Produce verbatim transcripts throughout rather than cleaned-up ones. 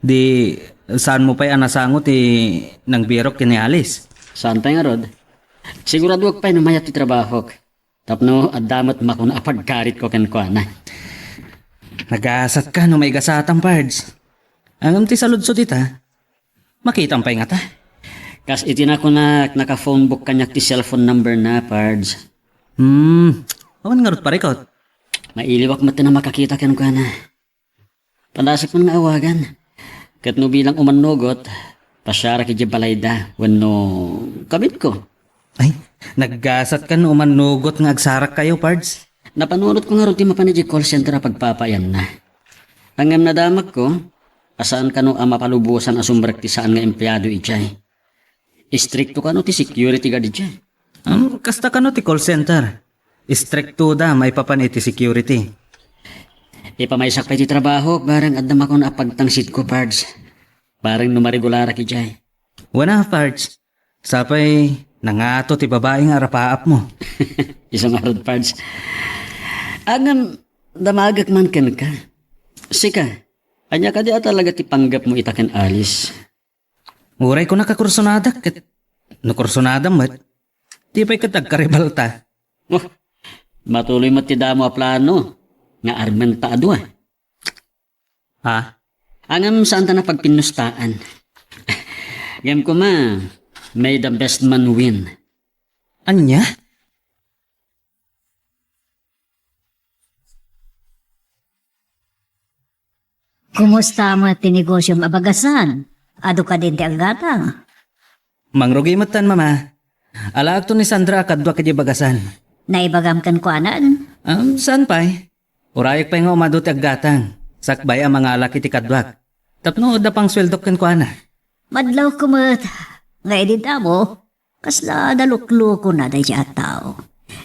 Di, saanmo pay a nasango ti nangbirok ken ni Alice? Saan pay ngarud. Siguradoak pay no mayat ti trabahok. Tapno adda met makuna a paggaritko kenkuana. Nagasatka no maigasatam, Pards. Ngem ti saludsod ita, makitam pay ngata? Kas iti nakunak, naka-phone book kaniak ti cellphone number na, Pards. Hmm, awan ngarud parikot. Mailiwak met ti makakita kenkuana. Padasek man nga awagan. Ket no bilang umannugot, pasiarak idiay balayda wenno kabitko. Ay, naggasat kan umannugot nga agsarakkayo, Pards. Napanunotko ngarud ti mapan idiay call center a pagpapaayanna. Ngem nadamakko a saan kano a mapalubosan a sumrek ti saan nga empleado idiay. Istrikto kano ti security guard idiay. Am, kasta kano ti call center. Istriktoda maipapan iti security. Ipamaysak pay ti trabaho, bareng adda makuna a pagtangsitko, Pards. Bareng no marigularak idiay. Wen a, Pards. Sapay nangato ti babai nga arapaapmo. Isu ngarud, Pards. Ngem, damagek man kenka. Sika, ania kadi a talaga ti panggepmo ita ken Alice? Uray kunak a kursonadak ket no kursonadam met, di pay ket agkaribalta. Oh, matuloy met ti damo a plano nga armenta a dua. Ha? Ngem saanta a pagpinnustaan. Ngem koma, may the best man win. Ania? Kumusta met ti negosyom a bagasan? Adu kadin ti aggatang? Mangrugi metten, Mama. Alaekto ni Sandra a kaduak idiay bagasan. Naibagam kenkuanan? Am, saan pay? Urayek pay nga umadu ti aggatang, sakbay a mangalak iti kaduak. Tapno adda pangsueldok kenkuana. Madlawko met nga idi damo, kasla daluklokona daydiay a tao.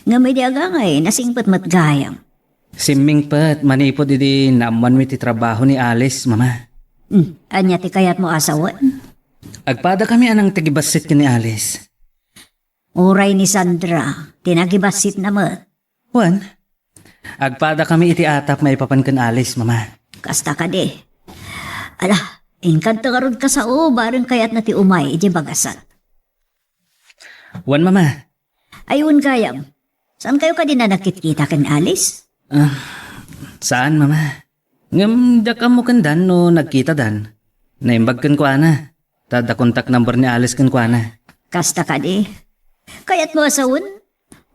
Ngem idi agangay, nasingpet met gayam. Simmingpet manipud idi naammoanmi ti trabaho ni Alice, Mama. Hmm, ania ti kayatmo a sawen? Agpadakami a nangtagibassit ken ni Alice. Uray ni Sandra ti nagibassitna met. Wen, agpadakami iti atap maipapan ken Alice, Mama. Kasta kadi. Ala, inkanta ngarud kasao, bareng kayatna ti umay idiay bagasan. Wen, Mama. Ay, wen gayam. Saankayo kadi a nagkitkita ken Alice? Ah, saan, Mama. Ngem diak ammo kendan no nagkitadan. Naimbag kenkuana. Ta adda contact number ni Alice kenkuana. Kasta kadi. Kayatmo a sawen,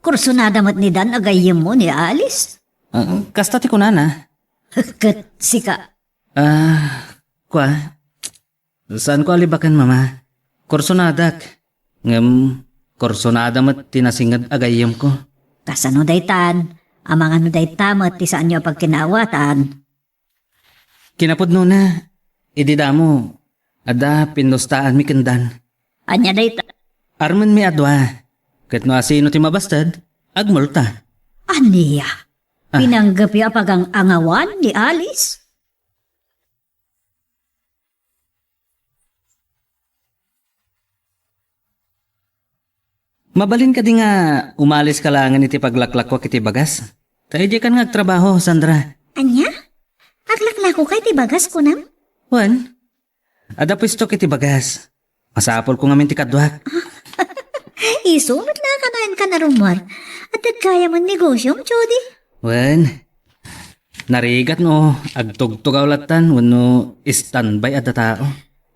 kursonada met ni Dan a gayyemmo ni Alice? Ah, kasta ti kunana. Ket sika? Ah, kua, saanko a libaken, Mama. Kursonadak. Ngem, kursonada met ti nasinged a gayyemko. Kasano daytan? Amangan no dayta met ti saanyo a pagkinaawatan. Kinapudnona, idi damo, adda pinnustaanmi kendan. Ania dayta? Armenmi a dua. Ket no asino ti mabasted, agmulta. Ania? Ah. Pinanggepyo a pagang-angawan ni Alice? Mabalin kadi nga umaliska laengen iti paglaklakuak iti bagas? Ta idiakan nga agtrabaho, Sandra. Ania? Aglaklakoka iti bagas, kunam? Wen, adda puestok iti bagas. Masapulko ngamin ti kaduak. Isu met la a kanayon ka narummuar. Adda gayam a negosyom, Jody? Wen, narigat no agtugtugaw lattan wenno standby a tao.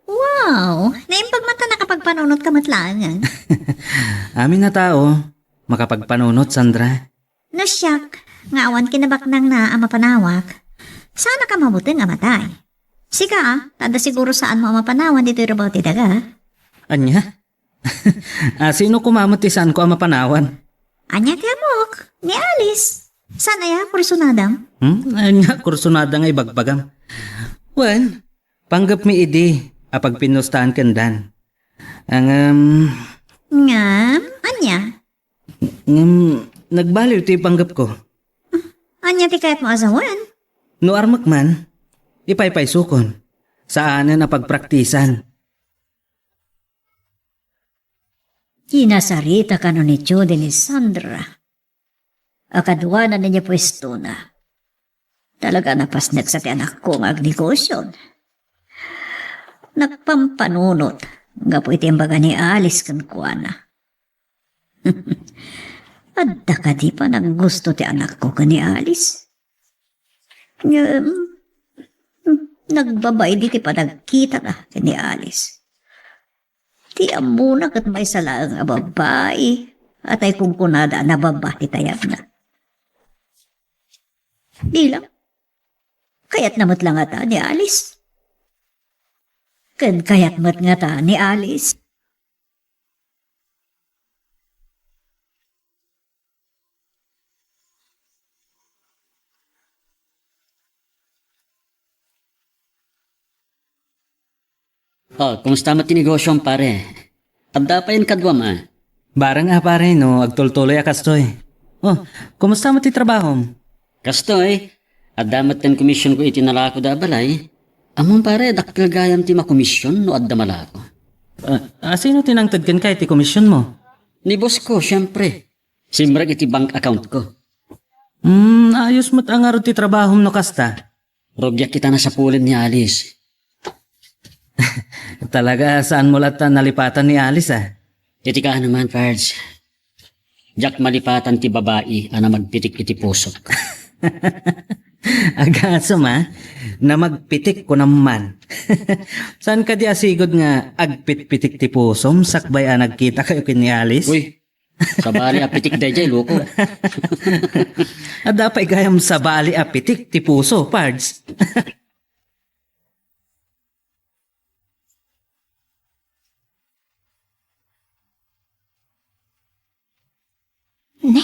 Wow! Naimbag man ta nakapagpanunotka met laengen. Amin a tao, makapagpanunot, Sandra. No siak, nga awan kinabaknangna a mapanawak, saannak a mabuteng a matay. Sika, ta adda siguro saanmo a mapanawan ditoy rubaw ti daga. Ania? Ah, sino koma met ti saanko a mapanawan? Ania ti ammok? Ni Alice. Saan aya a kursonadam? Hmm? Ania kursonada nga ibagbagam? Wen, panggepmi idi a pagpinnustaan kendan. Ngem, ngem, ania? Ngem, nagbaliw ti panggepko. Ania ti kayatmo a sawen? No armek man, ipaypaysukon. Saanen a pagpraktisan. Kinasarita kano ni Judy ni Sandra a kaduana idiay puestona. Talaga a napasnek sa ti anakko nga agnegosyon. nagpampanunot gapu iti imbaga ni Alice kenkuana. Adda kadi panaggusto ti anakko ken ni Alice? Ngem, nagbabain iti panagkitana ken ni Alice. Ti ammona ket maysa laeng a babbai, atay kunkunada a nababa ti tayabna. Di la. Kayatna met la ngata ni Alice? Ken kayat met ngata ni Alice? Oh, kumusta met ti negosyo, pare? Adda pay kaduam, a? Bareng a, pare, no agtultuloy a kastoy. Oh, kumusta met ti trabahom? Kastoy, adda met ten commission ko iti nalako da balay. Ammom, pare, dakkel gayam ti makomision no adda malako. Ah, a, sino ti nangted kenka iti komision mo? Ni boss ko, siyempre. Simrek iti bank account ko. Hmm, ayos met a ngarud ti trabahom no kasta. Rugiak ita nasapulen ni Alice. Talaga, saan mo latta nalipatan ni Alice, a? Iti kaano man, Pards. Diak malipatan ti babai a namagpitik iti pusok. Agasem, a? Namagpitik ko naman. Saan kadi a sigud nga agpitpitik ti pusom sakbay a nagkita kayo ken ni Alice? Uy, sabali a pitik dayjay, loko. Adda pay gayam sabali a pitik ti puso, Pards. Ne?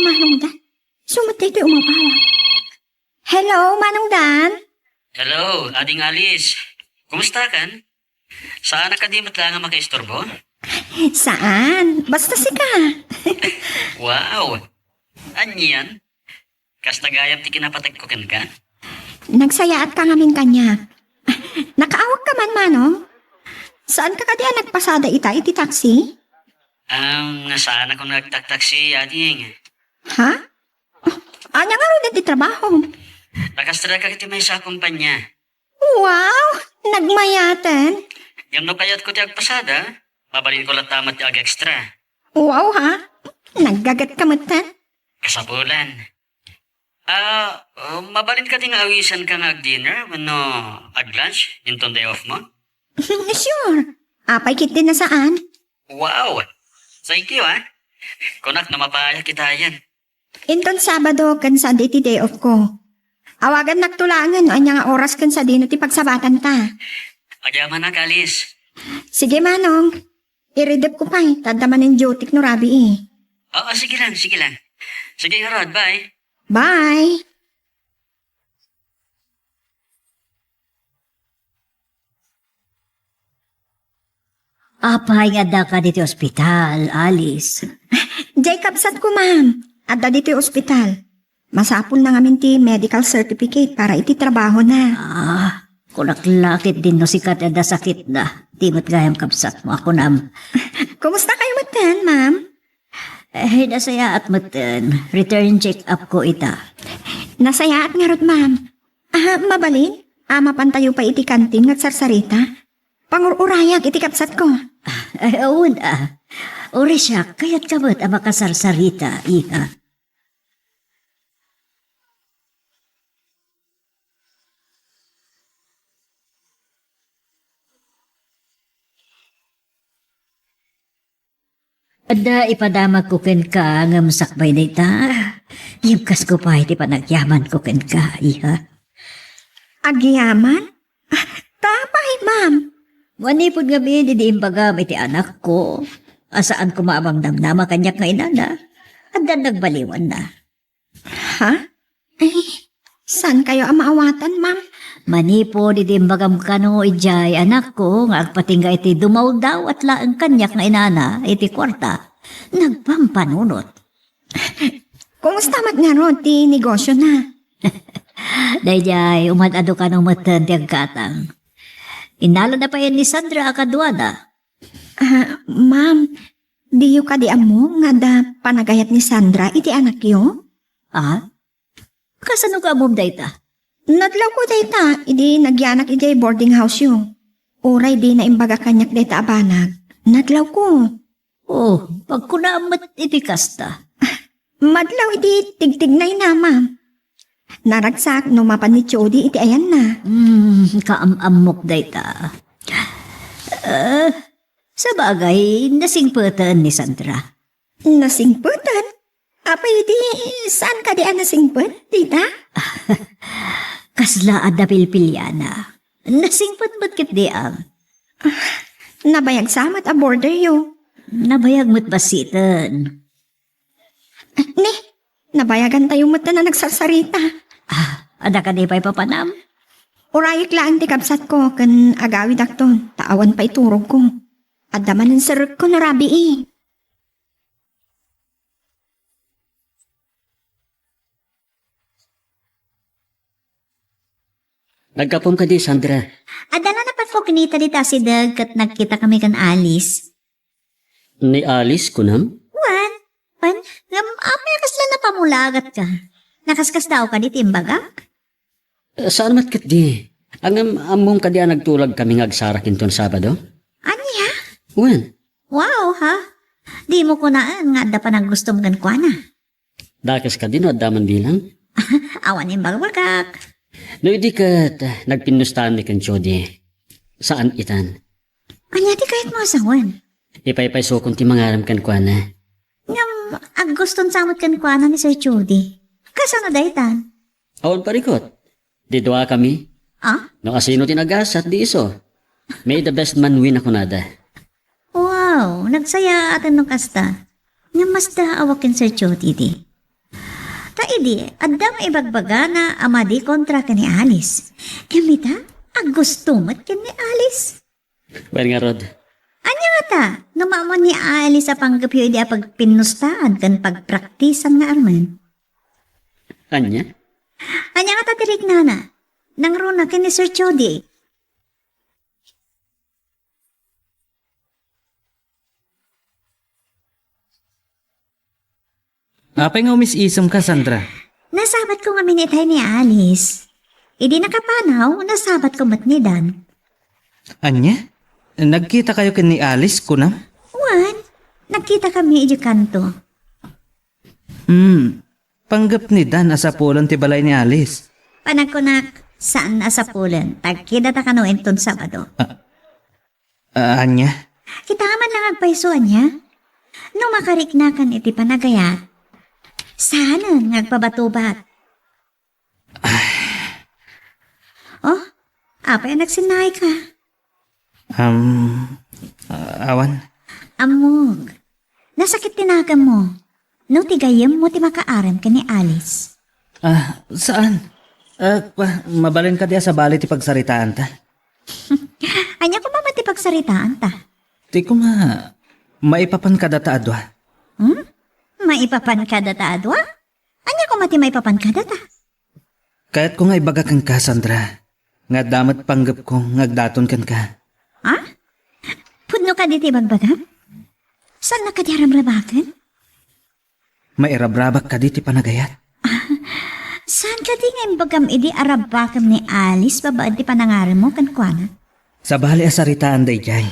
Manong Dan? Sumat daytoy umawawag. Hello, Manong Dan? Hello, Ading Alice. Kumusta kan? Saan ka di met lang makaistorbo? Saan? Basta sika. Wow! Anian? Kasta gayam ti kinapateg ko kenka? Nagsayaatka ngamin kaniak. Nakaawagka man, Manong? Saan ka kadi a nagpasada ita iti taxi? Um, saan ako nagtaktaksi, Ading? Ha? Ania ngarud ti trabahom? Nakastraka iti maysa a kumpanya. Wow! Nagmayaten? Ngem no kayatko ti agpasada, mabalinko latta met ti ag-extra. Wow, ha? Naggagetka metten? Kasapulan. Ah, uh, mabalin kadi nga awisanka nga ag-dinner wenno ag-lunch inton day off mo? Sure. Apay ketdi a saan? Wow! Thank you, ah. Kunak no mapaayakitayen. Inton Sabado ken Sunday ti day off ko. Awagannak to laengen no ania nga oras ken sadino ti pagsabatanta. Agyamanak, Alice. Sige, Manong. Iridep ko pay, ta adda manen duty-k no rabii. Oo, sige lang, sige lang. Sige ngarud, bye. Bye. Apay nga addaka ditoy ospital, Alice? Diay kabsatko, ma'am. Adda ditoy ospital. Masapulna ngamin ti medical certificate para iti trabahona. Ah, kunak la ketdin no sika ti adda sakitda. Di met gayam kabsatmo a kunam. Kumusta kayo metten, ma'am? Eh, nasayaat metten. Return check-up ko ita. Nasayaat ngarud, ma'am. Ah, mabalin? Ah, mapantayo pay iti kantin nga agsarsarita? Pangur-urayak iti kabsatko. Ay, awan, ah. Uray siak, kayatka met a makasarsarita, iha. Adda ipadamagko kenka ngem sakbay dayta, yebkasko pay ti panagyamanko kenka, iha. Agyaman? Ah, ta apay, ma'am? Manipud ngamin idi imbagam iti anakko a saan koma a mangnamnama kaniak nga inana, addan nagbaliwanna. Ha? Eh, saan kayo a maawatan, ma'am? Manipud idi imbagam kano idiay anakko nga agpatingga iti dumawdawat laeng kaniak nga inana iti kuarta, nagpampanunot. Kumusta met ngarud ti negosyona? Daydiay, umad-adu kano metten ti agkatang. Innalada pay ni Sandra a kaduada. Ah, ma'am, diyo kadi ammo nga adda panagayat ni Sandra iti anakyo? Ah? Kasano ka ammom dayta? Nadlawko dayta idi nagyanak idiay boarding house-yo. Uray dina imbaga kaniak dayta a banag, nadlawko. Oh, pagkunaam met iti kasta. Madlaw iti tigtignayna, ma'am. Naragsak no mapan ni Jody iti ayanna. Hmm, kaam-ammok dayta. Eh, sabagay, nasingpeten ni Sandra. Nasingpeten? Apay di, saan kadi a nasingpet, tita? Kasla adda pilpiliana. Nasingpet met ketdi, am. Ah, nabayag sa met a border yo. Nabayag met bassiten. Ni, nabayagan tayo met na nagsarsarita. Ah, adda kadi pay papanam? Urayek laeng ti kabsat ko ken agawidakton, ta awan pay turog ko. Adda manen serrek ko no rabii. Naggapuem kadi, Sandra? Adda la napatpok nita dita asideg ket nagkita kami ken Alice. Ni Alice, kunam? Wen, wen, ngem apay a kasla napamulagat ka? Nakaskasdaaw kadi ti imbagak? Eh, saan met ketdi? Ngem ammom kadi a nagtulag kami nga agsarak inton Sabado? Ania? Wen. Wow, ha? Dimo kunaen nga adda panaggustom kenkuana. Dakes kadi no adda man bilang? Awan imbagbagak. No idi ket, eh, nagpinnustaanmi ken Jody. Saan itan? Ania ti kayatmo a sawen? Ipaypaysokon ti mangarem kenkuana. Ngem, agguston sa met kenkuana ni Sir Jody. Kasano daytan? Awan parikot. Di dua kami. Ah? No asino ti nagasat, di isu. May the best man win a kunada. Wow, nagsayaaten no kasta. Nga masdaawak ken Sir Jody di. Ta idi, adda nga ibagbagana a madi kontra ken ni Alice. Ngem ita, aggusto met ken ni Alice. Wen ngarud. Ania ngata, no maammoan ni Alice a panggepyo idi a pagpinnustaan ken pagpraktisan nga armen? Ania? Ania ngata ti riknana? Nangruna ken ni Sir Jody. Apay nga umis-isemka, Sandra? Nasabatko ngamin itay ni Alice. Idi nakapanaw, nasabatko met ni Dan. Ania? Nagkitakayo ken ni Alice, kunam? Wen, nagkitakami idiay kanto. Hmm. Panggep ni Dan a sapulen ti balay ni Alice. Panagkunak, saan a sapulen. Tagkidata kano inton Sabado. Ah, ah, ania? Kita man lang agpayso, ania? No makariknakan iti panagayat, saanen nga agpabatubat. Oh, apay a nagsinnaay ka? Um, ah, awan. Ammok. Nasakit ti nakemmo. No ti gayyemmo ti makaarem ken ni Alice. Ah, saan? Ah, kwa, mabalin kadi a sabali ti pagsaritaanta? Ania koma met ti pagsaritaanta? Ti koma, maipapan kadata a dua. Hmm? Maipapan kadata a dua? Ania koma ti maipapan kadata? Kayatko nga ibaga kenka, Sandra, nga adda met panggepko nga agdaton kenka. Ha? Pudno kadi ti ibagbagam? Saannak kadi a rabrabaken? Mairabrabak kadi ti panagayat? Ah, saan kadi nga imbagam idi a rabbakem ni Alice babaen ti panangaremmo kenkuana? Sabali a saritaan daydiay.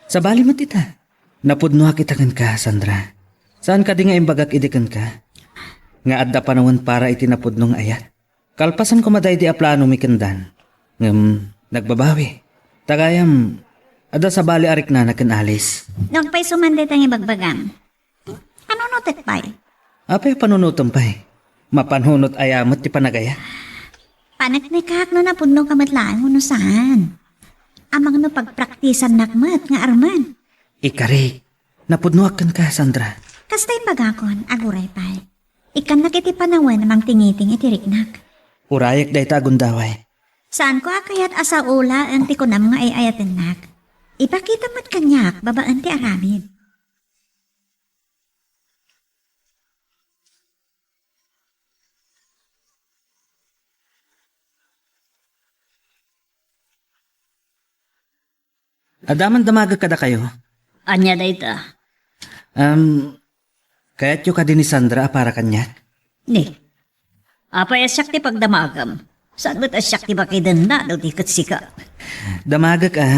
Sabali met ita. Napudnoak ita kenka, Sandra. Saan kadi nga imbagak idi kenka nga adda panawen para iti napudno nga ayat? Kalpasan koma daydi a planomi ken Dan. Ngem nagbabawi. Ta gayam, adda sabali a riknana ken Alice. No agpayso man dayta nga ibagbagam, panunotek pay. Apay a panunotem pay? Mapanunot aya met ti panagayat? Paneknekak no napudnoka met laeng wenno saan. Amangan no pagpraktisannak met nga armen. Ikarik, napudnoak kenka, Sandra. Kasta imbagakon, aguray pay. Ikkannak iti panawen a mangtingiting iti riknak. Urayek dayta a gundaway. Saanko a kayat a sao laeng ti kunam nga ay-ayatennak. Ipakitam met kaniak babaen ti aramid. Adda man damagek kadakayo. Ania dayta? Am, kayatyo kadi ni Sandra a para kaniak? Ni, apay a siak ti pagdamagem? Saan met a siak ti makidenna no di ket sika? Damagek a,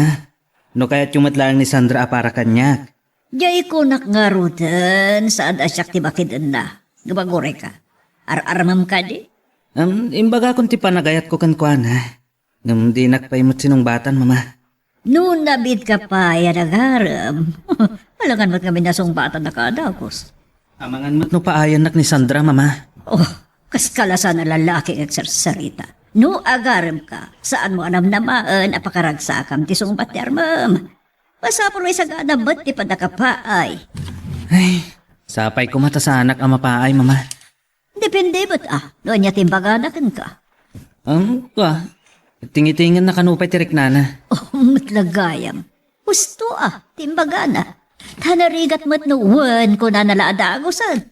No kayatyo met laeng ni Sandra a para kaniak. Diay kunak ngaruden, saan a siak ti makidenna. Ngem agurayka. Ar-armem kadi? Em, imbagakon ti panagayatko kenkuana. Ngem dinak pay met sinungbatan, Mama. No nabiit ka pay a nagarem, alangan met ngamin a sungbatan a kadagus. Amangan met no paayannak ni Sandra, Mama. Oh, kas kalasan a lalaki nga agsarsarita. No agarem ka, saan mo a namnamaen a pakaragsakam ti sungbat ti armem. Masapul a isagana met ti pannakapaay. Ay, sapay koma ta saanak a mapaay, Mama. Depende met a, no ania ti imbagana kenka. Am, kua, tingitingenna kano pay ti riknana. Oh, met la gayam. Husto a, ti imbagana. Ta narigat met no wen, kunana la a dagusen.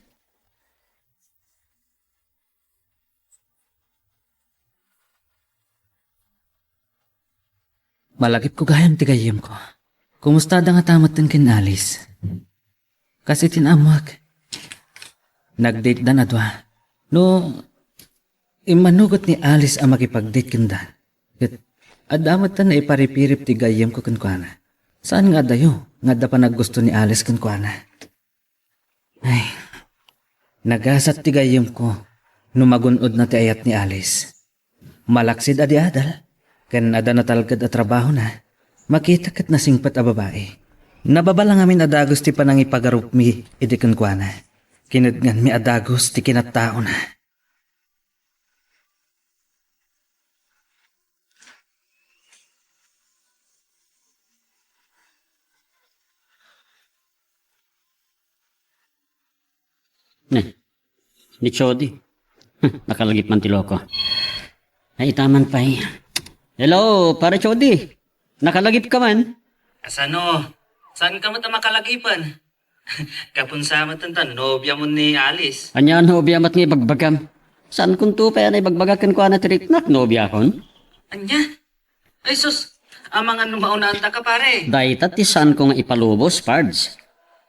Malagipko gayam ti gayyemko. Kumusta da ngata metten ken Alice? Kas iti naammoak, nagdatedan a dua. No, immanugot ni Alice a makipagdate kenda. Ket adda metten naiparipirip ti gayyemko kenkuana. Saan nga adayo nga adda panaggusto ni Alice kenkuana. Ay, nagasat ti gayyemko no magun-odna ti ayat ni Alice. Malaksid a di adal, ken adda natalged a trabahona, makita ket nasingpet a babai. Nababala ngamin a dagus ti panangipagarupmi idi kenkuana. Kinednganmi a dagus ti kinattaona. Ne, ni Chody. Nakalagip man ti loko. Ay, itaman pay. Hello, Pare Chody. Nakalagip ka man? Asano? Saan ka met a makalagipen? Gapu sa met ta nobia mo ni Alice. Ania a nobia met nga ibagbagam? Saan kunto pay a naibagbagak kenkuana ti riknak, nobiakon? Ania? Ay sus, amangan no maunaan ta ka, pare. Dayta ti saanko nga ipalubos, Pards.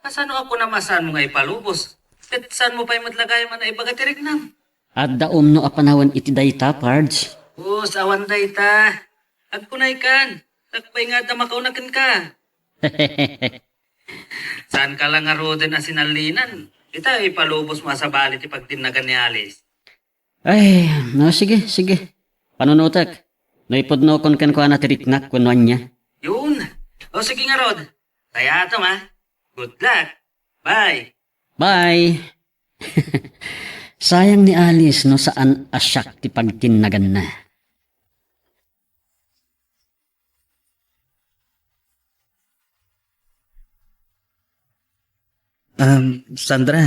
Asano a kunam a saanmo nga ipalubos? Ket saanmo pay met la gayam a naibaga ti riknam? Adda umno a panawen iti dayta, Pards. Us, awan dayta. Agkunay kan, sakbay nga adda makauna kenka. Saanka la ngaruden a sinallinan. Ita, ipalubos mo a sabali ti pagtinnagan ni Alice. Ay, no, sige, sige. Panunotek. No ipudnokon kenkuana ti riknak wenno ania. Yun. O, sige ngarud. Kayatam, ha? Good luck. Bye. Bye. Sayang ni Alice no saan a siak ti pagtinnaganna. Um, Sandra,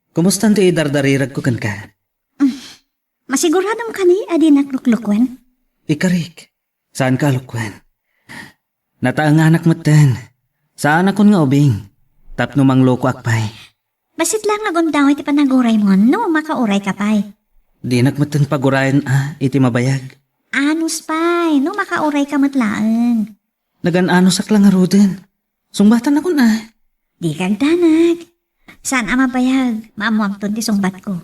kumusta ti idardariragko kenka? Masiguradom kadi a dinak luklukuen? Ikarik, saanka a lukuen. Nataenganak metten. Saanakon nga ubing tapno manglokoak pay. Bassit laeng nga gundaway ti panaguraymo no makauray ka pay. Dinak metten pagurayen a iti mabayag. Anus pay, no makauray ka met laeng. Nagan-anusak la ngaruden. Sungbatan nakon a. Dika agdanag. Saan a mabayag, maammoamton ti sungbatko.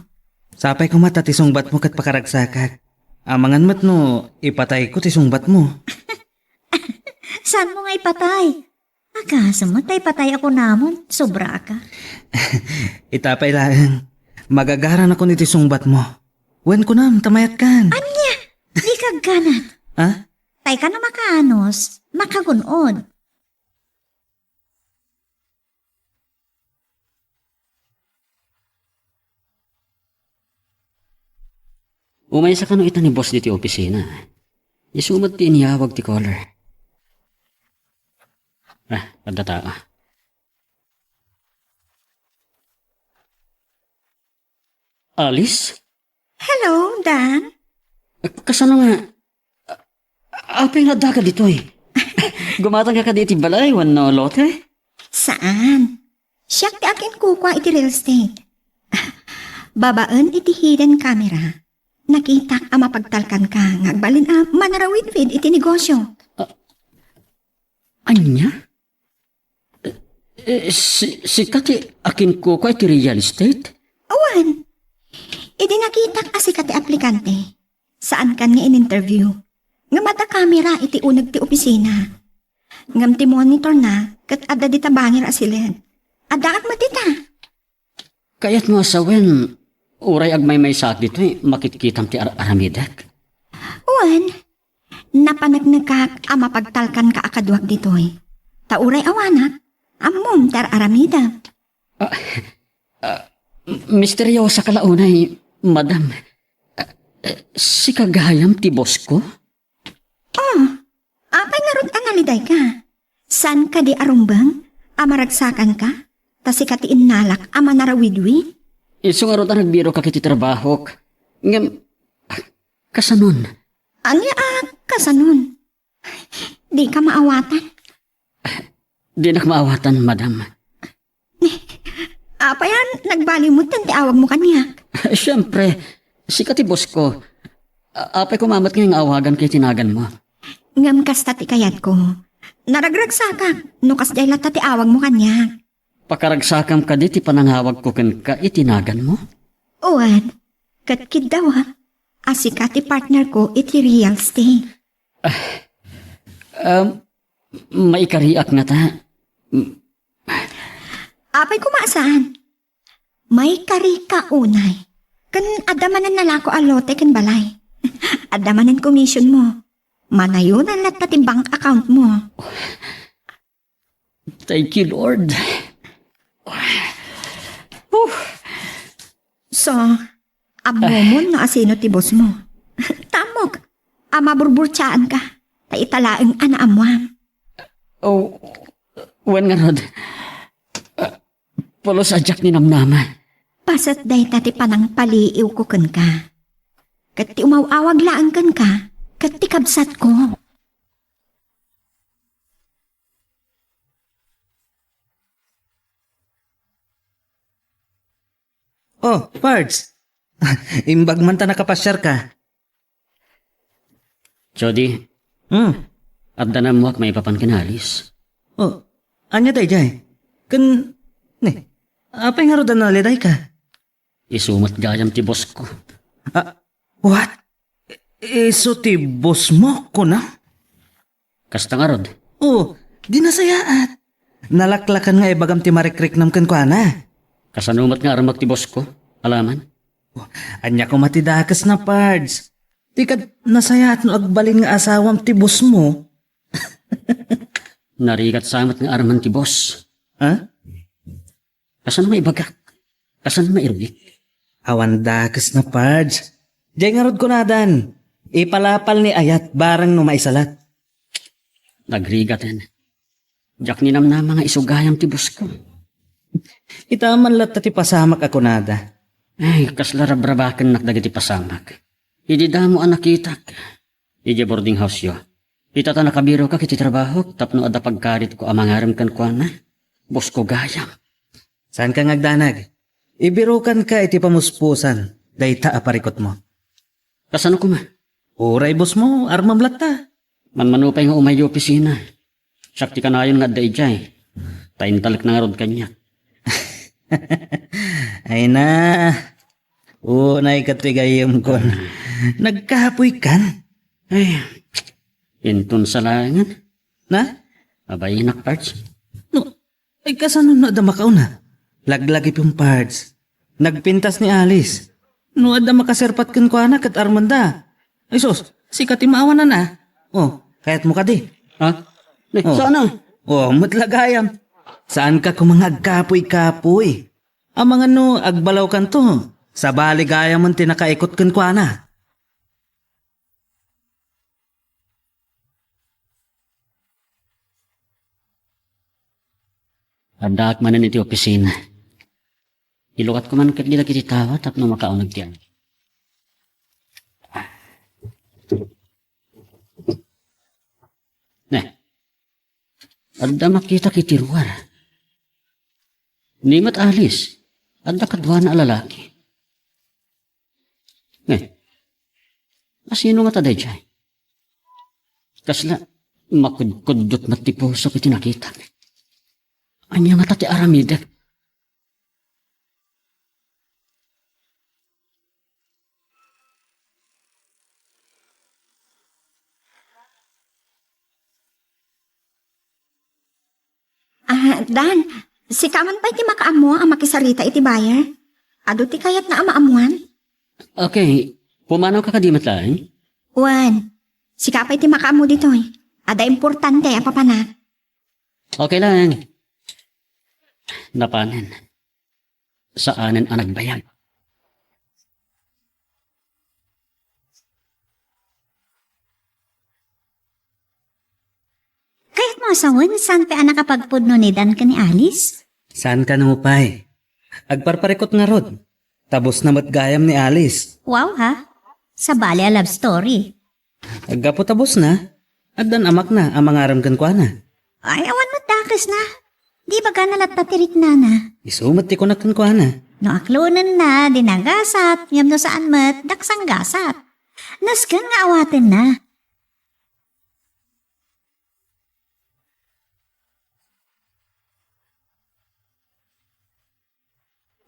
Sapay koma ta ti sungbatmo ket pakaragsakak. Amangan met no ipatayko ti sungbatmo. Saanmo nga ipatay? Agasem met ta ipatay a kunamon, sobraka. Ita pay laeng, magagaranakon iti sungbatmo. Wen kunam, ta mayatkan. Ania? Dika agganat. Ha? Tay kano makaanus, makagun-od. Umaysa kano ita ni boss ditoy opisina. Isu met ti inyawag ti caller. Ah, adda tao. Alice? Hello, Dan. Kasano nga? A-, apay nga addaka ditoy? Gumatangka kadi iti balay wenno lote? Saan. Siak ti akinkukua iti real estate. Babaen iti hidden camera, nakitak a mapagtalkanka nga agbalin a manarawidwid iti negosyo. A-, ania? Eh, eh, si-, sika ti akinkukua iti real estate? Awan. Idi nakitak a sika ti aplikante, saankan nga in-interview. Ngem adda kamera iti uneg ti opisina. Ngem ti monitorna, ket adda dita bangir a siled. Addaak met dita. Kayatmo a sawen, uray agmaymaysaak ditoy, makitkitam ti ar-aramidek? Wen, napaneknekak a mapagtalkanka a kaduak ditoy. Ta uray awanak, ammom ti ar-aramidem. Ah, ah, misteriosa ka la unay, madam. Ah, eh, sika gayam ti boss ko? Oh, apay ngarud a nalidayka? Saan kadi a rumbeng a maragsakanka? Ta sika ti innalak a manarawidwid? Isu ngarud a nagbiroka iti trabahok. Ngem, kasanon? Ania a kasanon? Dika maawatan? Dinak maawatan, madam. Apay a nagbaliw met ti awagmo kaniak? Siempre, sika ti boss ko. A-, apay koma met nga awaganka iti naganmo? Ngem kasta ti kayatko. Naragragsakak no kasdiay latta ti awagmo kaniak. Pakaragsakam kadi ti panangawagko kenka iti naganmo? Wen, ket kiddawa a sika ti partner ko iti real estate. Ah, um, maikariak ngata. Apay koma a saan? Maikarika unay. Ken adda manen nalako a lote ken balay. Adda manen commission mo. Manayonan latta ti bank account mo. Thank you, Lord. Huh. So, ammomon no asino ti boss mo. Tammok a maburburtiaanka. Ta ita laeng a naammoam. Oh, wen ngarud. Ah, pulos a diak ninamnama. Paset dayta ti panangpaliiwko kenka. Ket ti umaw-awag laeng kenka, ket ti kabsatko. Oh, Pards. Imbag man ta nakapasiarka. Jody. Hmm. Adda naammoak maipapan ken Alice. Oh, ania daydiay? Ken, ne, apay ngarud a nalidayka? Isu met gayam ti boss ko. Ah, what? Isu ti boss mo, kuna? Kasta ngarud? Oh, di nasayaat. Nalaklakan nga ibagam ti marikriknam kenkuana. Kasano met nga armak ti boss ko? Alaman? Oh, ania koma ti dakesna, Pards? Di kad nasayaat no agbalin nga asawam ti boss mo? Narigat sa met nga arman ti boss. Ha? Kasano nga ibagak? Kasano nga irugi? Awan dakesna, Pards. Diay ngarud kunadan, ipalapal ni ayat barang no maisalat. Nagrigaten. Diak ninamnama nga isu gayam ti boss ko. Ita man latta ti pasamak a kunada. Ay, kasla rabrabakennak dagiti pasamak. Idi damo a nakitak, idiay boarding house-yo. Ita ta nakabiroka iti trabahok tapno adda pagkaritko a mangarem kenkuana. Boss ko gayam. Saanka nga agdanag? Ibirokanka iti pamuspusan dayta a parikutmo. Kasano koma? Uray boss mo, armam latta. Manmano pay nga umay opisina. Siak ti kanayon nga adda idiay. Ta intalekna ngarud kaniak. Ay na. Unay ket ti gayyemkon. Nagkapuykan? Ay, inton sa laengen. Na? Abainak, Pards. No, ay, kasano no adda makauna? Laglagipem, Pards. Nagpintas ni Alice. No adda makaserpat kenkuana ket armanda. Ay sus, sika ti maawanan a. Oh, kayatmo kadi? Ha? Ne, oh. Saan a? Oh, met la gayam. Saanka koma nga agkapuy-kapuy? Amangan no agbalawkanto, sabali gayamen ti nakaikot kenkuana. Addaak manen iti opisina. Ilukatko man ketdi dagiti tawa tapno makauneg ti amin. Ne, adda makitak iti ruar. Ni met Alice, adda kaduana a lalaki. Ne, asino ngata daydiay? Kasla, makudkuddot met ti pusok iti nakitak. Ania ngata ti aramidek? Ah, Dan, sika man pay ti makaammo a makisarita iti buyer? Adu ti kayatna a maammuan? Okay, pumanawka kadi met laeng? Wen, sika pay ti makaammo ditoy. Adda importante a papanak. Okay laeng. Napanen. Saanen a nagbayag. Kayatmo a sawen, saan pay a nakapagpudno ni Dan ken ni Alice? Saan kano pay? Agparparikut ngarud. Tabusna met gayam ni Alice. Wow, ha? Sabali a love story. Aggapu tabusna, addan amakna a mangarem kenkuana. Ay, awan met dakesna. Di ibagana latta ti riknana. Isu met ti kunak kenkuana. No aklonenna, di nagasat, ngem no saan met, daksang gasat. Nasken nga awatenna.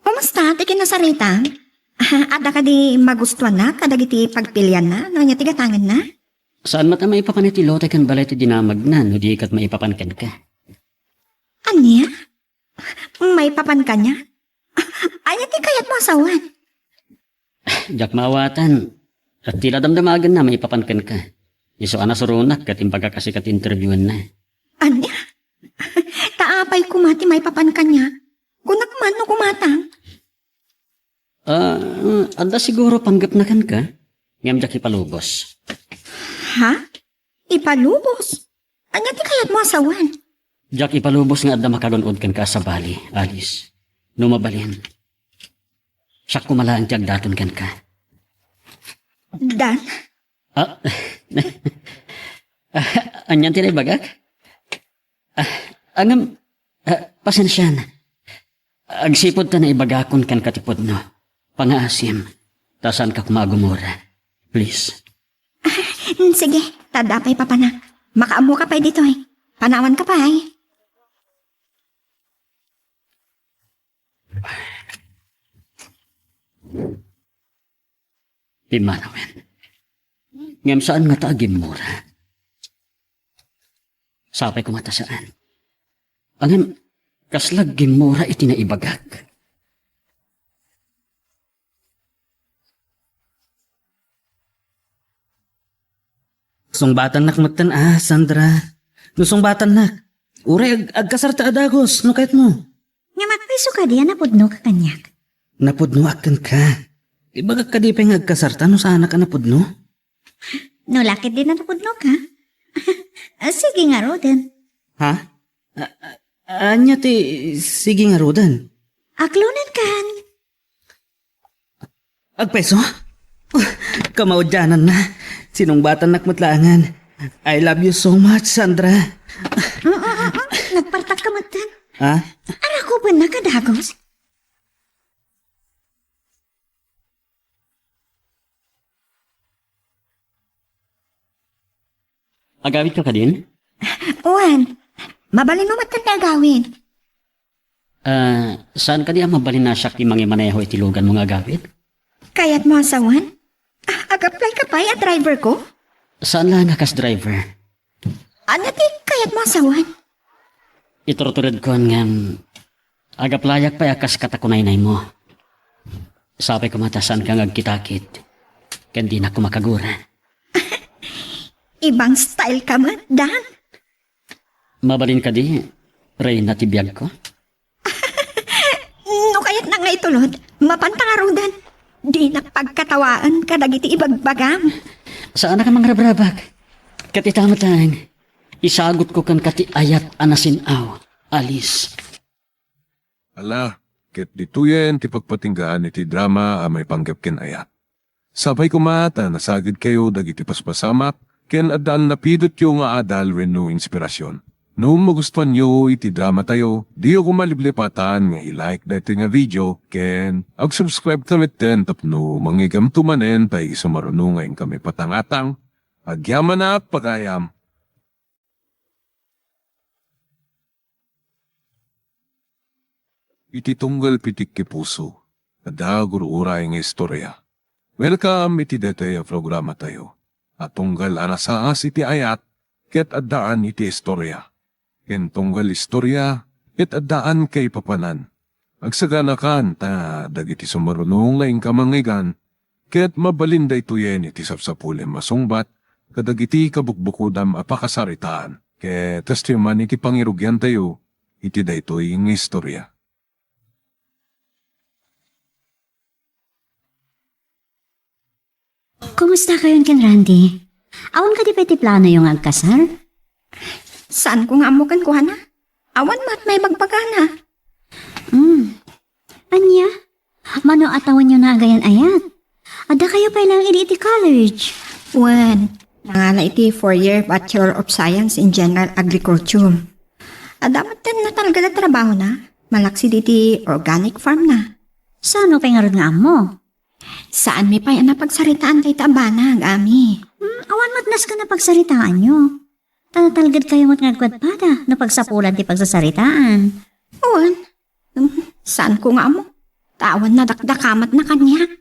Kumusta ti kinasaritam? Adda kadi magustuanna kadagiti pagpilianna no ania ti gatangenna? Saan met a maipapan iti lote ken balay ti dinamagna no di ket maipapan kenka. Ania? Maipapan kaniak? Ania ti kayatmo a sawen? Diak maawatan. Ti la damdamagenna maipapan kenka. Isu a nasuronak ket imbagak a sika ti interviewenna. Ania? Ta apay koma ti maipapan kaniak? Kunak man no kumatang. Ah, adda siguro panggepna kenka, ngem diak ipalubos. Ha? Ipalubos? Ania ti kayatmo a sawen? Diak ipalubos nga adda makagun-od kenka a sabali, Alice. No mabalin, siak koma laeng ti agdaton kenka. Dan? Ah, anian ti naibagak? Ah, ngem, ah, pasensian. Agsipud ta naibagakon kenka ti pudno. Pangaasim, ta saanka koma a gumura. Please. Mm, sige, ta adda pay papanak. Makaammoka pay ditoy. Panawanka pay. Pimmanawen. Ngem saan ngata a gimmura. Sapay koma ta saan. Ngem, kasla gimmura iti naibagak. Sungbatannak metten a, Sandra. No sungbatannak, uray ag-, agkasarta a dagus, no kayatmo. Ngem apay isu kadi a napudnoka kaniak? Napudnoak kenka. Ibagak kadi pay nga agkasarta no saanak a napudno? No la ketdi a napudnoka? Ah, sige ngaruden. Ha? A-, a-, ania ti sige ngaruden? Aklonenkan. Agpayso? Kamaudiananna. Sinungbatannak met laengen. I love you so much, Sandra. Mm, mm, mm, mm. Nagpartakka metten. Ha? Arakupennak a dagus. Agawidka kadin? Wen, mabalinmo met ti agawid. Ah, saan kadi a mabalin a siak ti mangimaneho iti luganmo nga agawid? Kayatmo a sawen? Ah, ag-apply ka pay a driver ko? Saan laeng a kas driver. Ania ti kayatmo a sawen? Iturturedkon ngem ag-applyak pay a kas katakunaynaymo. Sapay koma ta saanka nga agkitakit ken dinak koma kagura. Ibang style ka met, Dan. Mabalin kadi, reyna ti biagko? No kayatna nga itulod, mapanta ngaruden. Dinak pagkatawaen kadagiti ibagbagam. Saanak a mangrabrabak. Ket ita met laeng, isagutko kenka ti ayat a nasin-aw, Alice. Ala, ket ditoyen ti pagpatinggaan iti drama a maipanggep ken ayat. Sapay koma ta nasagidkayo dagiti paspasamak ken addan napidutyo nga adal wenno inspirasyon. No magustuanyo iti dramatayo, diyo koma liplipatan nga i-like daytoy nga video ken ag-subscribe ta metten tapno mangigamto manen ta isu maruno nga inkami patangatang. Agyamanak pagayam. Iti tunggal pitikki puso, adda gur-uray nga istorya. Welcome iti daytoy a programatayo a tunggal a nasaas iti ayat ket addaan iti istorya. Ken tunggal istorya, ket addaan kaipapanan. Agsaganakan ta dagiti sumarunong nga inka mangngeggan, ket mabalin daytoyen iti sapsapulem a sungbat kadagiti kabukbukodam a pakasaritaan, ket kastoy man iti pangirugiantayo iti daytoy nga istorya. Kumusta kayon ken Randy? Awan kadi pay ti planoyo nga agkasar? Saanko nga ammo kenkuana. Awan met maibagbagana. Hmm. Ania? Mano a tawenyo nga agayan-ayat? Adda kayo pay lang idi iti college. Wen, nangala iti four-year Bachelor of Science in General Agriculture. Adda met ken natalged a trabahona, malaksid iti organic farm na. Saan pay ngarud nga ammo? Saanmi pay a napagsaritaan dayta a banag, Ami. Hmm, awan met nasken a pagsaritaanyo. Ta natalged kayo met nga agpadpada no pagsapulan ti pagsasaritaan. Wen, hmm, saanko nga ammo. Ta awan nadakdakamatna kaniak.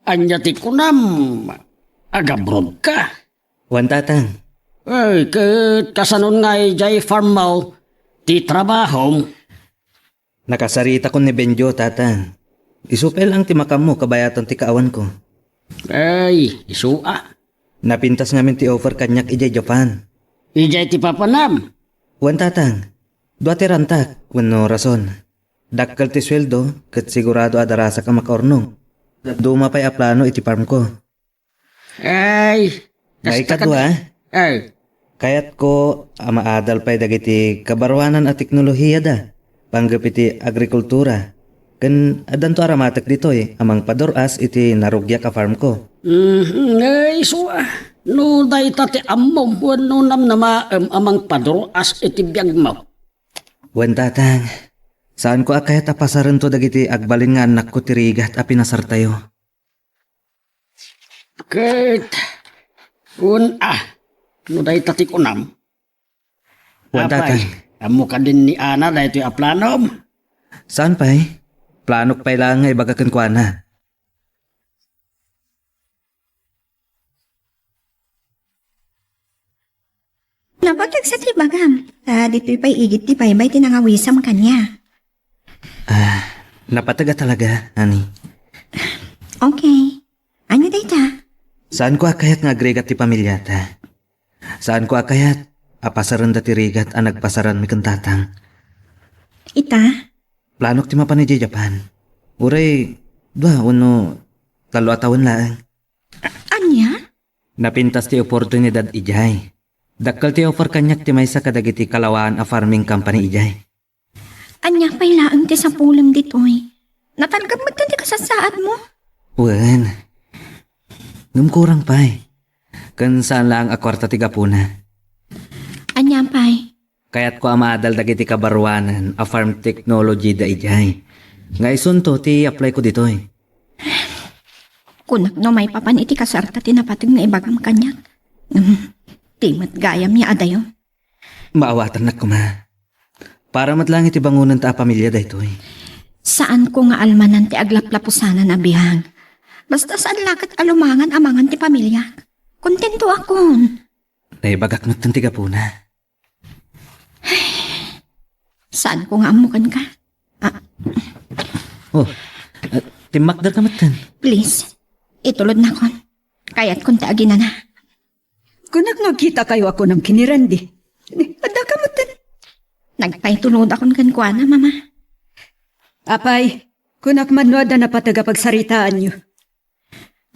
Ania ti kunam? Agabrodka? Wen, Tatang. Ay, ket kasanon nga idiay farm mo ti trabahom? Nakasaritakon ni Benjo, Tatang. Isu pay lang ti makammo kabayatan ti kaawanko. Ay, isu a. Napintas ngamin ti offer kaniak idiay Japan. Idiay ti papanam? Wen, Tatang. Dua ti rantak wenno rason. Dakkel ti sueldo ket sigurado a darasak a makaurnong. Dadduma pay a plano iti farmko. Ay, kasta Maikadua, kad-, ay. Kayatko a maadal pay dagiti kabaruanan a teknolohiyada panggep iti agrikultura. Ken addanto a ramatek ditoy a mangpadur-as iti narugiak a farmko. Mhm, ay, isu a. No dayta ti ammom wenno namnamaem a mangpadur-as iti biagmo. Wen, Tatang, saanko a kayat a pasarento dagiti agbalin nga annakko ti rigat a pinasartayo. Ket, wen a, no dayta ti kunam. Wen, Apay, Tatang. Ammo kadin ni Ana daytoy a planom? Saan pay? Planok pay laeng nga ibaga kenkuana. Napateg sa ti bagam. Ta ditoy pay igid ti baybay ti nangawisam kaniak. Ah, napateg a talaga, honey. Okay. Ania dayta? Saanko a kayat nga agrigat ti pamiliata. Saanko a kayat a pasarenda ti rigat a nagpasaranmi ken Tatang. Ita? Planok ti mapan idiay Japan. Uray dua wenno tallo a tawen laeng. Ania? Napintas ti oportunidad idiay. Dakkel ti offer kaniak ti maysa kadagiti kalawaan a farming company idiay. Ania pay laeng ti sapulem ditoy? Natalged met ti kasassaadmo? Wen. Ngem kurang pay. Ken saan laeng a kuarta ti gapuna. Ania pay? Kayatko a maadal dagiti kabaruanan a farm technology da idiay. Nga isunto ti apply ko ditoy. Kunak no maipapan iti kasarta ti napateg nga ibagam kaniak. Ngem, ti met gayam ya adayo. Maawatannak koma. Para met laeng iti bangonenta a pamilia daytoy. Saanko nga almanan ti aglaplapusanan a biag. Basta saan la ket a lumangan a mangan ti pamiliak. Kontentoakon. Naibagak met ti gapuna. Saanko nga ammo kenka. Ah. Oh, ah, timmakder ka met. Please, itulodnakon. Kayatkon ti aginana. Kunak no agkitakayo a kunam ken ni Randy. Ni, adda ka met. Nagpaitulodakon kenkuana, Mama. Apay, kunak man no adda napateg a pagsaritaanyo.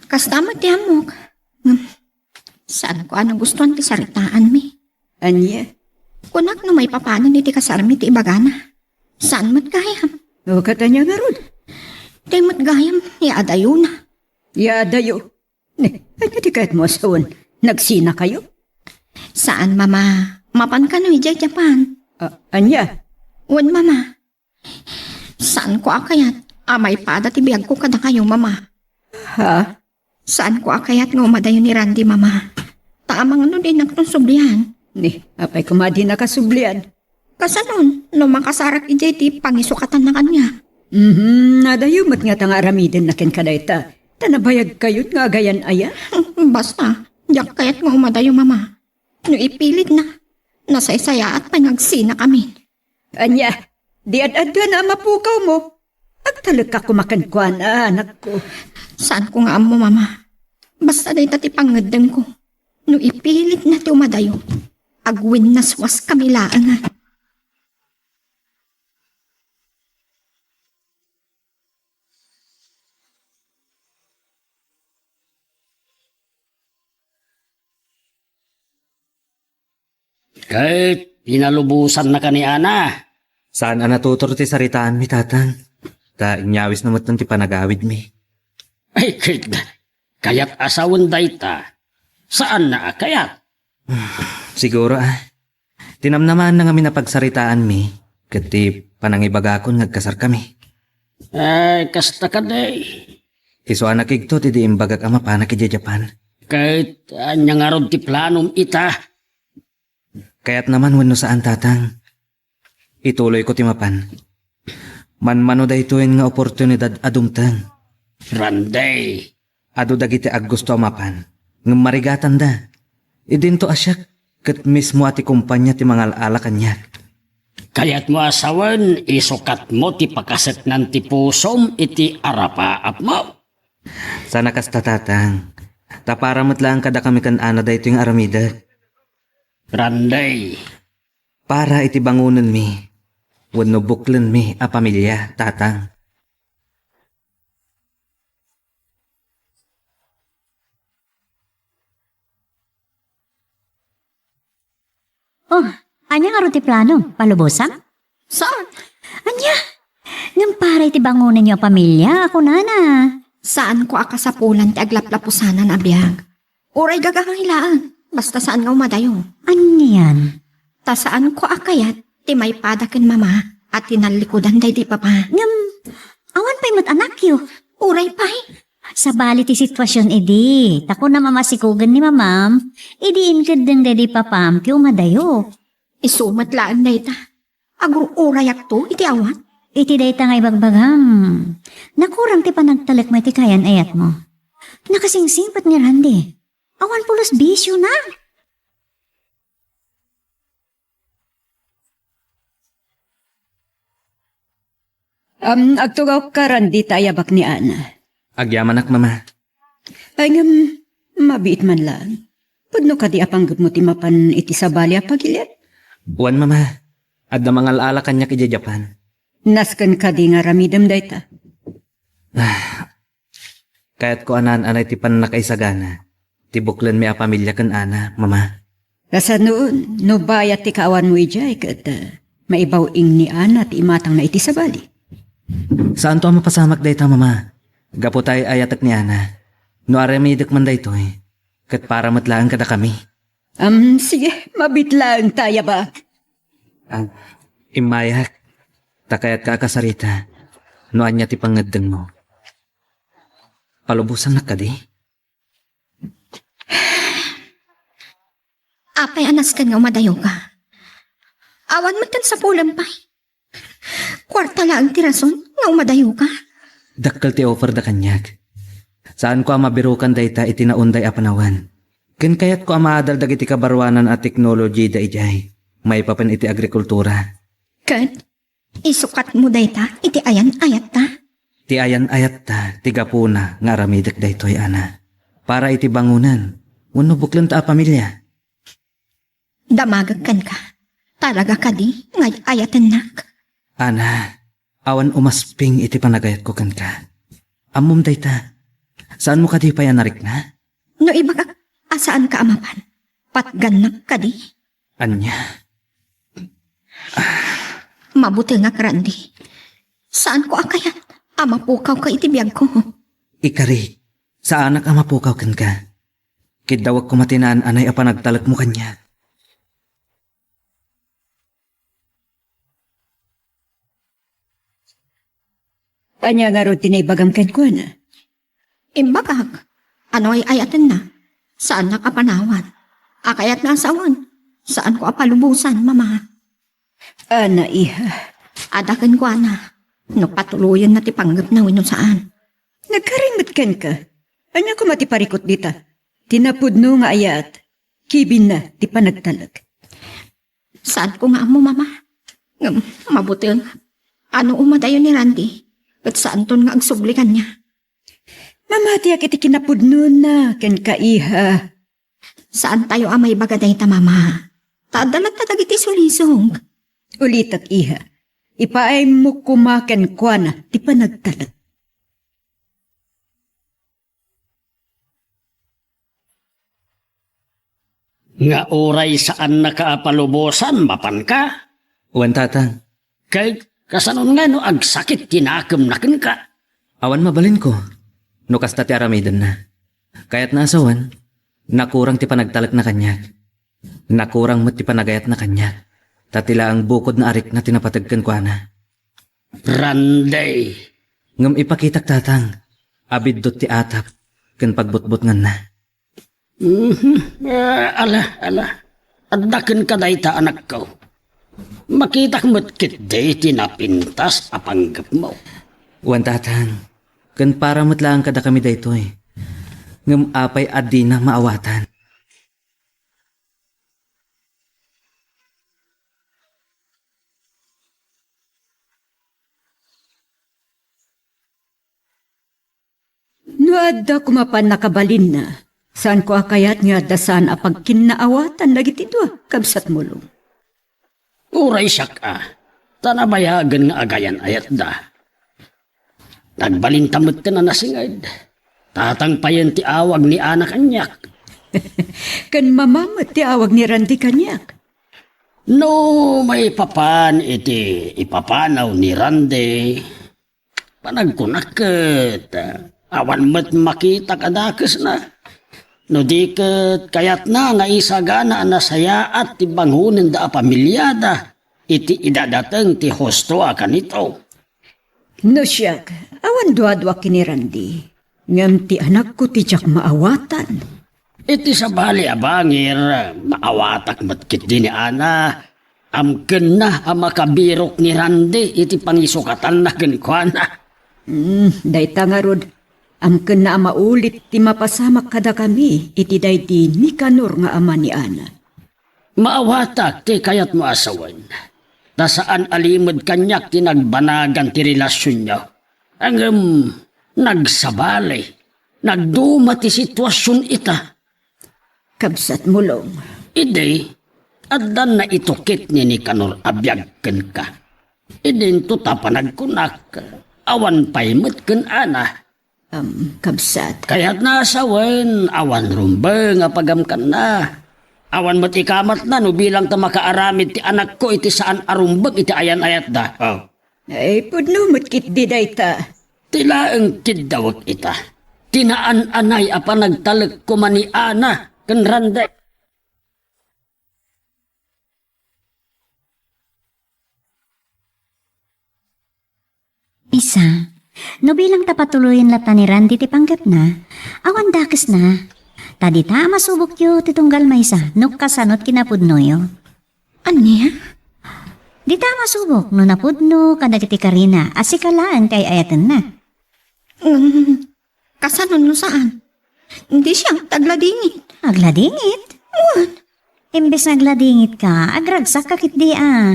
Kasta met ti ammok. Ngem, saanko a nagustuan ti saritaanmi. Ania? Kunak no maipapanen iti kasarmi ti ibagana. Saan met gayam? O, ket ania ngarud? Ti met gayam, ya adayona. Ya adayo? Ne, ania ti kayatmo a sawen? Nagsinakayo? Saan, Mama. Mapan kano idiay Japan? A-, ania? Wen, Mama. Saanko a kayat a maipada ti biagko kadakayo, Mama. Ha? Saanko a kayat nga umadayo ni Randy, Mama. Ta amangan no dinakton sublian. Ni, apay koma a dinaka sublian? Kasanon, no makasarak idiay ti pangisukatanna kaniak. Mhm, adayo met ngata nga aramidenna kenka dayta. Ta nabayagkayon nga agayan-aya. Basta, diak kayat nga umadayo, Mama. No ipilitna, nasaysayaat pay nga agsinakamin. Ania, di ad-aduan a mapukawmo. Agtalekka koma kenkuana, anakko. Saanko nga ammo, Mama. Basta dayta ti pangngeddengko. No ipilitna ti umadayo, agwinnaswaskami laengen. Ket pinalubosannaka ni Ana? Saan a natutor ti saritaanmi, Tatang. Ta inyawisna metten ti panagawidmi. Ay, ket kayat a sawen dayta. Saanna a kayat? Siguro, ah. Tinamnamaanna ngamin a pagsaritaanmi, ket ti panangibagakon nga agkasarkami. Ay, kasta kadi. Isu a nakigto ti di imbagak a mapanak idiay Japan. Ket ania ngarud ti planom ita? Kayatna man wenno saan, Tatang. Ituloyko ti mapan. Manmano daytoyen nga oportunidad a dumteng. Randy. Adu dagiti aggusto a mapan, ngem marigatanda. Idinto a siak ket mismo a ti kompania ti mangal-ala kaniak. Kayatmo a sawen, isukatmo ti pakaseknan ti pusom iti arapaapmo. Saan a kasta, Tatang. Ta para met laeng kadakami ken Ana daytoy nga aramidek. Randy. Para iti bangonenmi wenno buklenmi a pamilia, Tatang. Oh, ania ngarud ti plano? Palubosam? Saan? Ania? Ngem para iti bangonenyo a pamilia, a kunana. Saanko a kasapulan ti aglaplapusanan a biag. Uray gagangay laeng, basta saan nga umadayo. Anian? Ta saanko a kayat ti maipada ken Mama a tinallikudan daydi Papa. Ngem, awan pay met anakyo. Uray pay. Sabali ti situasion idi, ta kunam a masikogen ni Mamam, idi inkeddeng daydi Papam ti umadayo. Isu met laeng dayta. Agur-urayakto iti awan. Iti dayta nga ibagbagam, nakurang ti panagtalekmo iti kayan-ayatmo. Nakasingsingpet ni Randy. Awan pulos bisiona. Am, agtugawka, Randy, ta ayabak ni Ana. Agyamanak, Mama. Ay, ngem, mabiit man laeng. Pudno kadi a panggepmo ti mapan iti sabali a pagilian? Wen, Mama. Adda mangal-ala kaniak idiay Japan. Nasken kadi nga aramidem dayta? Ah, kayatko a naan-anay ti pannakaisagana ti buklenmi a pamilia ken Ana, Mama. Kasano, no bayat ti kaawanmo idiay ket, ah, maibaw-ing ni Ana ti imatangna iti sabali? Saanto a mapasamak dayta, Mama. Gapu ta ay-ayatek ni Ana. No aramidek man daytoy, ket para met laeng kadakami. Am, sige, mabiit laeng ta ayabak. Ah, immayak, ta kayatka a kasarita no ania ti pangngeddengmo. Palubosannak kadi? Apay a nasken nga umadayoka? Awan metten sapulem pay. Kuarta laeng ti rason nga umadayoka. Dakkel ti offerda kaniak. Saanko a mabirukan dayta iti naunday a panawen. Ken kayatko a maadal dagiti kabaruanan a teknologida idiay, maipapan iti agrikultura. Ket isukatmo dayta iti ayan-ayatta? Ti ayan-ayatta ti gapuna nga aramidek daytoy, Ana. Para iti bangonen wenno buklenta a pamilia. Damagek kenka. Talaga kadi nga ay-ayatennak? Ana, awan umasping iti panagayatko kenka. Ammom dayta. Saanmo kadi pay a narikna? No ibagak a saanka a mapan, patgannak kadi? Ania? Mabutengak, Randy. Saanko a kayat a mapukawka iti biagko. Ikari, saanak a mapukaw kenka. Kiddawek koma ti naan-anay a panagtalekmo kaniak. Ania ngarud ti naibagam kenkuana? Imbagak, no ay-ayatenna, saannak a panawan. A kayatna a sawen, saanko a palubosan, Mama. Ana, iha. Adda kenkuana, no patuloyenna ti panggepna wenno saan. Nagkari met Kenka, ania koma ti parikut dita? Ti napudno nga ayat, kibinna ti panagtalek. Saanko nga ammo, Mama. Ngem mabuteng. Ano umadayo ni Randy, ket saanton nga agsubli kaniak. Mamatiak iti kinapudnona kenka, iha. Saantayo a maibaga dayta, Mama. Ta adda latta dagiti sulisog. Ulitek, iha. Ipaaymo koma kenkuana ti panagtalek. Nga uray saannaka a palubosan, mapanka? Wen, Tatang. Ket kasanon nga no agsakit ti nakemna kenka? Awan mabalinko no kasta ti aramidenna. Kayatna a sawen, nakurang ti panagtalekna kaniak. Nakurang met ti panagayatna kaniak, ta ti laeng bukodna a rikna ti napateg kenkuana. Randy. Ngem ipakitak, Tatang, a biddut ti atap ken pagbutbutnganna. Mhm. Ah, ala, ala. Adda kenka dayta, anakko. Makitak met ketdi ti napintas a panggepmo. Wen, Tatang, ken para met laeng kadakami daytoy. Ngem apay a dina maawatan? No adda koma pannakabalinna, saanko a kayat nga adda saan a pagkinnaawatan dagiti dua, kabsat Mulong. Uray siak a, ta nabayagen nga agayan-ayatda. Nagbalinta metten a nasinged. Tatang payen ti awag ni Ana kaniak. Ken Mama met ti awag ni Randy kaniak. No maipapan iti ipapanaw ni Randy, panagkunak ket awan met makitak a dakesna. No di ket kayatna nga isagana a nasayaat ti bangonenda a pamiliada iti idadateng ti husto a kanito. No siak, awan duadua ken ni Randy, ngem ti anakko ti diak maawatan. Iti sabali a bangir, maawatak met ketdi ni Ana. Amkenna a makabirok ni Randy iti pangisukatanna kenkuana. Hmm, dayta ngarud, amkenna a maulit ti mapasamak kadakami iti daydi Nicanor nga ama ni Ana. Maawatak ti kayatmo a sawen, ta saan a limed kaniak ti nagbanagan ti relasionyo. Ngem nagsabali, nagduma ti situasion ita. Kabsat Mulong. Idi, addan naitukit ni Nicanor a biag kenka. Idinto ta panagkunak, awan pay met ken Ana. Am, kabsat. Kayatna a sawen, awan rumbeng a pagamkanna. Awan met ikamatna no bilang ta makaaramid ti anakko iti saan a rumbeng iti ayan-ayatda. Oh. Ay, pudno met ketdi dayta. Ti laeng kiddawek ita. Ti naan-anay a panagtalek koma ni Ana ken Randy. Isa, no bilang ta patuloyen latta ni Randy ti panggepna, awan dakesna. Ta dita a masubokyo ti tunggal maysa no kasano ti kinapudnoyo. Ania? Dita a masubok no napudno kadagiti karina a sika laeng ti ay-ayatenna. Ngem, kasano no saan? Di siak ti agladingit. Agladingit? Wen. Imbes nga agladingitka, agragsakka ketdi a.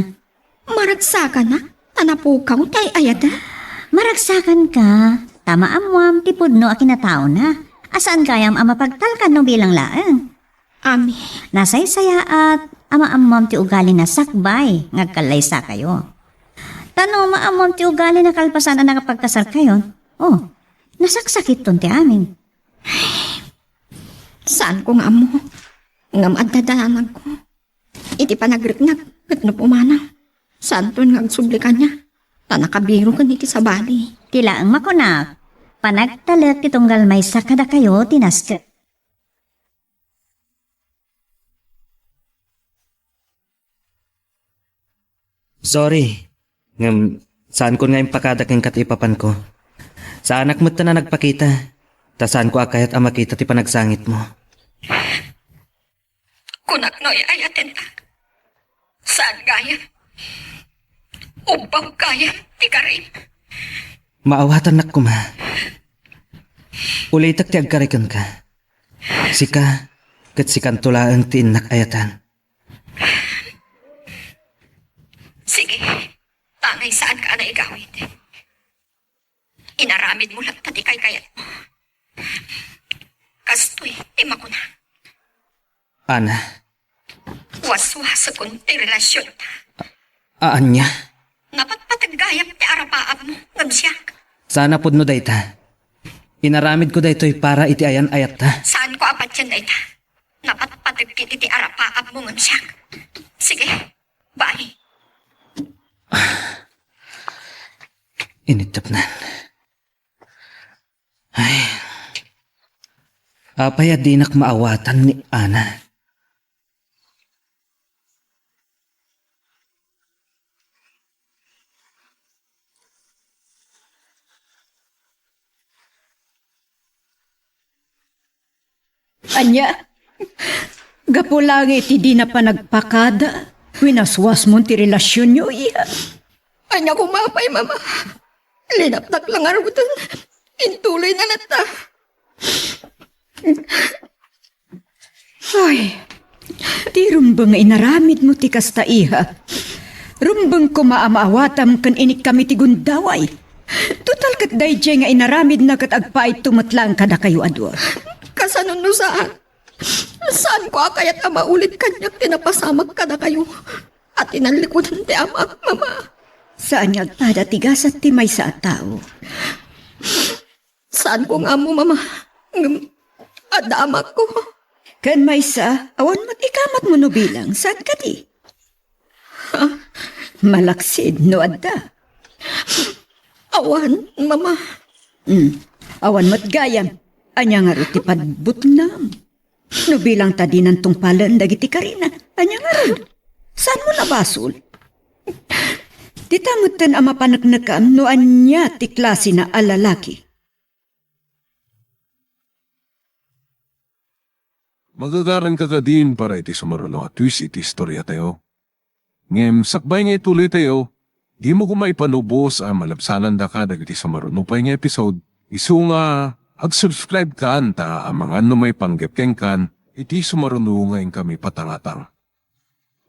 Maragsakanak ta napukaw ti ay-ayatek? Maragsakanka, ta maammoam ti pudno a kinataona, a saan gayam a mapagtalkan no bilang laeng. Amin. Nasaysayaat a maammoam ti ugalina sakbay nga agkallaysakayo. Ta no maammoam ti ugalina kalpasan a nakapagkasarkayon, oh, nasaksakitton ti amin. Saanko nga ammo, ngem adda danagko. Iti panagriknak ket no pumanaw, saanton nga agsubli kaniak, ta nakabiroken iti sabali. Ti laeng makunak, panagtalek ti tunggal maysa kadakayo ti nasket. Sorry, ngem saankon nga impakada kenka ti ipapanko. Saanak metten a nagpakita, ta saanko a kayat a makita ti panagsangitmo. Kunak no ay-ayatennak. Saan gayam? Ubbaw gayam ti karim. Maawatannak koma. Ulitek ti agkari kenka. Sika, ket sikanto laeng ti innak ayatan. Sige, tangay saanka a naigawid. Inaramidmo latta ti kaykayatmo. Kastoy ti makuna. Ana. Waswasekon ti relasionta. A-, ania? Napatpateg gayam ti arapaapmo ngem siak. Saan a pudno dayta. Inaramidko daytoy para iti ayan-ayatta. Saanko a patien dayta. Napatpateg iti arapaapmo ngem siak. Sige, bye. Initepnan. Ay. Apay a dinak maawatan ni Ana? Ania? Gapu laeng iti dina panagpakada, winaswasmon ti relasionyo, iha? Ania koma pay, Mama? Linaptak la ngaruden. Intuloyna latta. Ay, ti rumbeng nga inaramidmo ti kasta, iha. Rumbeng koma a maawatam ken inikkam iti gundaway. Total ket daydiay nga inaramidna ket agpaayto met laeng kadakayo a dua. Kasano no saan? Saanko a kayat a maulit kaniak ti napasamak kadakayo a tinallikudan ti amak, Mama. Saan nga agpada ti gasat ti maysa a tao. Saanko nga ammo, Mama. Ngem adda amakko. Ken maysa, awan met ikamatmo no bilang, saan kadi? Ha? Malaksid no adda. Awan, Mama. Hmm. Awan met gayam. Ania ngarud ti pagbutnam? No bilang ta dinan tungpalen dagiti karina, ania ngarud? Saanmo nabasol? Dita metten a mapaneknekam no ania ti klasina a lalaki. Magagaranka kadin para iti sumaruno a twist iti istoriatayo. Ngem sakbay nga ituloytayo, dimo koma ipanubos a malabsanandaka dagiti sumaruno pay nga episode, isu nga ag-subscribe kan ta amangan no maipanggep kenkan iti sumaruno nga inkami patangatang.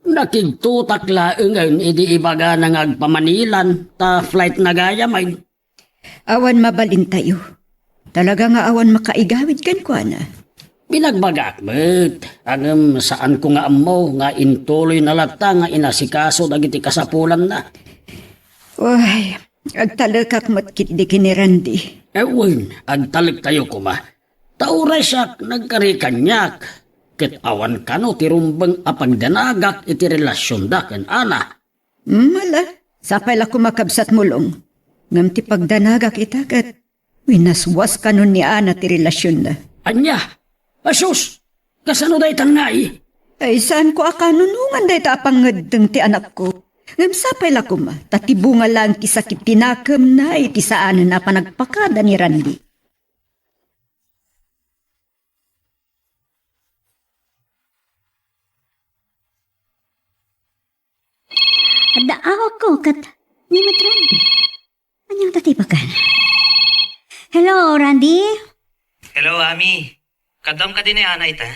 Nakigtotak laengen idi ibagana nga agpamanilan ta flight na gayam ay. Awan mabalintayo. Talaga nga awan makaigawid kenkuana. Binagbagaak met, ngem saanko nga ammo nga intuloyna latta nga inasikaso dagiti kasapulanna. Uy, agtalekak met ketdi ken ni Randy. Wen, agtalektayo koma. Ta uray siak nagkari kaniak, ket awan kano ti rumbeng a pagdanagak iti relasionda ken Ana. Mala, sapay la koma kabsat mulong. Ngem ti pagdanagak ita ket winaswas kanon ni Ana ti relasionda. Ania? Asus! Kasano daytan ngay? Ay, saanko a kanunongan dayta a pangngeddeng ti anakko. Ngem sapay la koma, ta ti bunga laeng ti sakit ti nakemna iti saanen a panagpakada ni Randy. Adda awagko ket ni met Randy. Ania ta ti bakan? Hello, Randy? Hello, Ami. Kaduam kadi ni Ana ita?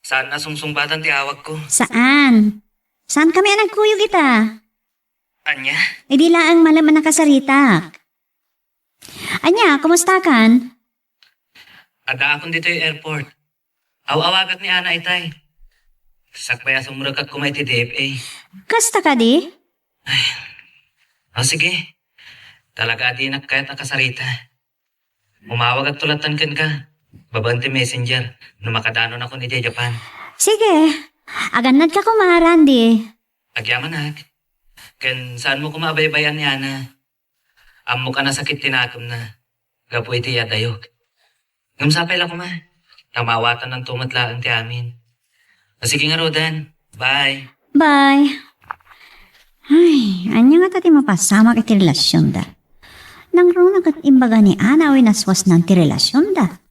Saan a sungsungbadan ti awagko? Saan. Saan kami a nagkuyog ita? Ania? Idi laeng malem a nakasaritak. Ania, kumusta kan? Addaakon ditoy airport. Aw-awagak ni Ana itay. Sakbay a sumrekak koma iti D F A. Kasta kadi? Ay. O, sige. Talaga a dinak kayat a kasarita. Umawagakto lattan kenka babaen ti messenger no makadanonakon idiay Japan. Sige. Agannadka koma, Randy. Agyamanak. Ken saanmo koma a baybay-an ni Ana. Ammok a nasakit ti nakemna gapu iti adayok. Ngem sapay la koma, ta maawatannanto met laeng ti amin. O sige ngaruden, bye. Bye. Ay, ania ngata ti mapasamak iti relasionda? Nangruna ket imbaga ni Ana a winaswasnan ti relasionda.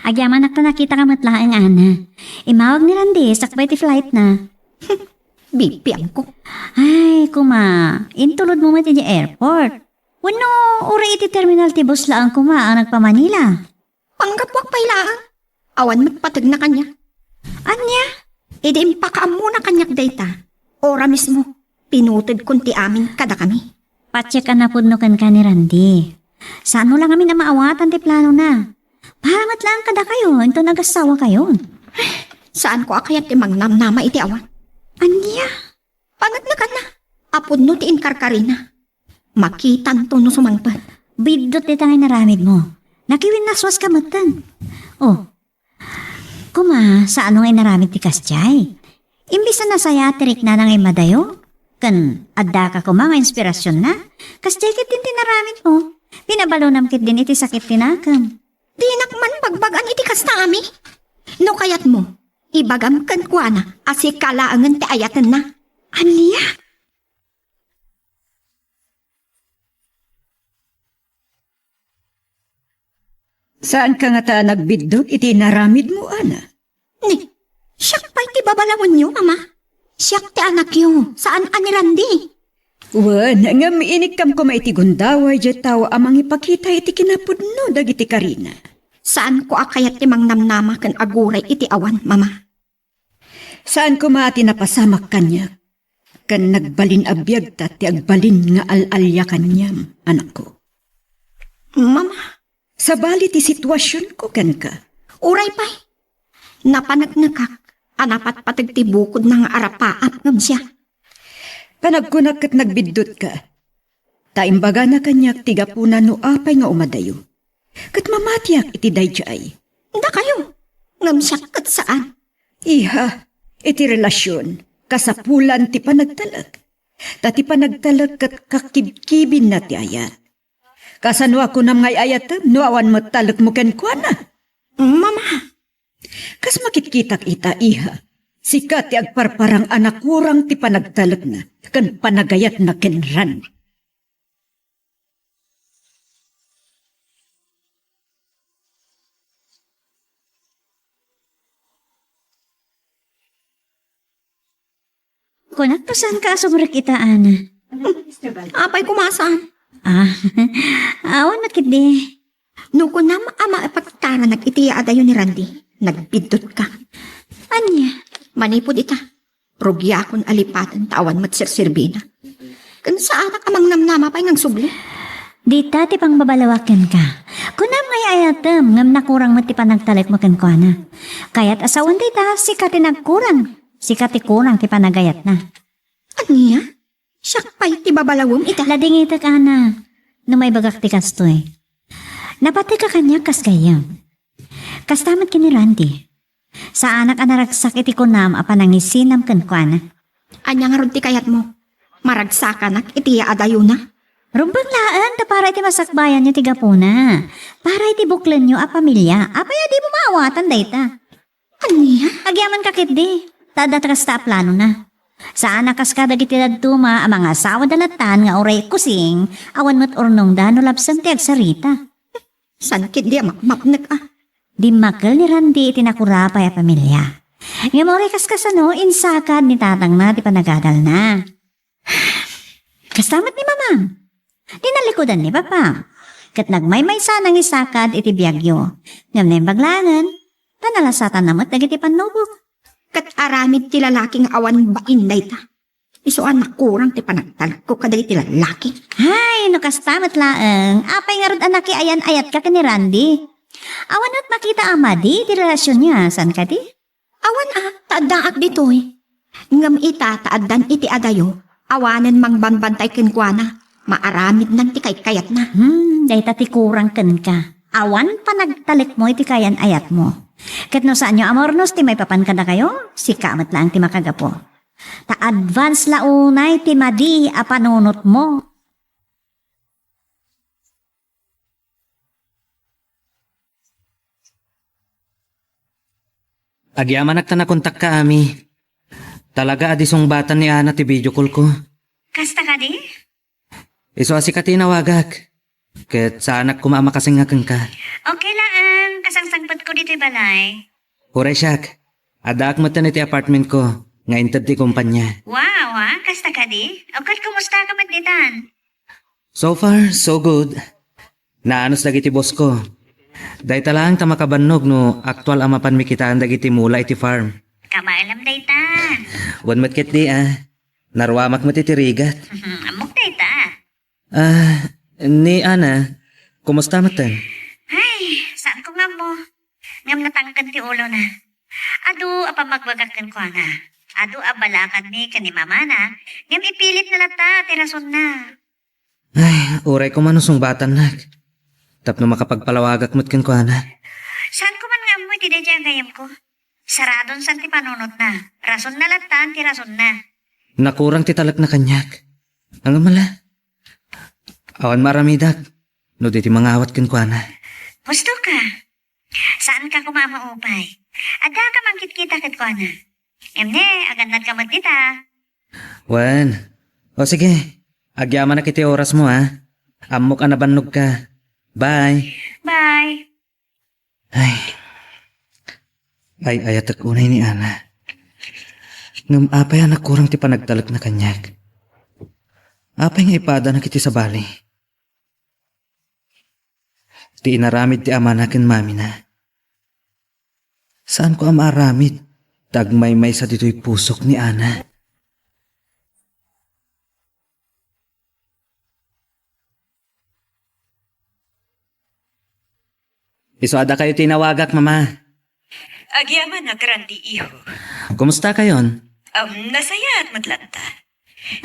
Agyamanak ta nakitaka met laeng, Ana. Immawag ni Randy sakbay ti flight na. Bibiangko. Ay, kuma, intulodmo met idiay airport. Wenno, uray iti terminal ti bus laeng kuma a nagpa-Manila. Panggapuak pay laeng. Awan met pategna kaniak. Ania? Idi impakaammona kaniak dayta, ora mismo, pinutedkon ti amin kadakami. Patiekan a pudno kenka ni Randy. Saanmo la ngamin a maawatan ti planona. Para met laeng kadakayo, inton agassawakayo. Saanko a kayat ti mangnamnama iti awan. Ania? Paneknekanna a pudno ti inkarkarina. Makitanto no sumangpet. Biddut dita nga inaramidmo. Nakiwinnaswaska metten. Oh, kuma, saanmo nga inaramid ti kasdiay? Imbes a nasayaat ti riknana nga immadayo, ken addaka kuma nga inspirasionna, kasdiay ketdin ti inaramidmo. Pinabalonam ketdin iti sakit ti nakem. Dinak man bagbagan iti kasta, Ami. No kayatmo, ibagam kenkuana a sika laengen ti ayatenna. Ania? Saanka ngata a nagbiddut iti inaramidmo, Ana? Ni, siak pay ti babalawenyo, Mama. Siak ti anakyo, saan a ni Randy. Wen, ngem inikkam koma iti gundaway diay tao a mangipakita iti kinapudno dagiti karina. Saanko a kayat ti mangnamnama ken aguray iti awan, Mama. Saan koma ti napasamak kaniak, ken nagbalin a biagta ti agbalin nga al-alia kaniam, anakko. Mama. Sabali ti situasionko kenka. Uray pay. Napaneknekak a napatpateg ti bukodna nga arapaap ngem siak. Panagkunak ket nagbiddutka. Ta imbagana kaniak ti gapuna no apay nga umadayo. Ket mamatiak iti daydiay. Dakayo, ngem siak ket saan. Iha, iti relasion, kasapulan ti panagtalek. Ta ti panagtalek ket kakibkibinna ti ayat. Kasano a kunam nga ay-ayatem no awan met talekmo kenkuana? Mama. Kas makitkitak ita, iha, sika ti agparparang a nakurang ti panagtalekna ken panagayatna ken Randy. Kunak, pasaanka a sumrek ita, Ana. Apay koma saan? Ah, awan met ketdi. No kunam a maipakitaranak iti yaadayo ni Randy, nagbiddutka. Ania? Manipud ita, rugiakon a lipaten ta awan met serserbina. Ken saanak a mangnamnama pay nga agsubli. Dita ti pangbabalawak kenka. Kunam nga ay-ayatem, ngem nakurang met ti panagtalekmo kenkuana. Kayat a sawen dayta, sika ti nagkurang. Sika ti kurang ti panagayatna. Ania? Siak pay ti babalawem ita. Ladingitek, Ana, no maibagak ti kastoy. Napategka kaniak kas gayyem. Kasta met ken ni Randy. Saanak a naragsak iti kunam a panangisinam kenkuana. Ania ngarud ti kayatmo? Maragsakanak iti yaadayona? Rumbeng laeng ta para iti masakbayanyo ti gapuna. Para iti buklenyo a pamilia. Apay a dimo maawatan dayta? Ania? Agyamanka ketdi, ta adda ti kasta a planona. Saan a kas kadagiti dadduma a mangasawa da latan nga uray kusing, awan met urnongda no labsem ti agsarita. Saan ketdi a mapmapnek a? Dimmakel ni Randy iti nakurapay a pamilia. Ngem uray kaskasano, insakad ni tatangna ti panagadalna. Kasta met ni Mamam. Dinalikudan ni Papam. Ket nagmaymaysa nangisakad iti biagyo. Ngem naimbag laengen, ta nalasatanna met dagiti pannubok. Ket aramid ti lalaki nga awan bain dayta. Isu a nakurang ti panagtalekko kadagiti lalaki. Hay, no kasta met laeng, apay ngarud a nakiayan-ayatka ken ni Randy? Awan met makita a madi ti relasionyo, saan kadi? Awan a, ta addaak ditoy. Ngem ita ta addan iti adayo, awanen mangbambantay kenkuana, maaramidnan ti kaykayatna. Hmm, dayta ti kurang kenka. Awan panagtalekmo iti kayan-ayatmo. Ket no saanyo a maurnos ti maipapan kadakayo, sika met laeng ti makagapu. Ta advance la unay ti madi a panunotmo. Agyamanak ta nakontakka, Ami. Talaga a di sungbatan ni Ana ti video call ko. Kasta kadi? Isu a sika ti inawagak. Ket saanak koma a makasengnga kenka. Okay laeng, kasangsangpetko ditoy balay. Uray siak, addaak metten iti apartment ko. nga inted ti kumpanya. Wow, ah, kasta kadi? O ket kumusta ka met ditan? So far, so good. Naanus dagiti boss ko. Dayta laeng ta makabannog no aktual a mapanmi kitaen dagiti mula iti farm. Kamaelem dayta. Wen met ketdi, ah. Naruamak met iti rigat. Ammok dayta. Ah, ni Ana, kumusta metten? Ay, saan ko nga ammo. Ngem natangken ti ulona. Adu a pammagbagak kenkuana. Adu a balakadmi ken ni mamana, ngem ipilitna latta ti rasonna. Ay, uray koma no sungbatannak. Tapno makapagpalawagak met kenkuana. Saan ko man nga ammo iti daydiay a gayamko? Saradon san ti panunotna. Rasonna lattan ti rasonna. Nakurang ti talekna kaniak. Angam la. Awan maaramidak no di ti mangawat kenkuana. Husto ka. Saan ka koma a maupay. Adda ka mangkitkita kenkuana. Ngem ne, agannad ka met dita. Wen. O sige, agyamanak iti orasmo, ha. Ammok a nabannog ka. Bye. Bye. Ay. Ay-ayatek unay ni Ana. Ngem apay a nakurang ti panagtalekna kaniak? Apay nga ipadanak iti sabali? Ti inaramid ti amana ken mamina. Saanko a maaramid ta agmaymaysa ditoy pusok ni Ana. Isu a dakayo ti inawagak, Mama. Agyamanak, Randy, iho. Kumusta kayon? Um, nasayaat met latta.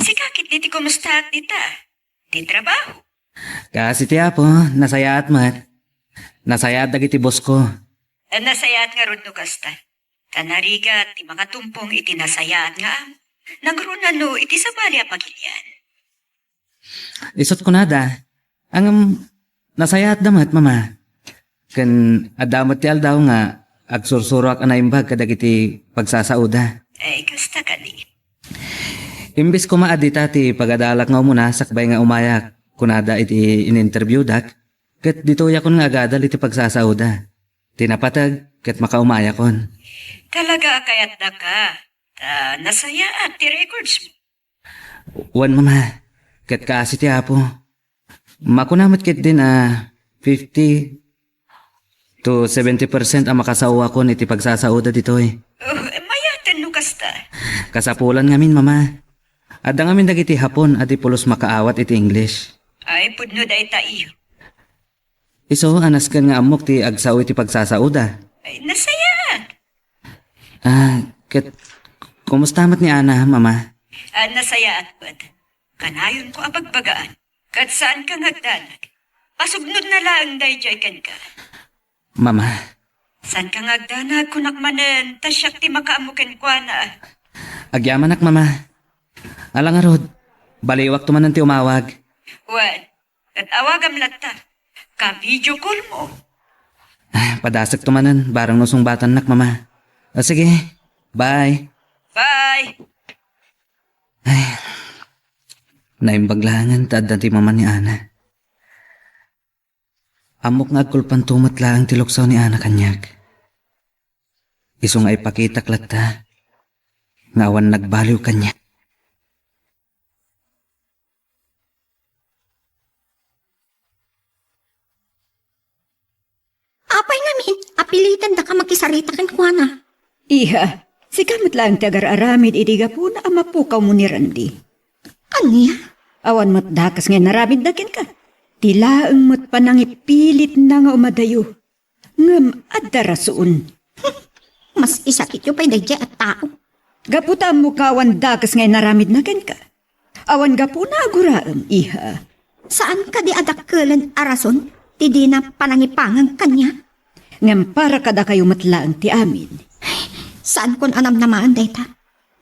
Sika ketdi ti kumustaak dita? Ti trabaho? Kaasi ti Apo, nasayaat met. Nasayaat dagiti boss ko. Nasayaat ngarud no kasta. Ta narigat ti makatumpong iti nasayaat nga amo. Nangruna no iti sabali a pagilian. Isut' kunada, ngem nasayaatda met, Mama. Ken adda met ti aldaw nga agsursuroak a naimbag kadagiti pagsasaoda. Ay, kasta kadi. Imbes koma a dita ti pagadalak nga umuna sakbay nga umayak kunada iti in-interviewdak, ket ditoyakon nga agadal iti pagsasaoda. Ti napateg ket makaumayakon. Talaga a kayatdaka. Ta nasayaat ti records mo. Wen, Mama. Ket kaasi ti Apo. Makuna met ketdin a fifty to seventy percent a makasaoakon iti pagsasaoda ditoy. Oh, mayaten no kasta. Kasapulan ngamin, Mama. Adda ngamin dagiti Hapon a di pulos makaawat iti English. Ay, pudno dayta, iyo. Isu a nasken nga ammok ti agsao iti pagsasaoda. Ay, nasayaat. Ah, ket kumusta met ni Ana, Mama? Ah, nasayaat met. Kanayonko a pagbagaan. Ket saanka nga agdanag. Pasugnodna laeng daydiay kenka. Mama. Saanka nga agdanag, kunak manen, ta siak ti makaammo kenkuana. Agyamanak, Mama. Ala ngarud, baliwakto manen ti umawag. Wen, ket awagam latta. Ka-video call mo. Ah, padasekto manen, barang no sungbatannak, Mama. O sige, bye. Bye. Ay, naimbag laengen ta adda ti mama ni Ana. Ammok nga agkulpanto met laeng ti luksaw ni Ana kaniak. Isu nga ipakitak latta nga awan nagbaliw kaniak. Apay ngamin a pilitendaka makisarita kenkuana? Iha, sika met laeng ti agar-aramid idi gapuna a mapukawmo ni Randy. Ania? Awan met dakes nga inaramidna kenka. Ti laeng met panangipilitna nga umadayo. Ngem adda rason. Mas isakityo pay daydiay a tao. Gapu ta ammok nga awan dakes nga inaramidna kenka. Awan gapuna a guraem, iha. Saan kadi a dakkelen a rason ti dina panangipangen kaniak? Ngem para kadakayo met laeng ti amin. Saankon a namnamaen dayta.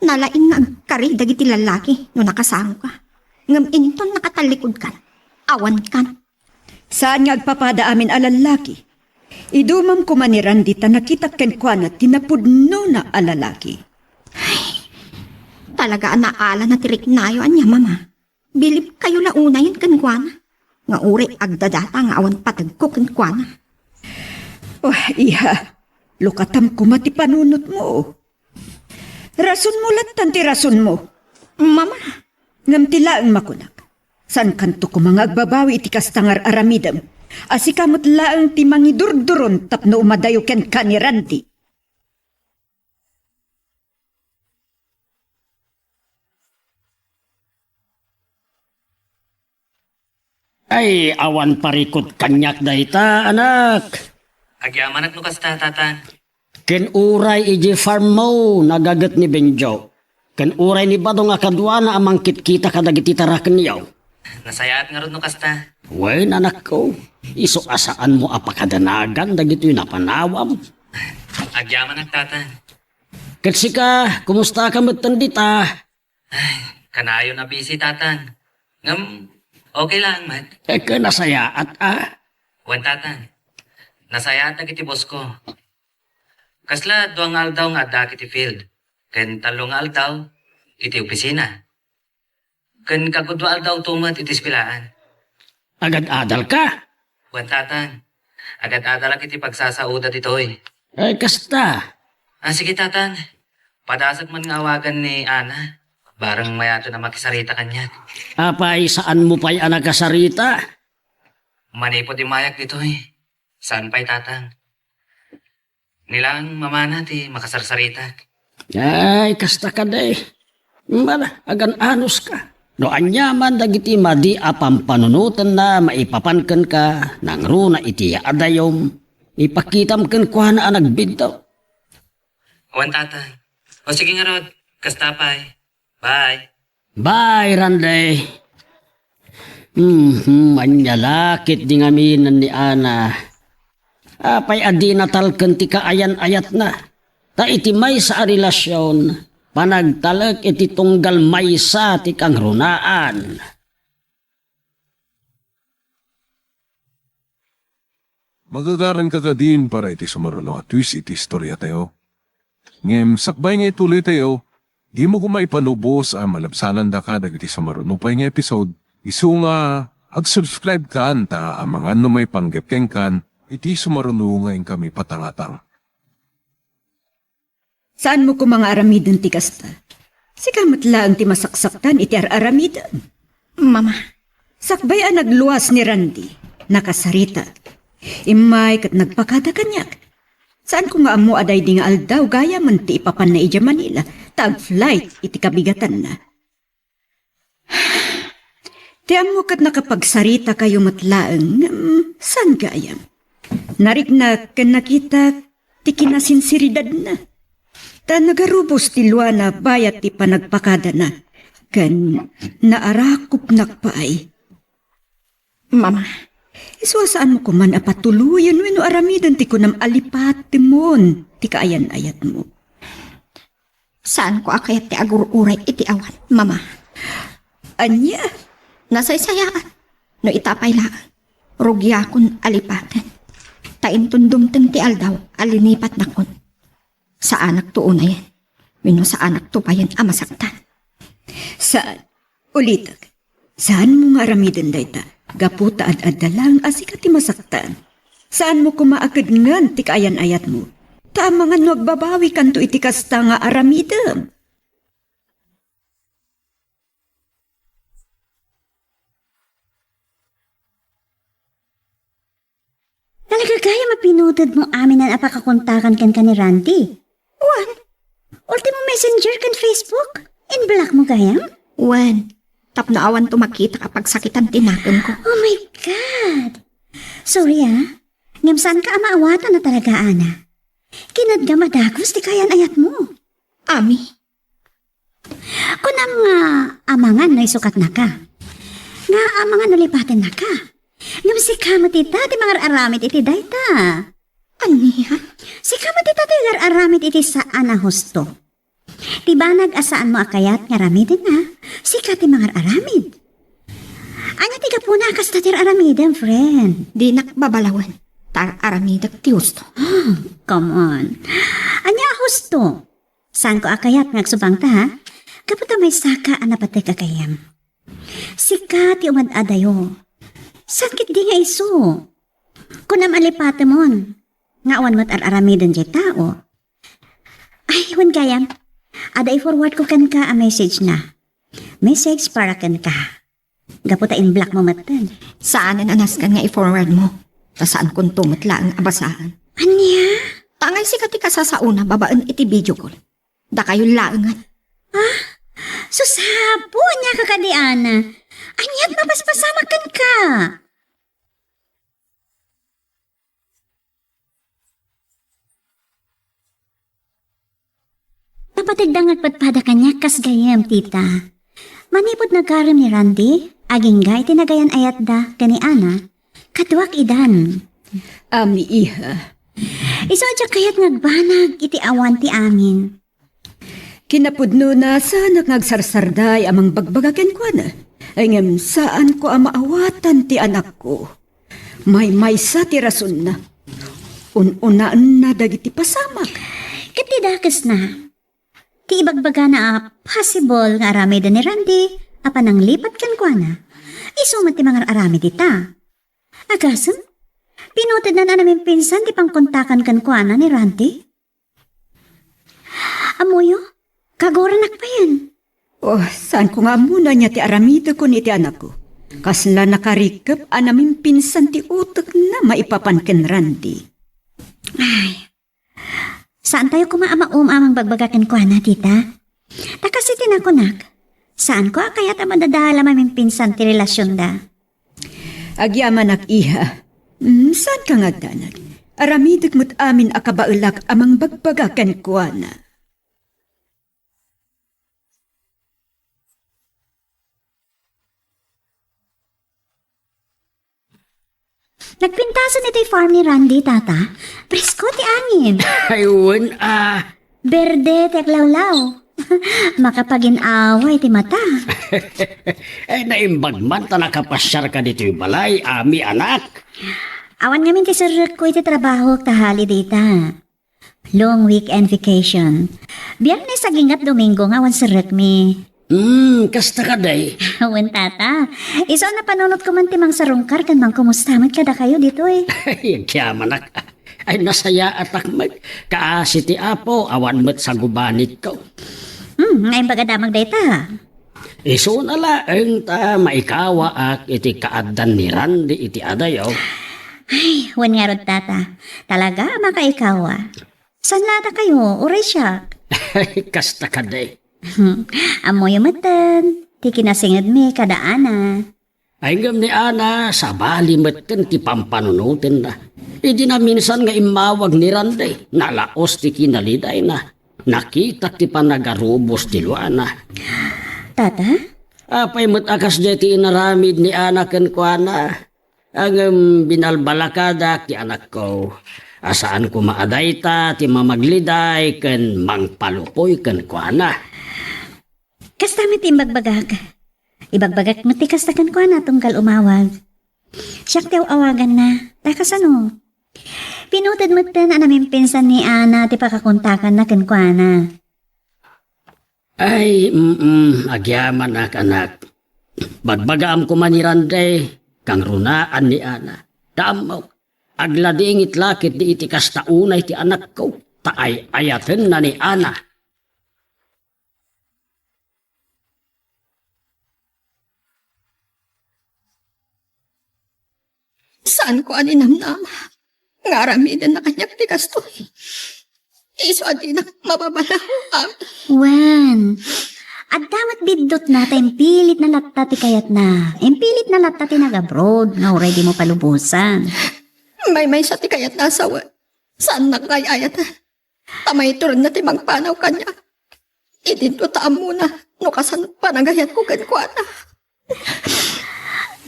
Nalaing nga agkari dagiti lallaki no nakasangoka. Ngem inton nakatallikudkan, awankan. Saan nga agpapada amin a lallaki. Idumam koma ni Randy ta nakitak kenkuana ti napudnona a lalaki. Ay, talaga a naalana ti riknayo ania, Mama. Bilibkayo la unayen kenkuana. Nga uray agdadata nga awan pategko kenkuana. Oh, iha, lukatam koma ti panunotmo. Rasonmo lattan ti rasonmo. Mama. Ngem ti laeng makunak, saankanto koma nga agbabawi iti kasta nga ar-aramidem, a sika met laeng ti mangidurduron tapno umadayo kenka ni Randy. Ay, awan parikut kaniak dayta, anak. Agyamanak no kasta, Tatang. Ken uray idiay farm mo, nagaget ni Benjo. Ken uray ni Badong a kaduana a mangkitkita kadagiti tarakenyo. Nasayaat ngarud no kasta. Wen, anakko, isu a saanmo a pakadanagan dagitoy napanawam. Agyamanak, Tatang. Ket sika, kumusta ka metten dita? Ay, kanayon a busy, Tatang. Ngem, okay lang, met. E, ken nasayaat, a? Wen, Tatang. Nasayaat dagiti boss ko. Kasla dua nga aldaw nga addaak iti field, ken tallo nga aldaw iti opisina. Ken kagudua aldawto met iti eskuelaan. Agad-adalka? Wen, Tatang. Agad-adalak iti pagsasauda ditoy. Ay, kasta. Ah, sige, Tatang. Padasek man nga awagan ni Ana. Bareng mayaten a makisarita kaniak. Apay, saanmo pay a nakasarita? Manipud immayak ditoy. Saan pay, Tatang? Ni laeng mamana ti makasarsaritak. Ay, kasta kadi. Mala, agan-anos ka. No ania man dagiti madi a pampanunotenna maipapan kenka, nangruna iti yaadayom, ipakitam kenkuana a nagbiddaw. Wen, Tatang. O sige ngarud, kasta pay. Bye. Bye, Randy. Mhm, ania la ketdi ngamin ni Ana. Apay a dina talken ti kaayan-ayatna? Ta iti maysa a relasyon, panagtalek iti tunggal maysa ti kangrunaan. Magagaranka kadin para iti sumaruno a twist iti istoriatayo. Ngem sakbay nga ituloytayo, dimo koma ipalubos a malabsanandaka dagiti sumaruno pay nga episode, isu nga ag-subscribe kan ta amangan no maipanggep kenkan iti sumaruno nga inkami patangatang. Saanmo koma nga aramiden ti kasta. Sika met laeng ti masaksaktan iti ar-aramidem. Mama. Sakbay a nagluas ni Randy, nakasarita. Immay ket nagpakada kaniak. Saanko nga ammo a daydi nga aldaw gayamen ti ipapanna idiay Manila, ta ag-flight iti kabigatanna. Ti ammo ket nakapagsarita kayo met laeng, ngem saan gayam? Nariknak ken nakitak ti kinasinseriadna. Ta nagarubos ti luana bayat ti panagpakadana, ken naarakopnak pay. Mama. Isu a saanmo koman a patuloyen wenno aramiden ti kunam a lipatemon ti kaayan-ayatmo. Saanko a kayat ti agur-uray iti awan, Mama. Ania? Nasaysayaan. No ita pay laeng, rugiakon a lipaten. Ta inton dumteng ti aldaw a linipatnakon, saanakto unayen. Wenno saanakto payen a masaktan. Saan? Ulitek. Saanmo nga aramiden dayta, gapu ta ad-adda laeng a sika ti masaktan. Saanmo koma a kedngen ti kaayan-ayatmo. Ta amangan no agbabawikanto iti kasta nga aramidem. Talaga gayam a pinutodmo amin a pakakontakan kenka ni Randy? Wen, ultimo Messenger ken Facebook, in-block mo gayam? Wen, tapno awanto makita a pagsakitan ti nakemko. Oh my God! Sorry, ah. Ngem saanka a maawatan a talaga, Ana. Kinadgam a dagus ti kaayan-ayatmo. Ami. Kunam nga amangan no isukatnaka. Nga amangan no lipatennaka. Ngem sika met ita ti mangar-aramid iti dayta. Ania? Sika met ita ti agar-aramid iti saan a husto. Ti banag a saanmo a kayat nga aramiden a, sika ti mangar-aramid. Ania ti gapuna a kasta ti ar-aramidem, friend? Dinak babalawen. Ta ar-aramidek ti husto. Come on. Ania a husto? Saanko a kayat nga agsubangta, ha? Gapu ta maysaka a napatek a gayyem. Sika ti umad-adayo. Saan ketdi nga isu? Kunam a lipatemon nga awan met ar-aramiden diay tao. Ay, wen gayam. Adda i-forward ko kenka a message na. Message para kenka. Gapu ta in-block mo metten. Saanen a nasken nga i-forward mo. Ta saankonto met laeng a basaan. Ania? Tangay sika ti kasasaona babaen iti video call. Dakayo laengen. Ah? Sus, apo, ania ka kadi, Ana? Ania ti mapaspasamak kenka? Napategda nga agpadpada kaniak kas gayyem, tita. Manipud nagarem ni Randy, agingga iti nagayan-ayatda ken ni Ana, kaduak idan. Ami, iha. Isu a diak kayat nga agbanag iti awan ti amin. Kinapudnona, saanak nga agsarsarday a mangbagbaga kenkuana. Ay ngem, saanko a maawatan ti anakko. Maymaysa ti rasonna. Un-unaenna dagiti pasamak. Ket ti dakesna, ti ibagbagana a possible nga aramiden ni Randy a pananglipat kenkuana, isu met ti mangar-aramid ita. Agasem, pinutednan a namimpinsan ti pangkontakan kenkuana ni Randy. Ammoyo, kagoranak payen. Oh, saanko nga ammo no ania ti aramidekon iti anakko. Kasla nakarikep a namimpinsan ti utekna maipapan ken Randy. Ay, saantayo koma a maum a mangbagbaga kenkuana, tita. Ta kas iti nakunak, saanko a kayat a madadael a mamimpinsan ti relasionda. Agyamanak, iha. Mm, saanka nga agdanag. Aramidek met amin a kabaelak a mangbagbaga kenkuana. Nagpintasen iti farm ni Randy, tata. Presko ti angin. Ay, wen, ah. Berde ti aglawlaw. Makapagin-awa iti mata. Ay, naimbag man ta nakapasiarka ditoy balay, ami, anak. Awan ngamin ti serrekko iti trabahok ta holiday ta. Long weekend vacation. Biernes agingga Domingo nga awan serrekmi. Hmm, kasta kadi. Wen, tata. Isu a napanunotko man ti mangsarungkar ken mangkumusta met kadakayo ditoy. Ay, agyamanak. Ay, nasayaatak met. Kaasi ti Apo, awan met sagubanitko. Hmm, naimbag a damag dayta. Isuna laeng ta maikawaak iti kaaddan ni Randy iti adayo. Ay, wen ngarud, tata. Talaga a makaikawa. Saan la dakayo, uray siak? Kasta kadi. Ammoyo metten, ti kinasingedmi kada Ana. Ay ngem ni Ana, sabali metten ti pampanunotenna. Idi naminsan nga immawag ni Randy, nalaos ti kinalidayna. Nakitak ti panagarubos ti luana. Tata? Apay met a kasdiay ti inaramid ni Ana kenkuana? Ngem binalbalakadak ti anakko a saan koma a dayta ti mamagliday ken mangpalupoy kenkuana. Kasta met ti imbagbagak. Ibagbagak met ti kasta kenkuana tunggal umawag. Siak ti aw-awaganna. Ta kasano? Pinuted metten a namimpinsan ni Ana ti pakakontakanna kenkuana. Ay, mm, agyamanak, anak. Bagbagaam koma ni Randy, kangrunaan ni Ana. Ta ammok, agladingit la ketdi iti kasta unay ti anakko, ta ay-ayatenna ni Ana. Saanko a ninamnama nga aramidenna kaniak ti kastoy. Isu a dinak mababalaw, Ami. Wen, adda met biddutna ta impilitna latta ti kayatna. Impilitna latta ti nag-abroad nga uray dimo palubosan. Maymaysa ti kayatna a sawen. Saannak nga ay-ayatan. Ta maituredna ti mangpanaw kaniak. Idinto ta ammona no kasano panagayatko kenkuana.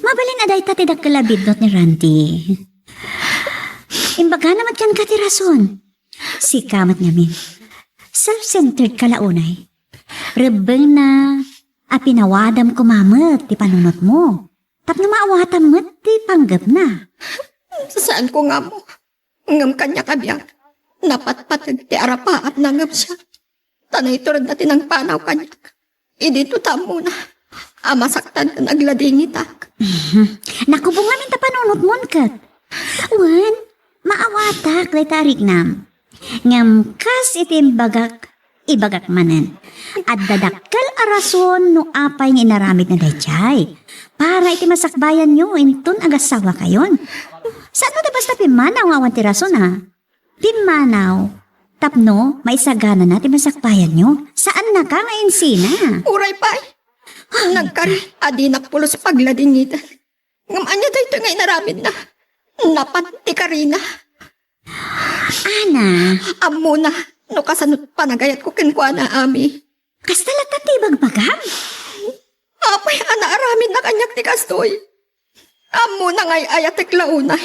Mabalin a dayta ti dakkel a biddut ni Randy. Imbagana met kenka ti rason. Sika met ngamin. Self-centered ka la unay. Rebbengna a pinawadam koma met ti panunotmo. Tapno maawatam met ti panggepna. Saanko nga ammo. Ngem kaniak a biag, napatpateg ti arapaapna ngem siak. Ta naituredna ti nangpanaw kaniak. Idinto ta ammona a masaktan ken agladingitak. Mhm. Nakubong ngamin ta panunotmon ket. Wen, maawatak dayta a riknam. Ngem kas iti imbagak, Ibagak manen, adda dakkel a rason no apay nga inaramidna daydiay. Para iti masakbayanyo inton agasawakayon. Saan met a basta pimmanaw nga awan ti rason, a? Pimmanaw tapno maisaganana ti masakbayanyo. Saannaka nga insina. Uray pay. Nagkari a dinak pulos pagladingit. Ngem ania daytoy nga inaramidna? Napan ti karina. Ana. Ammona no kasano panagayatko kenkuana, Ami. Kasta latta ti ibagbagam? Apay a naaramidna kaniak ti kastoy? Ammona nga ay-ayatek la unay,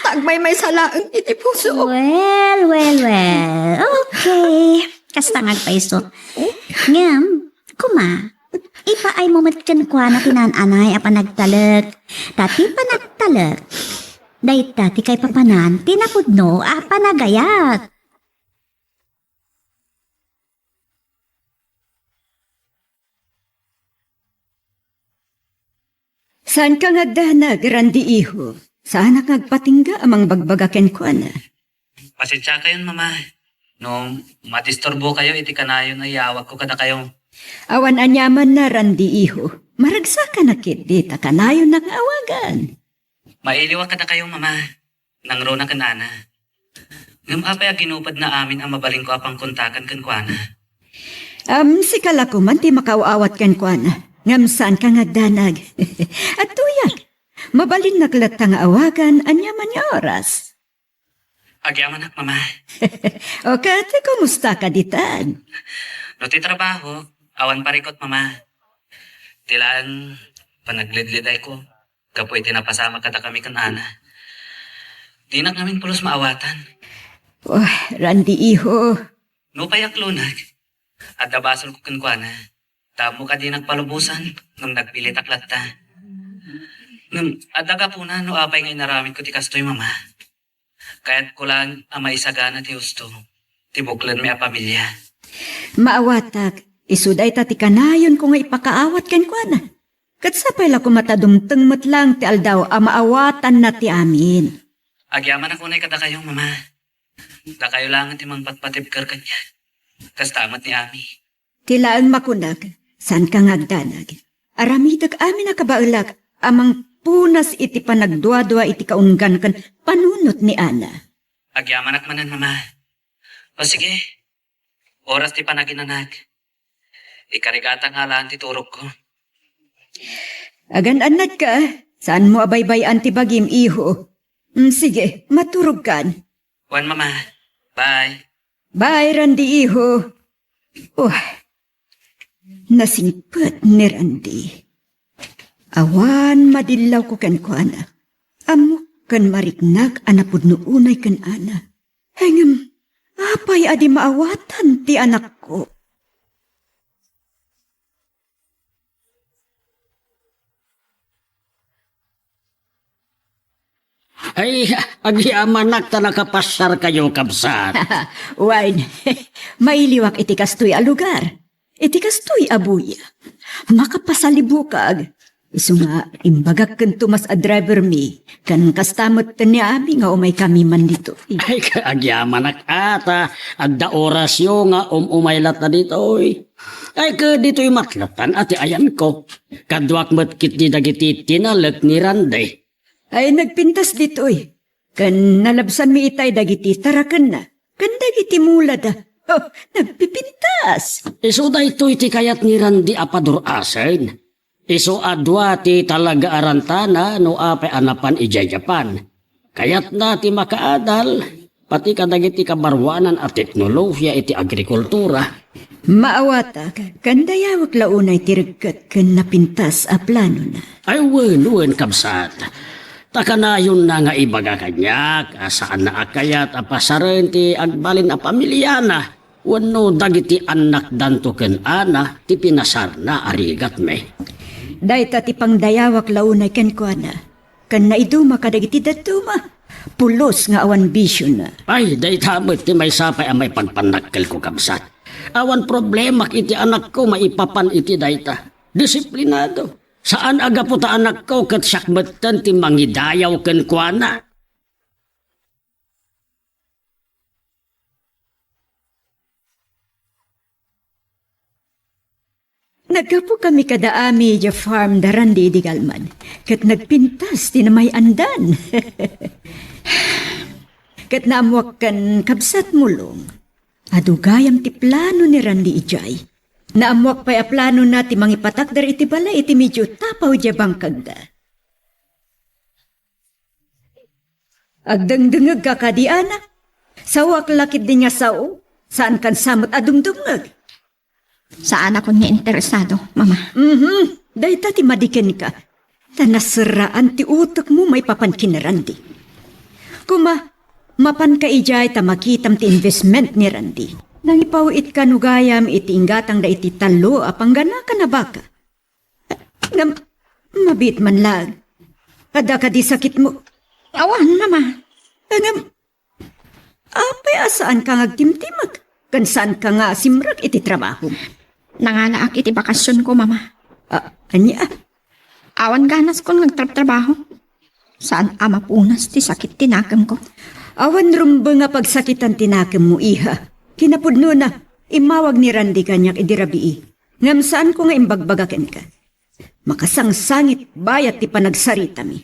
ta agmaymaysa laeng iti puso. Well, well, well. Okay. Kasta nga agpayso. Ngem, kuma, ipaaymo met kenkuana ti naan-anay a panagtalek. Ta ti panagtalek, dayta ti kaipapanan ti napudno a panagayat. Saanka nga agdanag, Randy iho. Saanak nga agpatingga a mangbagbaga kenkuana. Pasensiakayon, Mama, no madisturbokayo iti kanayon a iyawagko kadakayo. Awan aniamanna, Randy iho. Maragsakanak ketdi ta kanayonnak nga awagan. Mailiwak kadakayo, Mama. Nangruna ken Ana. Ngem apay a ginupedna amin a mabalinko a pangkontakan kenkuana? Am, sika la koman ti makaaw-awat kenkuana. Ngem saanka nga agdanag. Adtoyak. Mabalinnak latta nga awagan aniaman nga oras. Agyamanak, Mama. O ket, kumustaka ditan? No ti trabaho, awan parikot, Mama. Ti laeng panagledledayko gapu iti napasamak kadakami ken Ana. Dinak ngamin pulos maawatan. Wah, Randy iho. Nupay aklonag, adda basolko kenkuana. Tapno kadi nagpalubosan, ngem nagpilitak latta. Ngem adda gapuna no apay nga inaramidko ti kastoy, Mama. Kayatko laeng a maisagana ti husto ti buklenmi a pamilia. Maawatak, isu dayta ti kanayonko nga ipakaawat kenkuana. Ket sapay la koma ta dumteng met laeng ti aldaw a maawatanna ti amin. Agyamanak unay kadakayo, Mama. Dakayo laeng ti mangpatpatibker kaniak. Kasta met ni Ami. Ti laeng makunak, saanka nga agdanag. Aramidek amin a kabaelak a mangpunas iti panagduadua iti kaunggan ken panunot ni Ana. Agyamanak manen, Mama. O sige, oras ti panaginanak. Ikarigatak nga alaan ti turogko. Agan-annadka, saanmo a baybay-an ti bagim, iho. Mm, sige, maturogkan. Wen, Mama. Bye. Bye, Randy, iho. Oh, nasingpet ni Randy. Awan madillawko kenkuana. Ammok ken mariknak a napudno unay ken Ana. Ngem, apay a di maawatan ti anakko? Ay, agyamanak ta nakapasyarkayo, kabsat. Wen, mailiwak iti kastoy a lugar, iti kastoy a buya. Makapasalibukag. Isu nga, imbagak ken Tomas a driver mi, ken kasta met ni Ami nga umaykami man ditoy. Ay, agyamanak a ta, adda orasyo nga um-umay latta ditoy. Ay, ket ditoy met latta ti ayanko. Kaduak met ketdi dagiti tinalek ni Randy. Ay, nagpintas ditoy. Ken nalabsanmi itay dagiti tarakenna ken dagiti mulada. Oh, nagpipintas. Isu daytoy ti kayat ni Randy a padur-asen. Isu a dua ti talaga a rantana no apay a napan idiay Japan. Kayatna ti makaadal, pati kadagiti kabaruanan a teknolohiya iti agrikultura. Maawatak, ken dayawek la unay ti regget ken napintas a planona. Ay, wen, wen, kabsat. Ta kanayonna nga ibaga kaniak a saanna a kayat a pasaren ti agbalin a pamiliana wenno dagiti annakdanto ken Ana ti pinasarna a rigatmi. Dayta ti pangdayawak la unay kenkuana. Ken naiduma kadagiti dadduma. Pulos nga awan bisiona. Ay, dayta met ti maysa pay a maipagpannakkelko, kabsat. Awan problemak iti anakko maipapan iti dayta. Disiplinado. Saan a gapu ta anakko ket siak metten ti mangidayaw kenkuana. Naggapukami kada Ami idiay farm da Randy idi galman, ket nagpintas ti namay-andan. Ket naammuak ken kabsat Mulong. Adu gayam ti plano ni Randy idiay. Naammuak pay a planona ti mangipatakder iti balay iti medio tapaw idiay bangkagda. Agdengdengngegka kadi, Ana? Saoak la ketdi nga sao, saankan sa met a dumdumngeg. Saanakon nga interesado, Mama. Mhm. Dayta ti madi kenka. Ta naserraan ti utekmo maipapan ken Randy. Koma, mapanka idiay ta makitam ti investment ni Randy. Nangipaw-itka no gayam iti inggatangda iti tallo a pangganakan a baka. Ngem, mabiit man laeng. Adda kadi sakitmo? Awan, Mama. Ngem, apay a saanka nga agtimtimek? Ken saanka nga simrek iti trabahom? Nangalaak iti bakasionko, Mama. Ah, ania? Awan ganaskon nga agtrabtrabaho. Saan a mapunas ti sakit ti nakemko. Awan rumbeng a pagsakitan ti nakemmo, iha. Kinapudnona, immawag ni Randy kaniak idi rabii. Ngem saanko nga imbagbaga kenka. Makasangsangit bayat ti panagsaritami.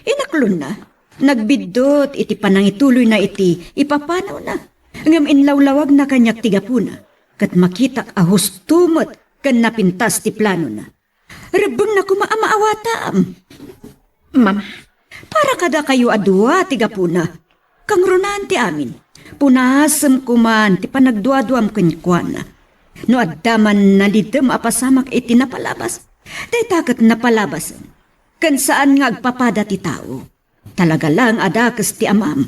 Inaklonna, nagbiddut iti panangituloyna iti ipapanawna. Ngem inlawlawagna kaniak ti gapuna, ket makitak a husto met ken napintas ti planona. Rebbengna koma a maawatam. Mama. Para kadakayo a dua ti gapuna. Kangrunaan ti amin. Punasem koman ti panagduaduam kenkuana. No adda man nalidem a pasamak iti napalabas, dayta ket napalabasem. Ken saan nga agpapada ti tao. Talaga lang a dakes ti amam.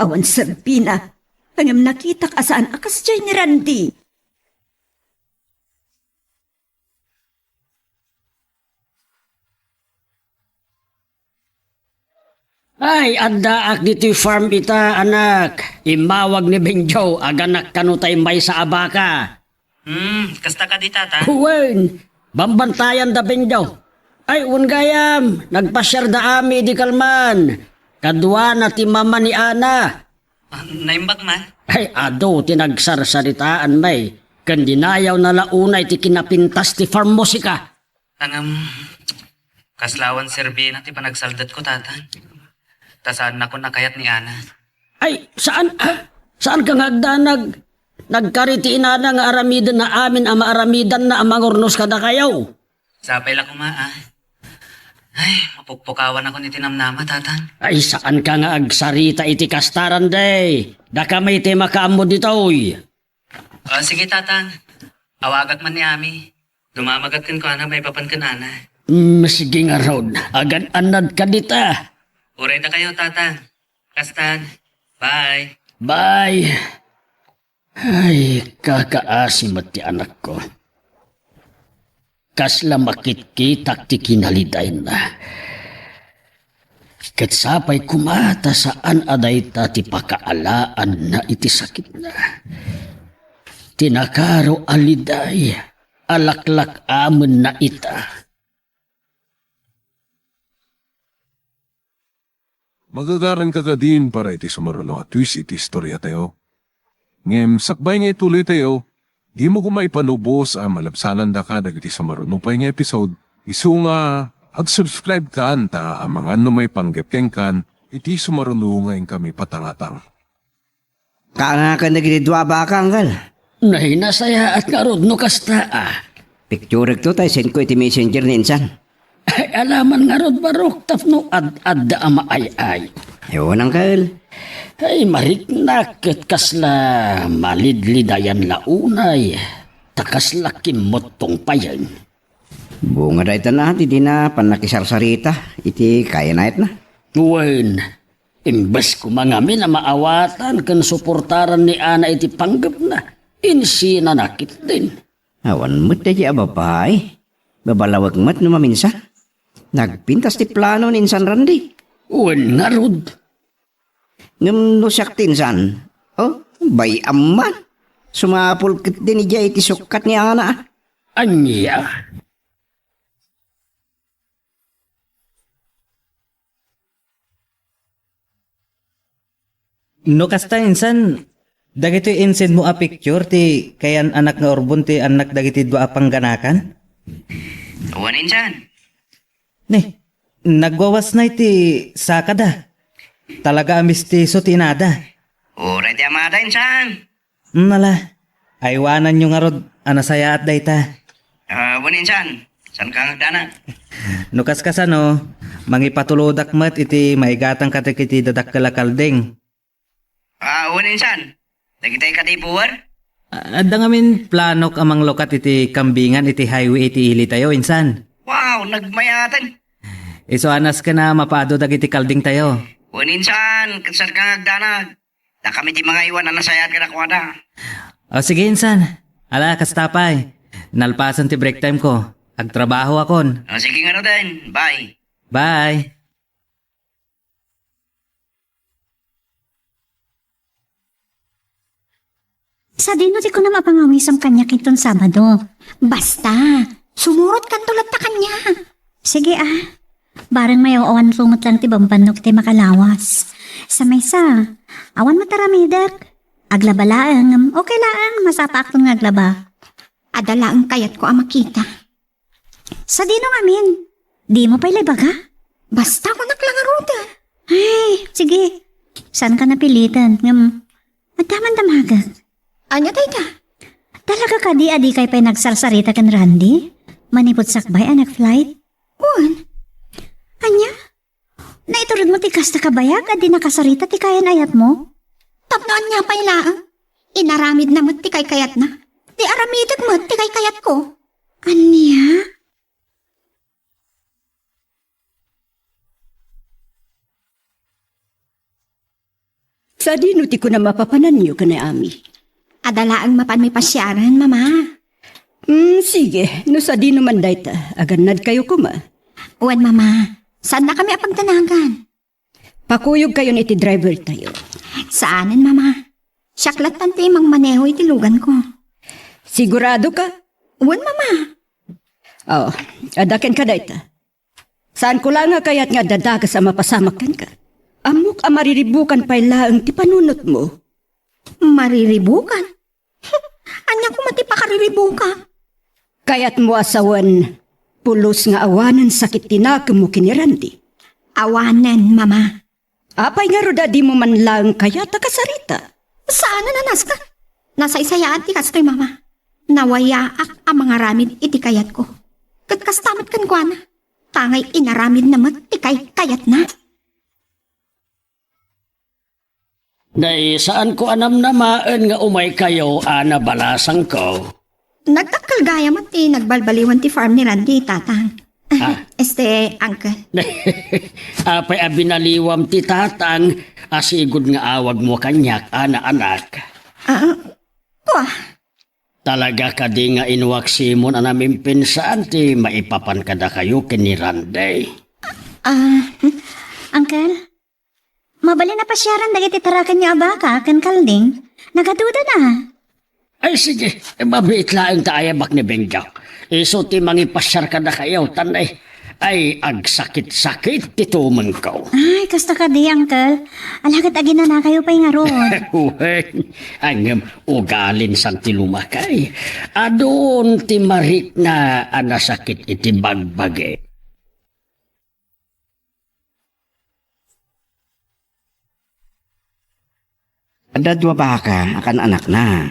Awan serbina. Ngem nakitak a saan a kasdiay ni Randy. Ay, addaak ditoy farm ita, anak. Immawag ni Benjo, aganak kano tay maysa a baka. Hmm, kasta kadi, Tata? Wen, bambantayan da Benjo. Ay, wen gayam, nagpasiar da Ami idi kalman. Kaduana ti mama ni Ana. Ah, naimbag man? Ay, adu ti nagsarsaritaan, may. Ken dinayawna la unay ti kinapintas ti farm musika. Ngem, kasla awan serbina ti panagsaldatko, Tata. Ta saannakon a kayat ni Ana. Ay, saan, ah? Saanka nga agdanag? Nagkari ti inana nga aramidenna amin a maaramidanna a mangurnos kadakayo. Sapay la koma, ah. Ay, mapukpukawanakon iti namnama, Tata. Ay, saanka nga agsarita iti kasta, Randy. Dakami ti makaammo ditoy. Ah, sige, Tata. Awagak man ni Ami. Dumamagak kenkuana maipapan ken Ana. Mm, sige ngarud. Agan-annadka dita. Uray dakayo, Tata. Kastan. Bye. Bye. Ay, kakaasi met ti anakko. Kasla makitkitak ti kinalidayna. Ket sapay koma ta saan a dayta ti pakaalaanna iti sakitna. Ti nakaro a liday a laklak-amenna ita. Magagaranka kadin para iti sumaruno a twist iti istoriatayo. Ngem sakbay nga ituloytayo, dimo koma ipanubos a malabsanandaka dagiti sumaruno pay nga episode, isu nga agsubscribekan ta amangan no maipanggep kenkan iti sumaruno nga inkami patangatang. Kaanakan dagiti dua a baka, anggal? Nay, nasayaat ngarud no kasta, a. Picturekto tay sendko iti messenger ni insan. Ay, alaman ngarud, Barok, tapno ad-adda a maay-ay. Ay, unang kael. Ay, mariknak ket kasla malidlidayan la unay. Ta kasla kimmuttong payen. Bunga dayta na ti dina pannakisarsaritana iti kayanayatna. Wen, imbes koma ngamin a maawatan ken suportaran ni Ana iti panggepna, insinana ketdin. Awan met daydi a babai. Babalawek met no maminsan. Nagpintas ti plano ni insan Randy. Wen ngarud. Ngem no siak ti insan, oh, bay-am man. Sumapul ketdin idiay iti sukkat ni Ana. Ania? No kasta, insan, Dagitoy insendmo a picture ti kayan-anak nga urbon ti annak dagiti dua a pangganakan? Wen, insan. Ni, nagwawasna iti sakada. Talaga a mistiso ti inada. Uray ti amada, insan. Nala, aywananyo ngarud a nasayaat dayta. Ah, wen, insan. Saan ka nga agdanag? No kaskasano, mangipatulodak met iti maigatang kadagiti dadakkel a kalding. Ah, wen, insan. Dagitay kadi puwer? Ah, adda ngamin planok a manglukat iti kambingan iti highway iti ilitayo, insan. Wow, nagmayaten. Isu a nasken a mapaado dagiti kaldingtayo. Wen, insan, ket saan ka nga agdanag? Dakami ti mangaywan a nasayaat kadakuada. O, sige, insan. Ala, kasta pay. Nalpasen ti break time ko. Agtrabaho akon. O, sige ngaruden. Bye. Bye. Sadino ti kunam a pangawisem kaniak inton Sabado? Basta, sumurotkanto latta kaniak. Sige, ah. Bareng mayaw-awanto met laeng ti bambannok iti makalawas. Sa maysa, awan met aramidek. Aglaba laeng, ngem okay laeng, masapaakton nga aglaba. Adda laeng kayatko a makita. Sadino ngamin? Dimo pay la ibaga? Basta kunak la ngarud. Ay, sige. Saanka napilitan. Ngem, adda man damagek. Ania dayta? Talaga kadi a dikay pay nagsarsarita ken Randy? Manipud sakbay a nag-flight? Wen. Ania? Naituredmo ti kasta kabayag a di nakasarita ti kayan-ayatmo? Tapno ania pay laeng? Inaramidna met ti kaykayatna. Di aramidek met ti kaykayatko. Ania? Sadino ti kunam a papananyo ken ni Ami? Adda laeng mapan maipasiaren, Mama. Hmm, sige. No sadino man dayta, agannadkayo koma. Wen, Mama. Saannakami a pagdanagan. Pakuyogkayon iti drivertayo. Saanen, Mama. Siak lattan ti mangmaneho iti luganko. Siguradoka? Wen, Mama. Oh, adda kenka dayta. Saanko la nga kayat nga adda dakes a mapasamak kenka. Ammok a mariribukan pay laeng ti panunotmo. Mariribukan? Ania koma ti pakariribuka? Kayatmo a sawen, pulos nga awanen sakit ti nakemmo ken ni Randy? Awanen, Mama. Apay ngarud a dimo man laeng kayat a kasarita? Saan a nanaska. Nasaysayaan ti kastoy, Mama. Nawayaak a mangaramid iti kayatko. Ket kasta met kenkuana. Tangay inaramidna met ti kay-, kayatna. Nay, saanko a namnamaen nga umaykayo a nabalasangko. Nagdakkel gayam ti nagbalbaliwan ti farm ni Randy, Tatang. Ah. Este, Uncle. Apay a binaliwam ti Tatang a sigud nga awagmo kaniak, a naanak? Ah, kua. Talaga kadi nga inwaksimonam a namimpinsaan ti maipapan kadakayo ken ni Randy? Ah, Uncle? Mabalin a pasiaran dagiti tarakenyo a baka ken kalding? Nagadudana. Ay, sige, mabiit laeng ta ayabak ni Benjang. Isu ti mangipasiar kadakayo, tan, ay, ay, agsakit-sakit ti tumengko. Ay, kasta kadi, Uncle. Alagad aginanakayo pay ngarud. Wen, ngem ugalin san ti lumakay. Adun ti marikna a nasakit iti bagbagi. Adda dua baka a kan-anakna.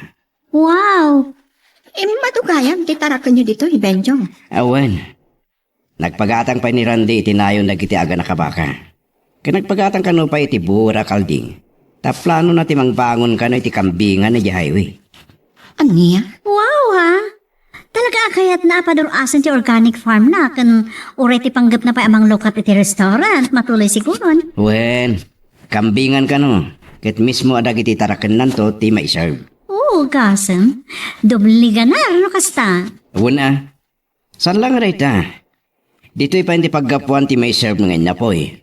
Wow! Immadu gayam ti tarakenyo ditoy, Benjong. Awan. Nagpagatang pay ni Randy iti nayon dagiti agan a kabaka. Ken nagpagatang kano pay iti buor a kalding. Ta planona ti mangbangon kano iti kambingan idiay highway. Ania? Wow, ha? Talaga a kayatna a padur-asen ti organic farm na, ken uray ti panggepna pay a manglukat iti restaurant, matuloy siguron. Wen, kambingan kano, ket mismo a dagiti tarakennanto ti maiserve. Oo, gasem. Doble ganar, no kasta? Wen a. Saan la nga dayta? Ditoy pay ti paggapuan ti maiserve nga innapoy.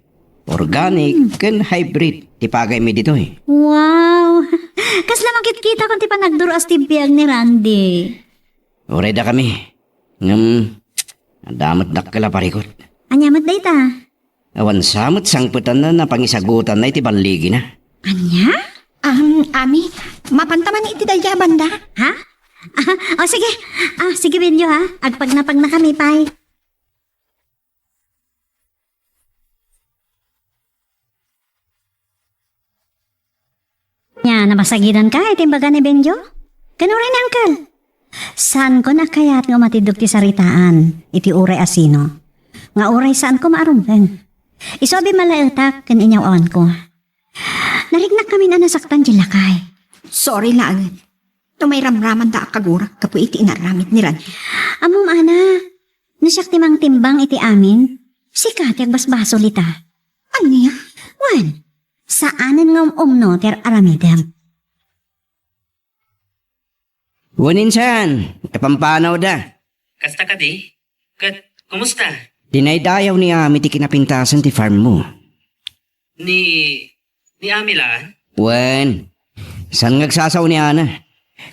Organic ken hybrid ti pagaymi ditoy. Wow! Kasla makitkitakon ti panagdur-as ti biag ni Randy. Uray dakami. Ngem, adda met dakkel a parikut. Ania met dayta? Awan sa met sangpetanna a pangisagutanna iti balligina. Ania? Um, Ami, mapanta man iti dayta a banda? Ha? Ah, o sige. Ah, sige, Benyo, ha? Agpagnapagna kami pay. Nya, napasagidanka iti imbaga ni Benjo? Ken uray ni Uncle? Saankon a kayat nga umatiddog ti saritaan iti uray a sino. Nga uray saanko maarumeng. Isu a bimmalaetak ken inyaw-awanko. Nariknak kami a nasaktan ti lakay. Sorry laeng. No mairamramanda a kagurak gapu iti inaramid ni Randy. Ammom, Ana, no siak ti mangtimbang iti amin, sika ti agbasbasol ita. Ania? Wen, saanen nga um-umno ti ar-aramidem. Wen insan, napampanawda. Kasta kadi? Ket, kumusta? Dinaydayaw ni Ami ti kinapintasen ti farm mo. Ni, ni Ami laeng? Wen, saan nga agsasao ni Ana.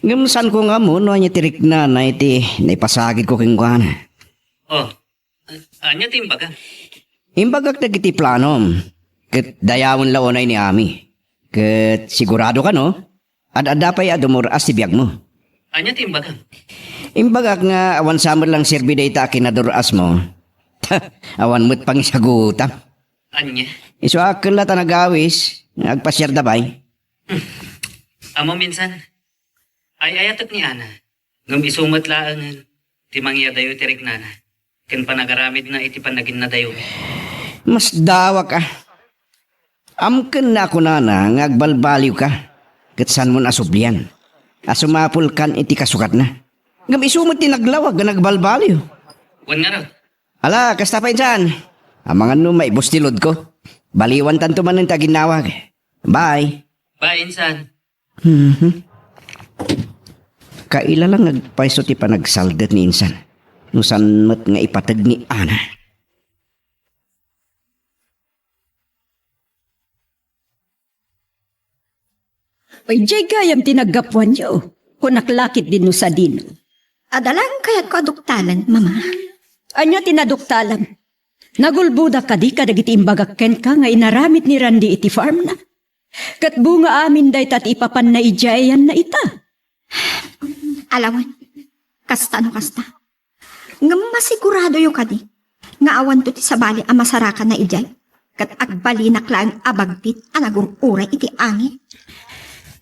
Ngem saanko nga ammo no ania ti riknana iti naipasagidko kenkuana. Oh, ania ti imbagam? Imbagak dagiti planom, ket dayawen la unay ni Ami. Ket sigurado kano, ad-adda pay a dumur-as ti biagmo. Ania ti imbagam? Imbagak nga awan sa met lang serbi dayta a kinadur-asmo. Awan met pangisagutam. Ania? Isu a ket la ta nagawis, nga agpasiarda pay. Ammom insan, ay-ayatek ni Ana, ngem isu met laengen ti mangyadayo iti riknana ken panagaramidna iti panaginnadayomi. Masdawak a. Amken a kunana nga agbalbaliwka, ket saanmon a sublian a sumapulkan iti kasukatna. Ngem isu met ti naglawag nga nagbalbaliw. Wen ngarud. Ala, kasta pay insan. Amangan no maibus ti loadko. Baliwantanto manen ti aginnawag. Bye. Bye, insan. Mhm. Kaila lang agpayso ti panagsaldet ni insan. No saan met nga ipateg ni Ana. Idiay gayam ti naggapuanyo. Kunak la ketdi no sadino. Adda laeng kayatko a duktalen, Mama. Ania ti naduktalam? Nagulbodak kadi kadagiti imbagak kenka nga inaramid ni Randy iti farmna? Ket bunga amin dayta ti ipapanna idiay ayanna ita. Alawen, kasta no kasta. Ngem masiguradoyo kadi nga awanto ti sabali a masarakanna idiay, ket agbalinak laeng a bagtit a nagur-uray iti angin.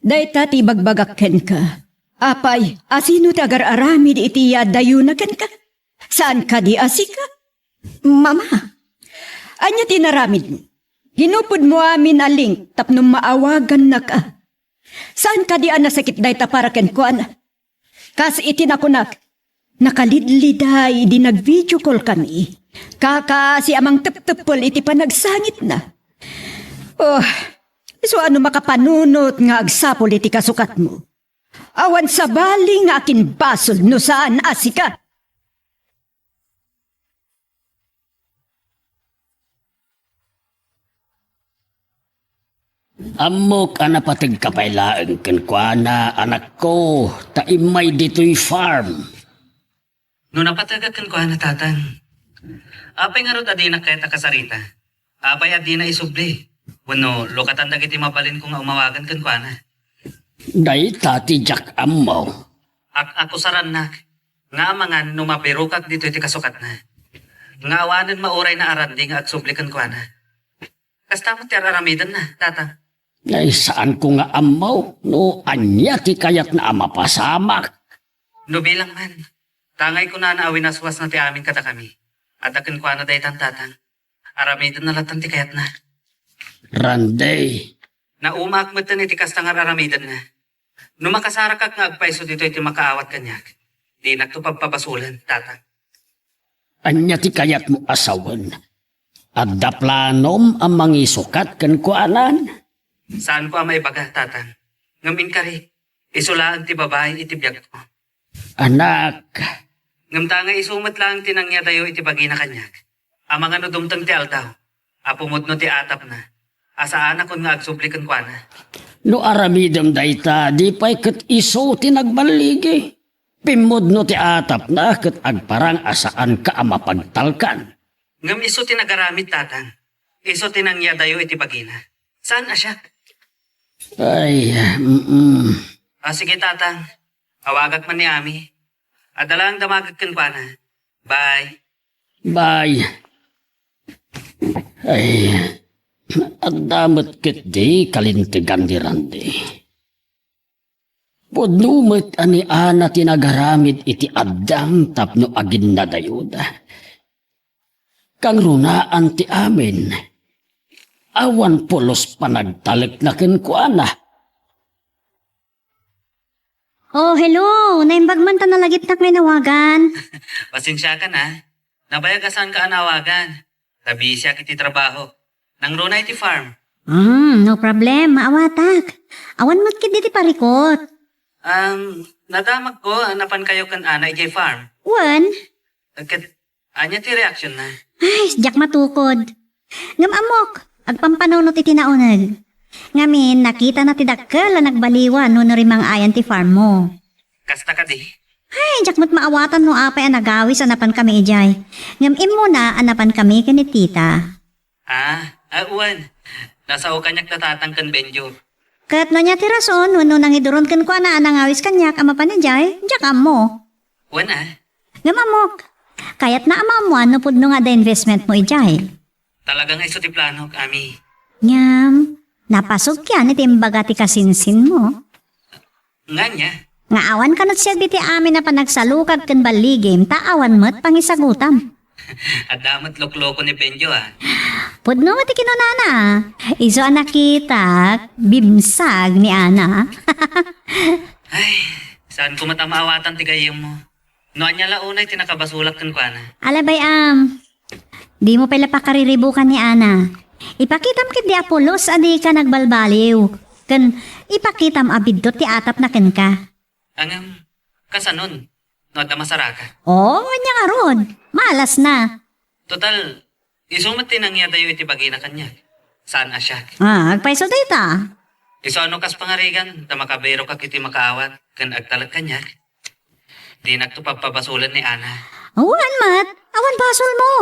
Dayta ti ibagbagak kenka. Apay, asino ti agar-aramid iti yaddayona kenka? Saan kadi a sika? Mama. Ania ti inaramidmo? Ginupodmo amin a link tapno maawagannaka. Saan kadi a nasakit dayta para kenkuana? Kas iti nakunak, nakalidliday idi nag-video call kami. Kakaasi a mangtepteppel iti panagsangitna. Oh, isu a no makapanunot nga agsapul iti kasukatmo. Awan sabali nga akinbasol no saan a sika. Ammok a napategka pay laeng kenkuana, anakko, ta immay ditoy farm. No napategak kenkuana, Tatang, apay ngarud a dinak kayat a kasarita? Apay a dina isubli? Wenno lukatan dagiti mabalinko nga umawagan kenkuana? Dayta ti diak ammo. Ak-akusarannak nga amangan no mabirokak ditoy ti kasukatna. Nga awanen maurayna a Randy nga agsubli kenkuana. Kasta met ti ar-aramidenna, Tatang. Ay, saanko nga ammo no ania ti kayatna a mapasamak. No bilang man, tangay kunana a winaswasna ti amin kadakami. Adda kenkuana daytan, Tatang. Aramidenna latta ti kayatna. Randy. Naumaak metten iti kasta nga ar-aramidenna. No makasarakak nga agpayso ditoy ti makaawat kaniak, dinakto pagpabasolen, Tatang. Ania ti kayatmo a sawen? Adda planom a mangisukat kenkuanan? Saanko a maibaga, Tatang. Ngem inkari, isu laeng ti babai iti biagko. Anak. Ngem ta nga isu met laeng ti nangyadayo iti bagina kaniak. Amangan no dumteng ti aldaw, a pumudno ti atapna, a saanakon nga agsubli kenkuana. No aramidem dayta, di pay ket isu ti nagballigi. Pimmudno ti atapna ket agparang a saanka a mapagtalkan. Ngem isu ti nagaramid, Tatang. Isu ti nangyadayo iti bagina. Saan a siak? Ay, mm. Ah, sige, Tatang. Awagak man ni Ami. Adda lang damagek kenkuana. Bye. Bye. Ay, adda met ketdi kalintegan ni Randy. Pudno met a ni Ana ti nagaramid iti addang tapno aginnadayoda. Kangrunaan ti amin, awan pulos panagtalekna kenkuana. Oh, hello! Naimbag man ta nalagipnak nga inawagan. Pasensiakan, a. Nabayag a saanka a nawagan. Nabisiak iti trabaho. Nangruna iti farm. Hmm, no problem. Maawatak. Awan met ketdi ti parikut. Um, nadamagko a napankayo ken Ana idiay farm. Wen? Ket ania ti reactionna? Ay, diak matukod. Ngem ammok, agpampanunot iti nauneg. Ngamin, nakitana ti dakkel a nagbaliwan no narimang-ayan ti farmmo. Kasta kadi? Ay, diak met maawatan no apay a nagawis a napankami idiay. Ngem immuna a napankami ken ni Tita. Ah, ah, wen. Nasao kaniak da Tatang ken Benjo. Ket no ania ti rason wenno nangiduron kenkuana a nangawis kaniak a mapan idiay, diak ammo. Wen, a. Ngem ammok, kayatna a maammoan no pudno nga adda investmentmo idiay. Talaga nga isu ti planok, Ami. Ngem, napasugkian iti imbaga ti kasinsinmo. Nga ania? Nga awan kano siak diti amin a panagsalukag ken balligim ta awan met pangisagutam. Adda met lokloko ni Benjo, a. Pudno met ti kinunana. Isu a nakitak, bimsag ni Ana. Ay, saanko met a maawatan ti gayyemmo. No ania la unay ti nakabasolak kenkuana. Ala bay-am, dimo pay la pakariribukan ni Ana. Ipakitam ketdi a pulos a dika nagbalbaliw. Ken ipakitam a biddut ti atapna kenka. Ngem, kasanon, no adda masaraka? Oo, ania ngarud. Malasna. Total, isu met ti nangyadayo iti bagina kaniak. Saan a siak. Ah, agpayso dayta. Isu a no kas pangarigan, ta makabayrokak iti makaawat, ken agtalek kaniak. Dinakto pagpabasolen ni Ana. Awan met, awan basolmo.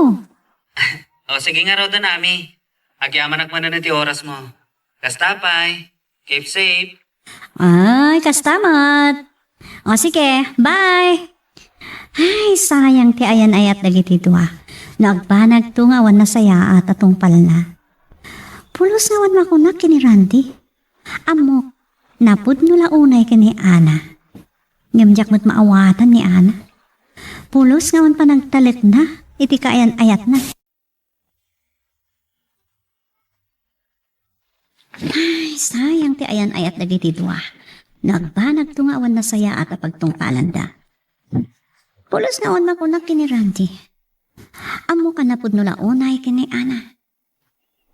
O, sige ngaruden, Ami. Agyamanak manen iti orasmo. Kasta pay. Keep safe. Ay, kasta met. O, sige, bye. Ay, sayang ti ayan-ayat dagiti dua. No agbanagto nga awan nasayaat a tungpalna. Pulos nga awan makunak ken ni Randy. Ammok, napudno la unay ken ni Ana. Ngem diak met maawatan ni Ana. Pulos nga awan panagtalekna iti kaayan-ayatna. Ay, sayang ti ayan-ayat dagiti dua. No agbanagto nga awan nasayaat a pagtungpalanda. Pulos nga awan makunak ken ni Randy. Ammok a napudno la unay ken ni Ana.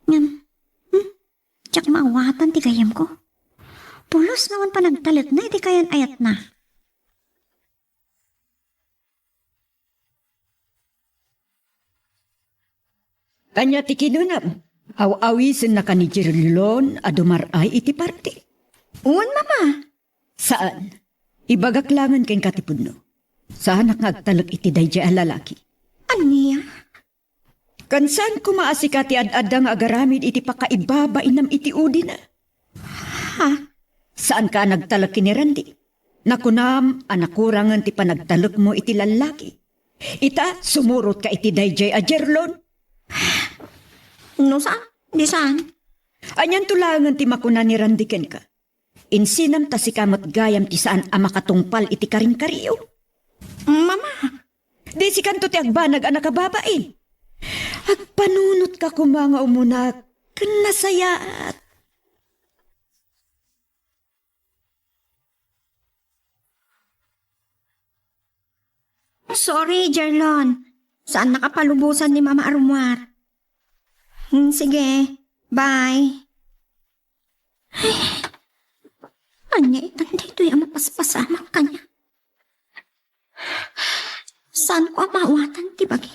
Ngem, hmm, diak maawatan ti gayyemko. Pulos nga awan panagtalekna iti kaayan-ayatna. Ania ti kinunam? Aw-awisennaka ni Jerlon a dumar-ay iti party? Wen, Mama. Saan. Ibagak laengen kenka ti pudno. Saanak nga agtalek iti daydiay a lalaki. Ania? Ken saan koma a sika ti ad-adda nga agaramid iti pakaibabainam iti udina. Ha? Saanka a nagtalek ken ni Randy? Nakunam a nakurangen ti panagtalekmo iti lallaki. Ita, sumurotka iti daydiay a Jerlon. No saan, di saan. Anianto laengen ti makuna ni Randy kenka? Insinam ta sika met gayam ti saan a makatungpal iti karingkariyo. Mama! Di sikanto ti agbanag a nakababain. Agpanunotka koma nga umunak ken nasayaat. Sorry, Jerlon. Saannaka palubosan ni Mama a rummuar. Hmm, sige. Bye. Ay, ania itan daytoy a mapaspasamak kaniak? Saanko a maawatan ti bagi?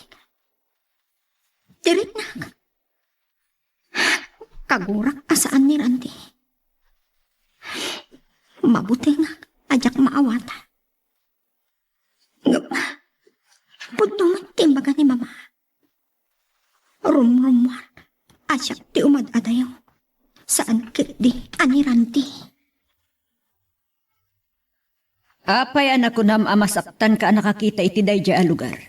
Ti riknak. Kagurak a saan ni Randy. Mabutengak a diak maawatan. Ngem, pudno met ti imbaga ni Mama. Rumrummuar a siak ti umad-adayo. Saan ketdi a ni Randy? Apay a nakunam a masaptanka a nakakita iti daydiay a lugar?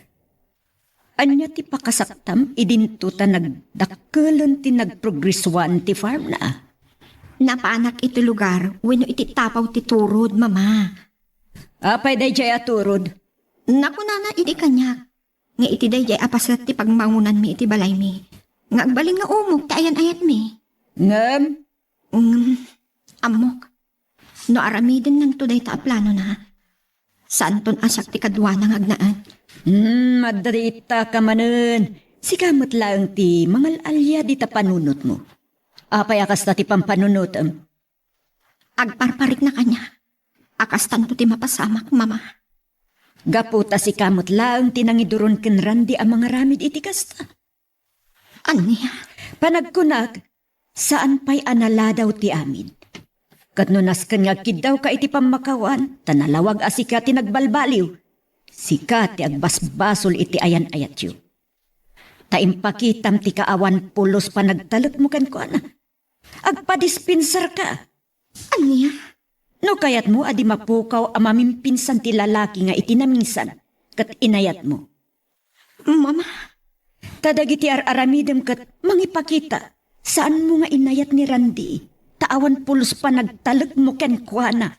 Ania ti pakasaptam idinto ta nagdakkelen ti nagprogresuan ti farmna? Napanak iti lugar wenno iti tapaw ti turod, Mama. Apay daydiay a turod? Nakunana idi kaniak nga iti daydiay a paset ti pagmangonanmi iti balaymi, nga agbalin nga umok ti ayan-ayatmi. Ngem? Ngem, ammok. No aramidennanto dayta a planona, saanton a siak ti kaduana nga agnaed. Hmm, adda dayta ka manen. Sika met laeng ti mangal-alia dita panunotmo. Apay a kasta ti pampanunotem? Agparparikna kaniak a kastanto ti mapasamak, Mama. Gapu ta sika met laeng ti nangiduron ken Randy a mangaramid iti kasta. Ania? Panagkunak, saan pay a naladaw ti amin. Ket no nasken nga agkiddawka iti pammakawan, ta nalawag a sika ti nagbalbaliw, sika ti agbasbasol iti ayan-ayatyo. Ta impakitam ti kaawan pulos panagtalekmo kenkuana. Agpadispensarka. Ania? No kayatmo a di mapukaw a mamimpinsan ti lalaki nga iti naminsan ket inayatmo. Mama. Ta dagiti ar-aramidem ket mangipakita, saanmo nga inayat ni Randy, ta awan pulos panagtalekmo kenkuana.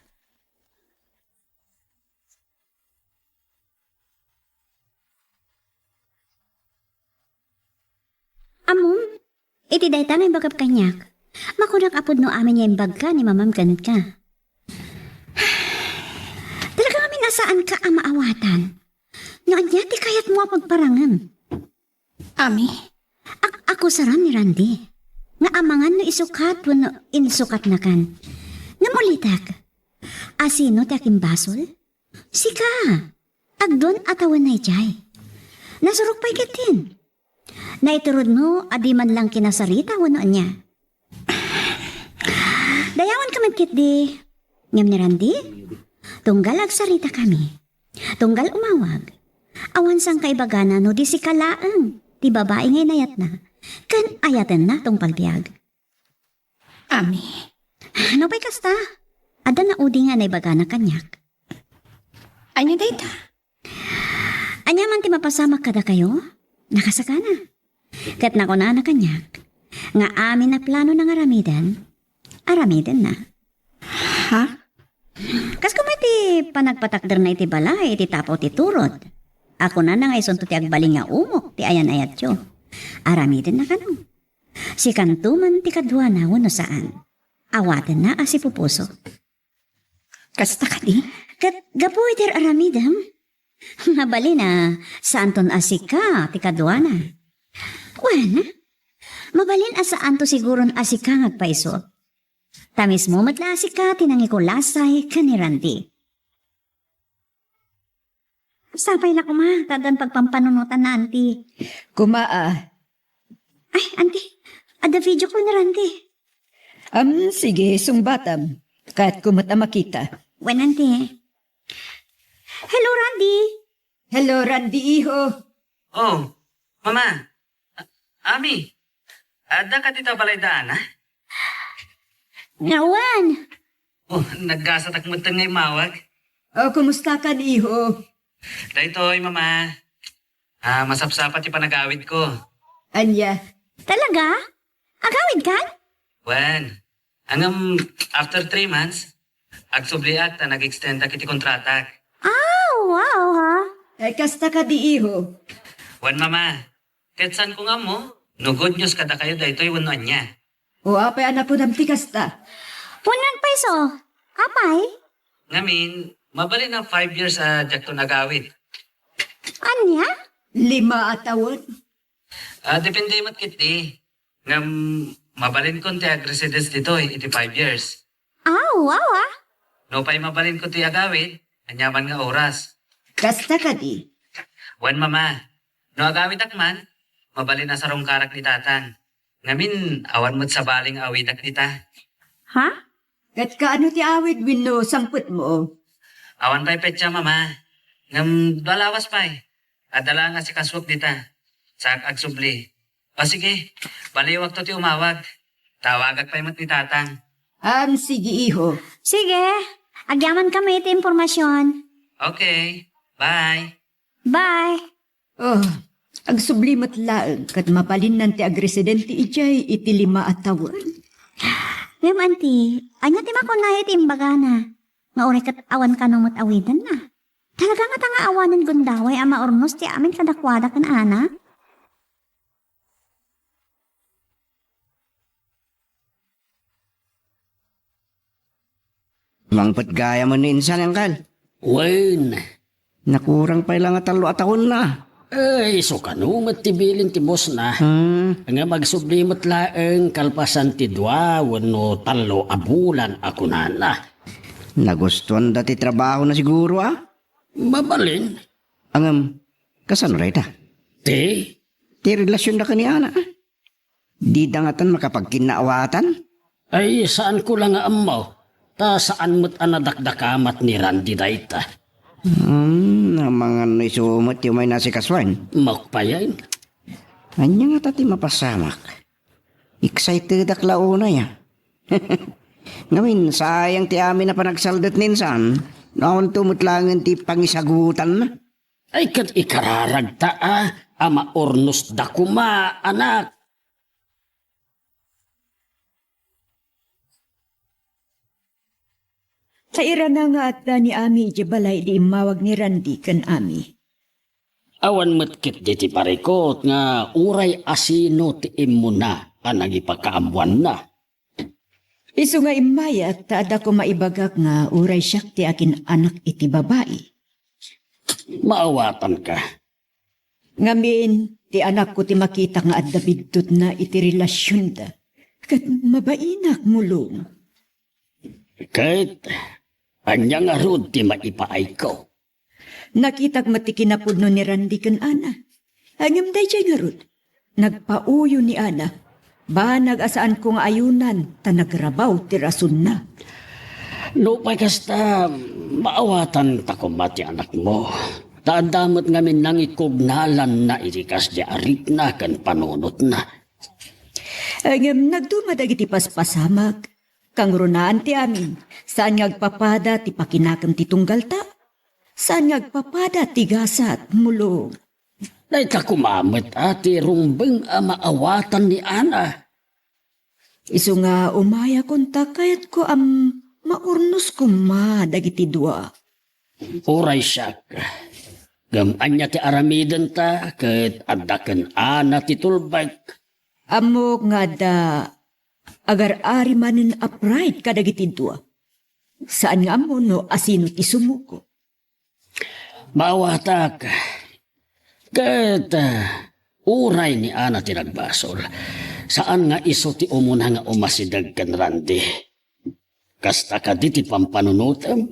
Ammom, iti dayta nga imbagak kaniak, makunak a pudno amin nga imbagka ni Mamam kenka. Talaga ngamin a saanka a maawatan. No ania ti kayatmo a pagparangem? Ami? Ak-, akusaran ni Randy nga amangan no isukat wenno insukatnakan. Ngem ulitek, asino ti akimbasol? Sika! Agdon a tawen na idiay. Nasurok pay ketdin. Naiturodmo a di man lang kinasarita wenno ania. Dayawanka met ketdi. Ngem ni Randy, tunggal agsaritakami, tunggal umawag, awan sangka ibagana no di sika laeng ti babai nga inayatna ken ayatenna tungpal biag. Ami. Nupay kasta, adda naudi nga naibagana kaniak. Ania dayta? Ania man ti mapasamak kadakayo? Nakasakana. Ket nakunana kaniak nga amin a planona nga aramiden, aramidenna. Ha? Kas koma iti panagpatakderna iti balay iti tapaw ti turod. A kunana nga isunto ti agbalin nga umok ti ayan-ayatyo. Aramidenna kano. Sikanto man ti kaduana wenno saan. Awatenna a sipupuso. Kasta kadi? Ket gapu iti ar-aramidem, mabalin a saanton a sika ti kaduana. Wen, mabalin a saanto siguron a sika nga agpayso. Ta mismo met la a sika ti nangikulasay ken ni Randy. Sapay la koma, ta addan pagpampanunotan na, Auntie. Koma, a. Ay, Auntie, adda video call ni Randy. Am, sige, sungbatam. Kayatko met a makita. Wen, Auntie. Hello, Randy. Hello, Randy, iho. Oh, Mama. A-, Ami, adda ka dita balayda, Ana? Awan. Oh, naggasatak metten nga immawag. Oh, kumusta kan, iho? Daytoy, Mama. Ah, masapsapa ti panagawidko. Ania? Talaga? Agawidkan? Wen. Ngem, after three months, agsubliak ta nag-extendak iti kontratak. Ah, wow, ha? Eh, kasta kadi, iho? Wen, Mama. Ket saanko nga ammo no good news kadakayo daytoy wenno ania. O apay a nakunam ti kasta? Wen, nagpayso. Apay? Ngamin, mabalin a five years a diakton agawid. Ania? Lima a tawen. Ah, depende met ketdi. Ngem, mabalinkon ti agresidence ditoy iti five years. Aw, awa. No pay mabalinko ti agawid, aniaman nga oras. Kasta kadi? Wen, Mama. No agawidak man, mabalin a sarungkarak ni Tatang. Ngamin, awan met sabali nga awidak dita. Ha? Ket kaano ti awid wenno sangpetmo? Awan pay petsa, Mama. Ngem dua lawas pay. Adda laeng asikasuak dita. Saak agsubli. O sige, baliwakto ti umawag. Tawagak pay met ni Tatang. Am, sige, iho. Sige. Agyaman kami iti impormasyon. Okay. Bye. Bye. Oh, agsubli met laeng ket mabalinnan ti agresidente idiay iti lima a tawen. Ngem, anti, ania ti makunayo iti imbagana? Nga uray ket awan kano met awidenna. Talaga ngata nga awanen gundaway a maurnos ti amin kadakuada ken Ana? Mangpet gayam ni insan, Angkel. Wen. Nakurang pay la nga tallo a tawenna. Ay, isu kano met ti bilin ti bossna. Hmm. Nga magsubli met laeng kalpasan ti dua wenno tallo a bulan a kunana. Nagustuanda ti trabahona siguro, a? Mabalin. Ngem, kasano dayta? Ti? Ti relasionda ken ni Ana, a? Dida ngatan makapagkinnaawatan? Ay, saanko la nga ammo. Ta saan met a nadakdakamat ni Randy dayta. Hmm, amangan no isu met ti umay nasikasuan. Makpayen. Ania ngata ti mapasamak? Excitedak la unay, a. Ngamin, sayang ti amin a panagsaldet ni insan. No awan to met laengen ti pangisagutanna. Ay, ket ikararagta a, a maurnosda koma, anak. Sairana nga adda ni Ami idiay balay idi immawag ni Randy ken Ami. Awan met ketdi ti parikut nga uray asino ti immuna a nangipakaammoanna. Isu nga immayak ta adda koma ibagak nga uray siak ti akin-anak iti babai. Maawatanka. Ngamin, ti anakko ti makitak nga adda biddutna iti relasionda, ket mabainak, Mulong. Ket ania ngarud ti maipaayko? Nakitak met ti kinapudno ni Randy ken Ana. Ngem daydiay ngarud, nagpauyo ni Ana. Banag a saanko nga ayunan ta nagrabaw ti rasonna. Nupay kasta, maawatanka koma ti anakmo. Ta adda met ngamin nangikugnalanna iti kasdiay a rikna ken panunotna. Ngem nagduma dagiti paspasamak. Kangrunaan ti amin, saan nga agpapada ti pakinakem ti tunggalta. Saan nga agpapada ti gasat, Mulong. Dayta koma met a ti rumbeng a maawatan ni Ana. Isu nga umayakon ta kayatko a m-, maurnos koma dagiti dua. Uray siak. Ngem ania ti aramidenta ket adda ken Ana ti tulbek? Ammok nga adda agar-ari manen a pride kadagiti dua. Saan nga ammo no asino ti sumuko. Maawatak. Ket, ah, uray ni Ana ti nagbasol. Saan nga isu ti umuna nga umasideg ken Randy. Kasta kadi ti pampanunotem?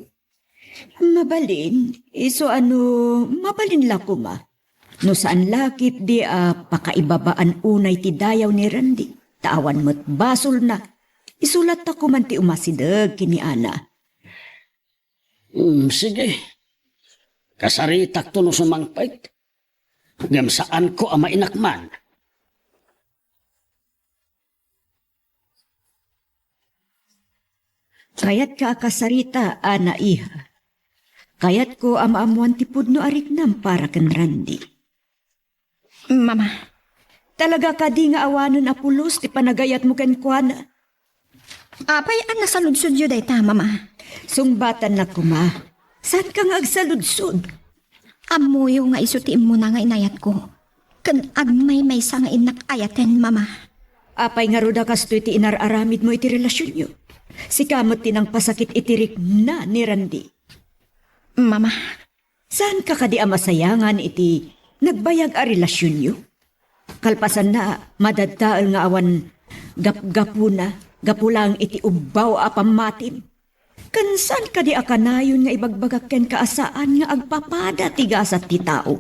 Mabalin, isu a no mabalin la koma. No saan la ketdi a pakaibabaan unay ti dayaw ni Randy, ta awan met basolna. Isu latta koman ti umasideg ken ni Ana. Hmm, sige. Kasaritakto no sumangpet. Ngem saanko a mainakman. Kayatka a kasarita, Ana, iha. Kayatko a maammoan ti pudno a riknam para ken Randy. Mama. Talaga kadi nga awanen a pulos ti panagayatmo kenkuana? Apay a nasaludsodyo dayta, Mama? Sungbatannak koma. Saanka nga agsaludsod? Ammoyo nga isu ti immuna nga inayatko. Ken agmaymaysa nga innak ayaten, Mama. Apay ngarud a kastoy ti inar-aramidmo iti relasionyo? Sika met ti nangpasakit iti rikna ni Randy. Mama. Saanka kadi a masayangan iti nagbayag a relasionyo? Kalpasanna, madaddael nga awan gapgapuna gapu laeng iti ubbaw a pammatim. Ken saan kadi a kanayon nga ibagbagak kenka a saan nga agpapada ti gasat ti tao?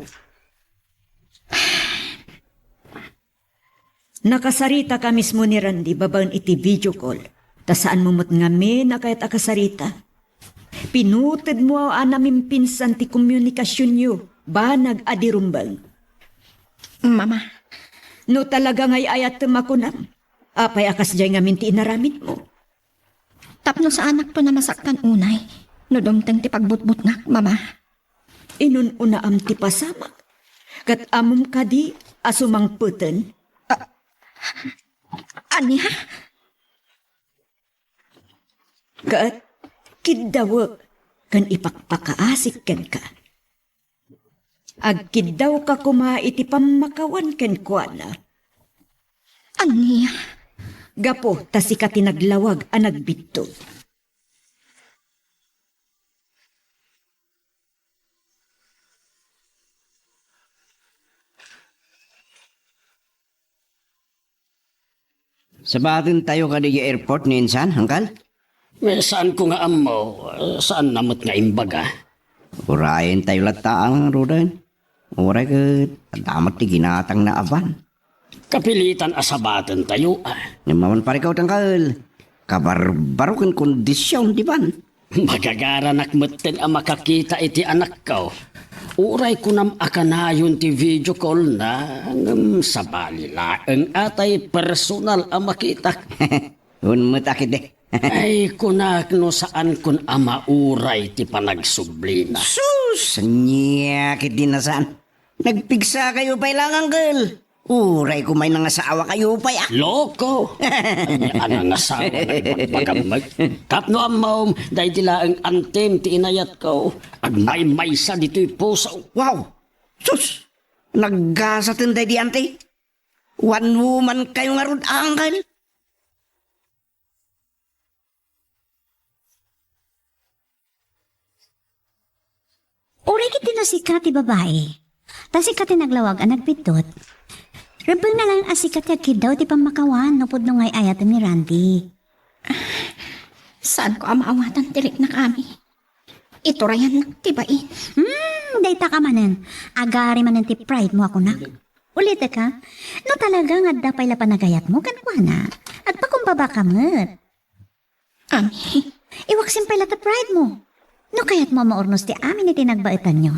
Nakasaritaka mismo ni Randy babaen iti video call, ta saanmo met ngamin a kayat a kasarita. Pinutedmo a namimpinsan ti komunikasionyo, banag a di rumbeng. Mama. No talaga nga ay-ayatem a kunam, Apay a kasdiay ngamin ti inaramidmo? Tapno saanakto a masaktan unay no dumteng ti pagbutbutngak, Mama. Inun-unaam ti pasamak, ket ammom kadi a sumangpeten? A-, ania? Ket kiddawek ken ipakpakaasik kenka. Agkiddawka koma iti pammakawan kenkuana. Ania? Gapu ta sika ti naglawag a nagbiddut. Sabatentayo kadi idiay airport ni insan, Angkal? Eh, saanko nga ammo, eh, saanna met nga imbaga. Urayentayo latta ngaruden. Uray ket adda met ti ginatangna a van. Kapilitan a sabatentayo, a. Ngem awan parikaw, Angkal. Kabarbaro ken kondision ti van. Magagaranak metten a makakita iti anakko. Uray kunam a kanayon ti video call na, ngem sabali laeng a tay personal a makitak. Unmet a kidi. Ay, kunak no saankon a mauray ti panagsublina. Sus! Ania kidi a saan? Nagpigsakayo pay laeng, Angkal. Uray koma nangasawakayo pay, a. Loko! Ania a nangasawa nga ibagbagam met? Tapno ammom, daydi laeng antim ti inayatko. Agmaymaysa ditoy puso. Wow! Sus! Naggasaten daydi anti. One woman kayo ngarud, Angkal. Uray ket no sika ti babai, ta sika ti naglawag a nagbiddut. Rebbengna laeng a sika ti agkiddaw ti pammakawan no pudno nga ay-ayaten ni Randy. Saanko a maawatan ti riknak, Ami. Iturayannak ti bain. Hmm, dayta ka manen. Agari manen ti pride mo a kunak. Ulitek, a, no talaga nga adda pay la panagayatmo kenkuana, agpakumbaba ka met. Ami, iwaksim pay la ta pride mo. No kayatmo a maurnos ti amin iti nagbaetanyo,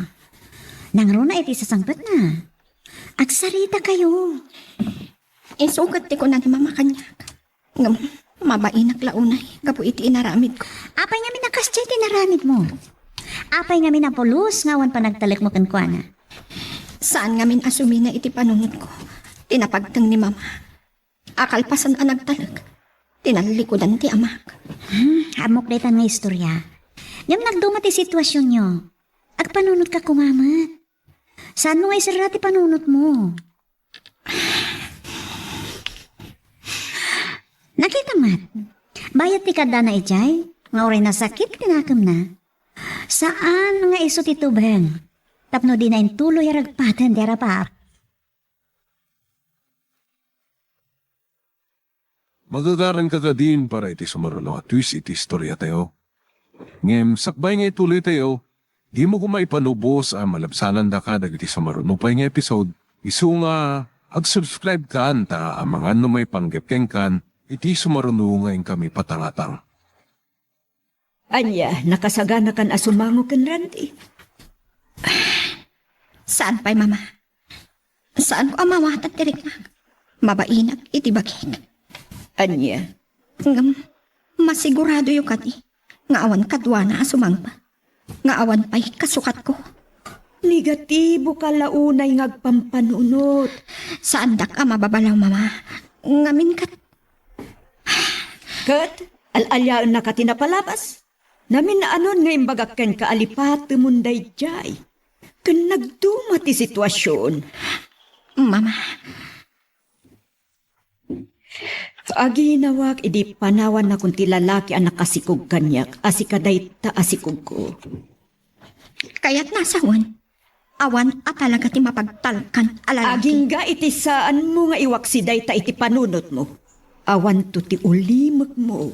nangruna iti sasangpetna. Agsarita kayo. Isu ket ti kuna ni Mama kaniak. Ngem, mabainak la unay gapu iti inaramidko. Apay ngamin a kasdiay ti inaramidmo? Apay ngamin a pulos nga awan panagtalekmo kenkuana? Saan ngamin a sumina iti panunotko ti napagteng ni Mama. A kalpasan a nagtalek, tinallikudan ti amak. Hmm, ammok daytan nga istorya. Ngem nagduma ti situasionyo. Agpanunotka koma met. Saanmo nga iserra ti panunotmo? Nakita met, bayat ti kaddana idiay, nga uray nasakit ti nakemna. Saan nga isu ti tubeng, tapno dina intuloy a ragpaten ti arap-arap. Magagaranka kadin para iti sumaruno a twist iti istoriatayo. Ngem sakbay nga ituloytayo, dimo koma ipanubos a malabsanandaka dagiti sumaruno pay nga episode, isu nga ag-subscribe kan ta amangan no maipanggep kenkan iti sumaruno nga inkami patangatang. Ania, nakasaganakan a sumango ken Randy? Saan pay, Mama. Saanko a mawatan ti riknak. Mabainak iti bagik. Ania? Ngem, masiguradoyo kadi nga awan kaduana a sumangpet, nga awan pay kasukatko. Negatibo ka la unay nga agpampanunot. Saandak a mababalaw, Mama. Ngamin ket Ket al-aliaennaka ti napalabas. Namin-anon nga imbagak kenka a lipatemon daydiay. Ken nagduma ti situasion. Mama. Aginawak idi panawannakon ti lalaki a nakasikog kaniak a sika dayta a sikogko. Kayatna a sawen, awan a talaga ti mapagtalkan a lalaki. Agingga iti saanmo nga iwaksi dayta iti panunotmo. Awanto ti ulimekmo.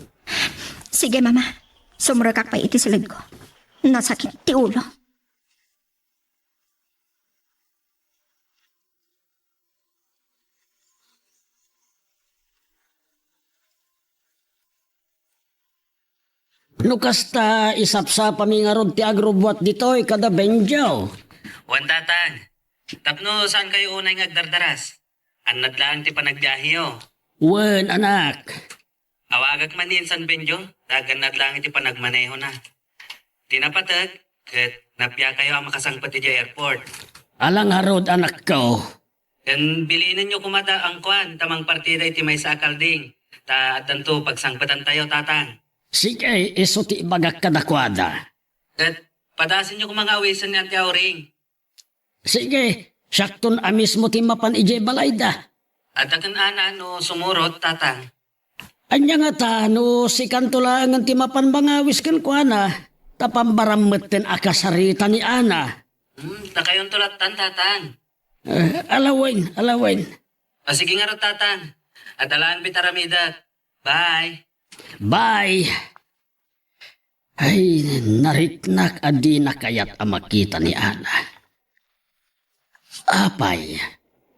Sige, Mama. Sumrekak pay iti siledko. Nasakit ti ulo. No kasta, isapsapami ngarud ti agrubbuat ditoy kada Benjo. Wen, Tatang. Tapno saankayo unay nga agdardaras. Annad laeng ti panagbiaheyo. Wen, anak. Awagak man ni Insan Benjo, ta agannad laeng iti panagmanehona. Ti napateg, ket nabiakayo a makasangpet idiay airport. Ala ngarud, anakko. Ken bilinenyo koma da Angkuan ta mangpartida iti maysa a kalding, ta addanto pagsangpetantayo, Tatang. Sige, isu ti ibagak kadakuada. Ket padasenyo koma nga awisen ni Auntie Auring. Sige, siakton a mismo ti mapan idiay balayda. Adda ken Ana no sumurot, Tatang. Ania ngata no sikanto laengen ti mapan mangawis kenkuana, ta pambaram metten a kasarita ni Ana. Hmm, dakayonto lattan, Tatang. Eh, ala wen, ala wen. O, sige ngarud, Tatang. Adda laeng pay ti aramidek. Bye. Bye. Ay, nariknak a dina kayat a makita ni Ana. Apay,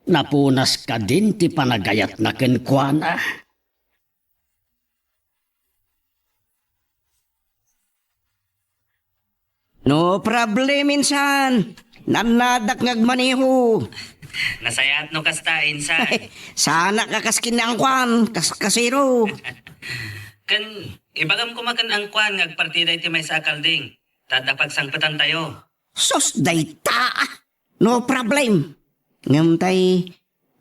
napunas kadin ti panagayatna kenkuana? No problem, Insan. Nannadak nga agmaneho. Nasayaat no kasta, Insan. Saanak a kas ken ni Angkuan, kas kasero. Ken ibagam koma ken Angkuan nga agpartida iti maysa a kalding, ta adda pagsangpetantayo. Sus, dayta, ah. No problem. Ngem tay,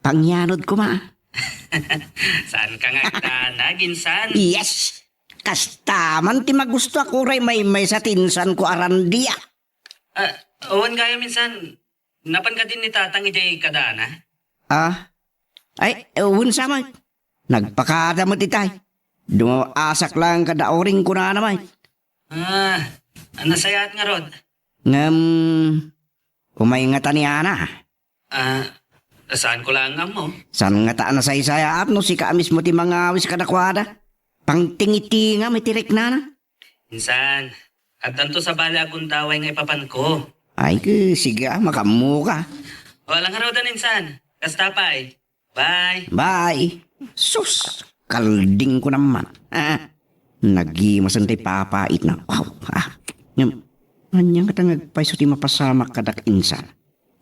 pangyanud koma. Saanka nga agdanag, Insan? Yes. Kasta man ti magusto a kuray maymaysa ti insanko a Randy, ah. Ah, awan gayam, Insan. Napan kadin ni Tatang idiay kadaana? Ah? Ay, wen sa met. Nagpakada met itay. Dumaw-asak laeng kada Auring kunana met. Ah, nasayaat ngarud. Ngem, umay ngata ni Ana. Ah, saanko laeng ammo. Saan ngata a nasaysayaat no sika a mismo ti mangawis kadakuada? Pangtingitingam iti riknana. Insan, addanto sabali a gundaway nga ipapanko. Ay, ke, sige, ah, makaammoka. O, ala ngaruden, Insan. Kasta pay. Bye. Bye. Sus, kaldingko naman. Ah, nagimasen ti papaitna. Wow, ah. Ngem, ania ngata nga agpayso ti mapasamak kadak, Insan?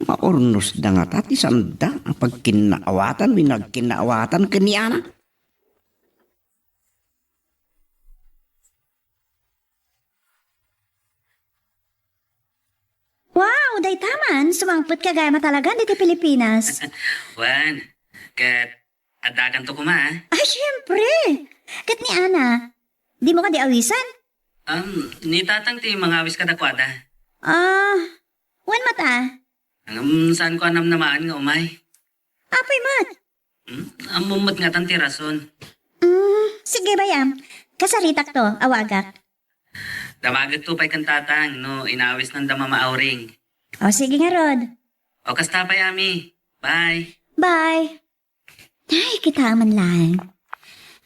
Maurnosda ngata ti sanda a pagkinnaawatan wenno agkinnaawatan ken ni Ana? Wow, dayta man, sumangpet ka gayam a talagan ditoy Pilipinas. Wen, ket addakanto koma, ah. Ay, siyempre! Ket ni Ana, dimo kadi awisen? Um, ni Tatang ti mangawis kadakuada. Ah, wen met, ah? Ngem, saanko a namnamaan nga umay. Apay met? Hmm? Ammom met ngatan ti rason. Hmm, sige, bayam. Kasaritakto, awagak. Damagekto pay ken Tatang no inawisnanda Mama Auring. O, sige ngarud. O, kasta pay, Ami. Bye. Bye. Ay, kitaem man laeng.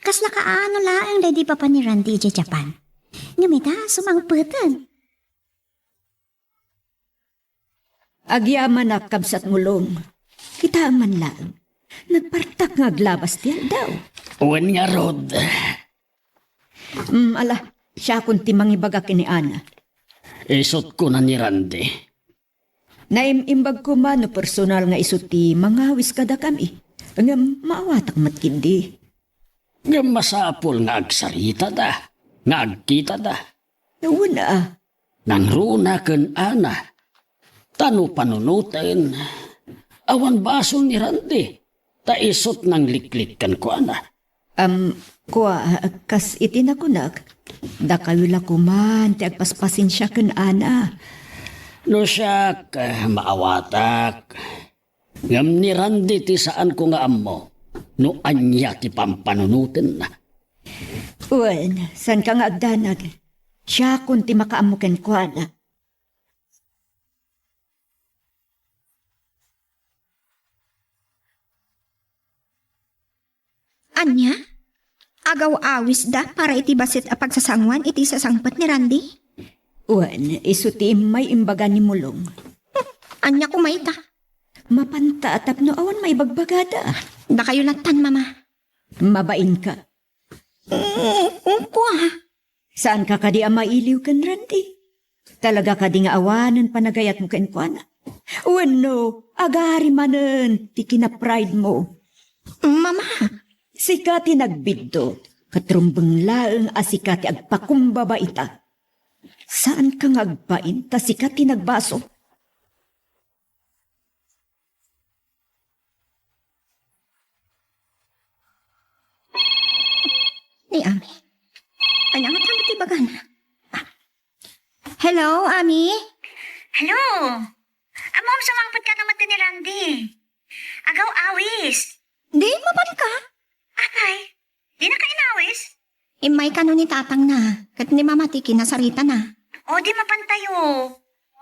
Kasla kaano laeng daydi papa ni Randy idiay Japan. Ngem ita, sumangpeten. Agyamanak, kabsat Mulong. Kitaem man laeng. Nagpartak nga aglabas ti aldaw. Wen ngarud. Mm, ala, siakon ti mangibaga ken ni Ana. Isut' kuna ni Randy. Naim-imbag koma no personal nga isu ti mangawis kadakami. Ngem maawatak met ketdi. Ngem masapul nga agsaritada, nga agkitada. Wen a. Nangruna ken Ana. Ta no panunoten, awan basol ni Randy, ta isut' nangliklik kenkuana. Am, kua, kas iti nakunak, dakayo la koman ti agpaspasensia ken Ana. No siak, eh, maawatak. Ngem ni Randy ti saanko nga ammo no ania ti pampanunotenna. Wen, saanka nga agdanag. Siakon ti makaammo kenkuana. Ania? Agaw-awisda para iti bassit a pagsasangoan iti sasangpet ni Randy? Wen, isu ti immay imbaga ni Mulong. Ania koma ita? Mapanta a tapno awan maibagbagada. Dakayo lattan, Mama. Mabainka. Mm, mm, kua. Saanka kadi a mailiw ken Randy? Talaga kadi nga awanen panagayatmo kenkuana? Wenno, agari manen ti kina-pride mo? Mama, Sika ti nagbiddo, ket rumbeng laeng a sika ti agpakumbaba ita. Saanka nga agbain ta sika ti nagbasol. Ni Ami. Ania nga tama ti bagana? Hello, Ami? Hello? Ammom, sumangpet ka naman ni Randy. Agaw, awis. Di, mapan ka? Apay, di na ka inawis? Immay kano ni tatangna, ket ni mama ti kinasaritana. O, di mapan tayo.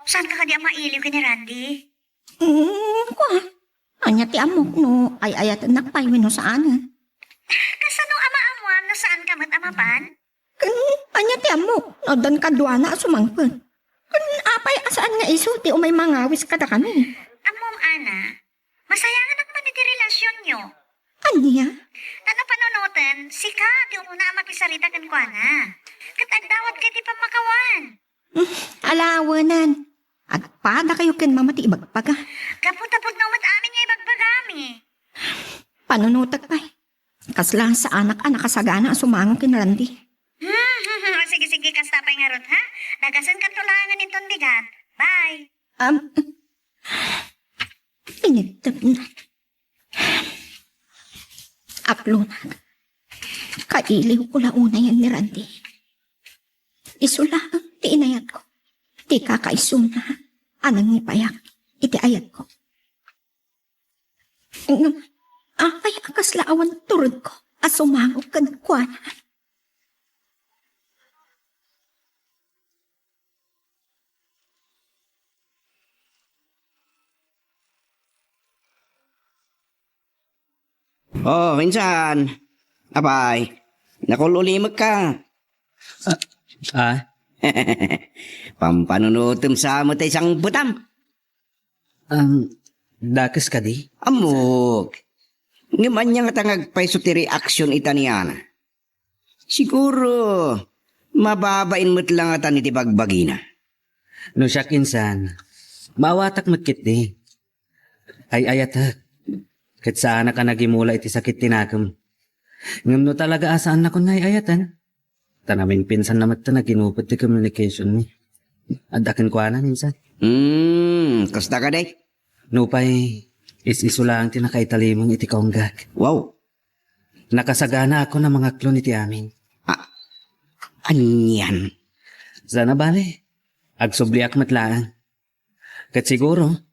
Saan ka kadi a mailiw ken ni Randy? Mm, kua. Ania ti ammok no ay-ayatennak pay wenno saan? Kasano a maammuam no saan ka met a mapan? Ken ania ti ammok no addan kaduana a sumangpet? Ken apay a saan nga isu ti umay mangawis kadakami? Ammom, Ana, masayanganak man iti relasionyo. Ania? Tano panunoten, sika ti umuna a makisarita kenkuana. Ket agdawat ka iti pammakawan. Hmm, ala awanan. Agpadakayo ken mama ti ibagbaga. Gapu ta pudno met amin nga ibagbagami. Panunotek pay. Kasla saanak a nakasagana a sumango ken Randy. Hmm, sige, sige, kasta pay ngarud, ha? Dagasenkanto laengen inton bigat. Bye. Um, inigtep na. Aplonak, kailiwko la unayen ni Randy. Isu laeng ti inayatko. Ti kakaisuna a nangipayak iti ayatko. Ngem, apay a kasla awan turedko a sumango kenkuana? Oh, insan. Apay, nakul-ulimekka. Ah? Pampanunotem sa met ay sangpetam. Um, dakes kadi? Ammok. Ngem ania ngata nga agpayso ti reaksyon ita ni Ana? Siguro, mababain met la ngatan iti bagbagina. No siak insan, maawatak met ketdi. Ay-ayatek. Ket saanak a nagimula iti sakit ti nakem. Ngem no talaga a saannakon nga ay-ayaten, ta naminpinsan na met ta naginupod ti communication mi. Adda kenkuana, insan. Hmm, kasta kadi? Nupay, is-isu laeng ti nakaitalimong iti kaunggak. Wow. Nakasaganaakon a mangaklon iti amin. Ah, anian? Saan a bale, agsubliak met laeng. Ket siguro,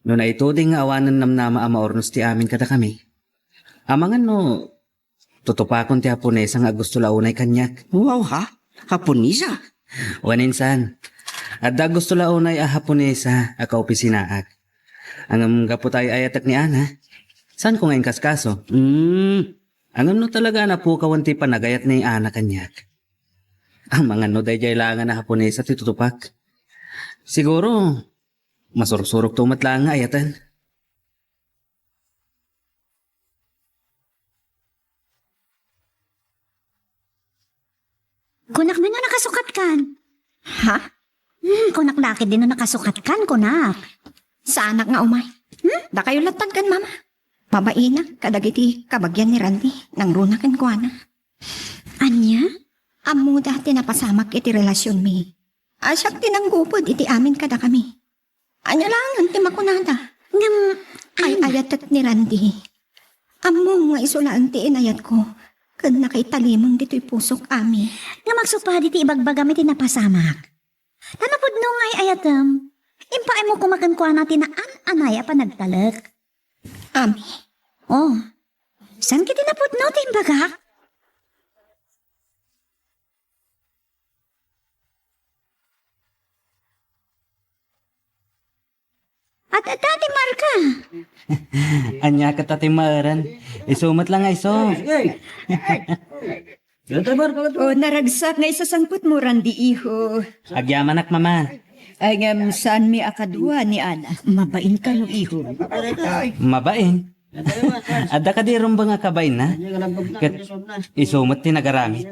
no naituding nga awanen namnama a maurnos ti amin kadakami, amangan no tutupakon ti Haponesa nga agusto la unay kaniak. Wow, ha? Haponesa? Wen insan, adda agusto la unay a Haponesa a kaopisinaak. Ngem gapu ta ay-ayatek ni Ana, saanko nga inkaskaso. Hmm. Ngem no talaga a napukawen ti panagayat ni Ana kaniak, amangan no daydiay laengen a Haponesa ti tutupak. Siguro, masursurokto met laeng nga ayaten. Kunak man no nakasukatkan. Ha? Hmm, kunak la ketdi no nakasukatkan, kunak. Saanak nga umay. Hmm? Dakayo lattan ken mama. Mabainak kadagiti kabagian ni Randy, nangruna kenkuana. Ania? Ammoda ti napasamak iti relasionmi. A siak ti nanggupod iti amin kadakami. Ania laengen ti makunada? Ngem, ay-ayatek ni Randy. Ammom nga isu laeng ti inayatko ken nakaitalimeng ditoy pusok, Ami. Ngem agsupadi ti ibagbagam iti napasamak. Ta napudno nga ay-ayatem, impaaymo koma kenkuana ti naan-anay a panagtalek. Ami. Oh, saan ketdi napudno ti imbagak? At, at, Ate Marka. Ania ket, Ate Maren? Isu met la nga isu. O, naragsak nga isasangpetmo, Randy, iho. Agyamanak, Mama. Ay, ngem saanmi a kadua ni Ana. Mabain kano, iho. Mabain? Adda kadi rumbeng a kabainna? Ket isu met ti nagaramid.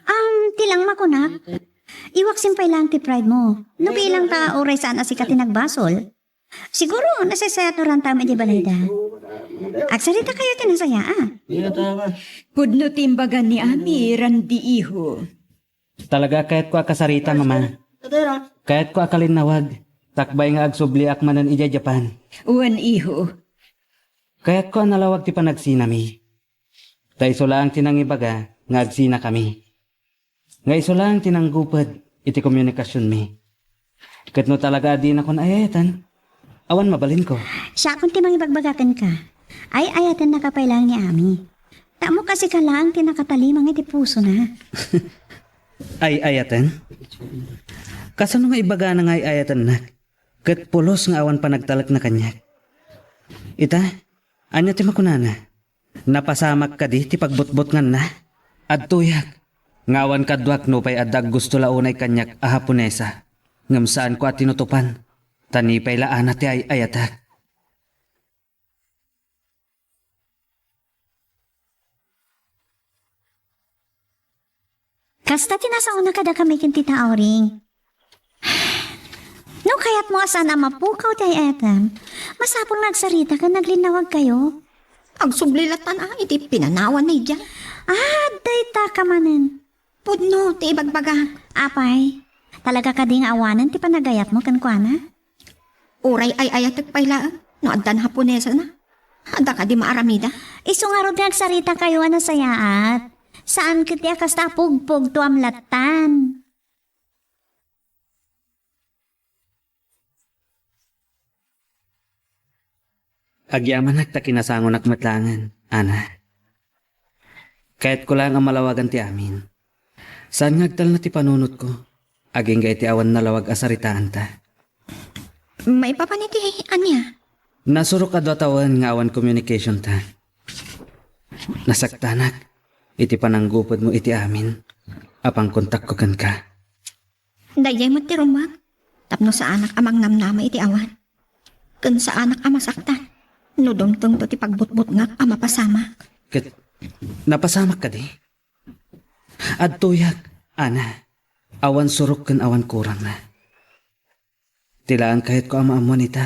Am, ti lang makunak. Iwaksim pay lang ti pride mo. No bilang ta uray saan a sika ti nagbasol. Siguro, nasaysayaat no rantam iti balayda. Agsarita kayo ti nasaya, ah. Pudno ti imbaga ni Ami, Randy, iho. Talaga, kayatko a kasarita, Mama. Kayatko a kalinnawag. Sakbay nga agsubliak manen idiay Japan. Wen, iho. Kayatko a nalawag ti panagsinami. Ta isu laeng ti nangibaga nga agsinakami. Nga isu laeng ti nangguped iti komunikasionmi. Ket no talaga a dinakon ay-ayatan, awan mabalinko. Siakon ti mangibagbaga kenka. Ay-ayatennaka pay laeng ni Ami. Ta ammok a sika laeng ti nakatalimang iti pusona. Ay-ayaten? Kasano nga ibagana nga ay-ayatennak? Ket pulos nga awan panagtalekna kaniak. Ita, ania ti makunana? Napasamak kadi ti pagbutbutnganna? Adtoyak nga awan kaduak nupay adda aggusto la unay kaniak a Haponesa, ngem saanko a tinutopan, ta ni pay la Ana ti ay-ayatek. Kasta ti nasaona kadakami ken ti tao, Ring. No kayatmo a saan a mapukaw ti ay-ayatem, masapul nga agsarita ken naglinnawagkayo. Agsubli laengen iti pinanawan ni Jan. Ah, dayta ka manen. Pudno ti ibagbagak. Apay, talaga kadi nga awanen ti panagayatmo kenkuana? Uray ay-ayatek pay laeng no addan Haponesana. Adda kadi maaramida? Isu ngarud nga agsarita kayo a nasayaat. Saan ket ti a kasta a pugpugtoam lattan. Agyamanak ta kinasangonak met laengen, Ana. Kayatko laeng a malawagan ti amin. Saan nga agtalna ti panunotko, agingga iti awan nalawag a saritaanta. Maipapan iti ania? Nasurok a dua tawen nga awan communication ta. Nasaktanak iti pananggupedmo iti amin a pangkontakko kenka. Daydiay met ti rummuar, tapno saanak a mangnamnama iti awan. Ken saanak a masaktan no dumtengto ti pagbutbutngak a mapasamak. Ket napasamak kadi? Adtoyak, Ana, awan surok ken awan kurangna. Ti laeng kayatko a maammuan ita.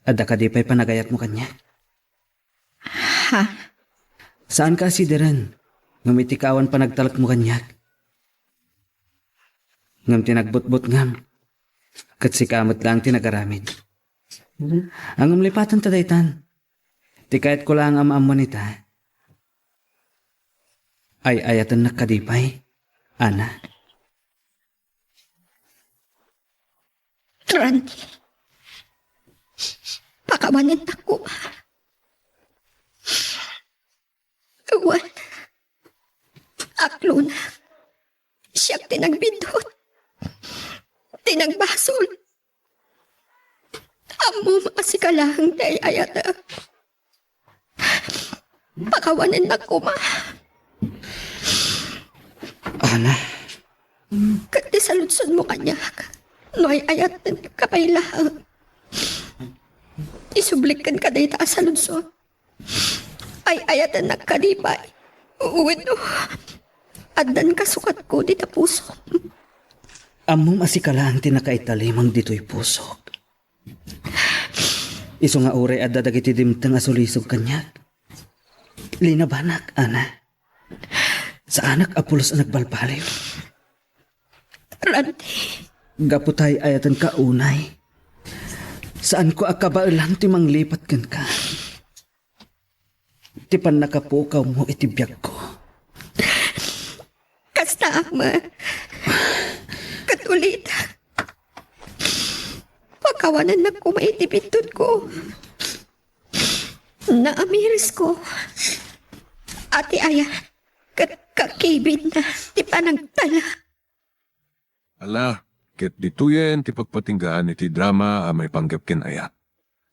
Adda kadi pay panagayatmo kaniak? Ha? Saanka a sideren, ngem iti kaawan panagtalekmo kaniak. Ngem ti nagbutbutngam, ket sika met laeng ti nagaramid. Ngem lipatenta daytan. Ti kayatko laeng a maammuan ita. Ay-ayatennak kadi pay, Ana? Randy, pakawanennak koma. Awan, aklona. Siak ti nagbiddut. Ti nagbasol. Ammom a sika laeng ti ay-ayatek. Pakawanennak koma. Ana. Ket ti saludsodmo kaniak, no ay-ayatenka pay laeng. Isublik kenka dayta a saludsod. Ay-ayatennak kadi pay? Wenno, addan kasukatko dita pusom? Ammom a sika laeng ti nakaitalimang ditoy pusok. Isu nga uray adda dagiti dimteng a sulisog kaniak, linabanak, Ana. Saanak a pulos a nagbalbaliw. Randy. Gapu ta ay-ayatenka unay, saanko a kabaelan ti manglipat kenka. Ti pannakapukawmo iti biagko. Kastaak met. Ket ulitek, pakawanennak koma iti biddutko. Naamirisko a ti ayat ket kakibitna ti panagtalek. Ala, ket ditoyen ti pagpatinggaan iti drama a maipanggep ken ayat.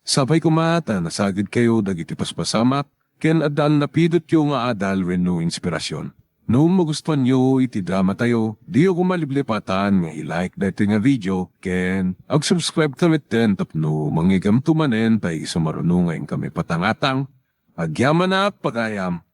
Sapay koma ta nasagidkayo dagiti paspasamak ken addan napidotyo nga adal wenno inspirasyon. No magustuanyo iti dramatayo, diyo koma liplipatan nga i-like daytoy nga video ken ag-subscribe ta metten tapno mangigamto manen ta isu maruno nga inkami patangatang. Agyamanak pagayam.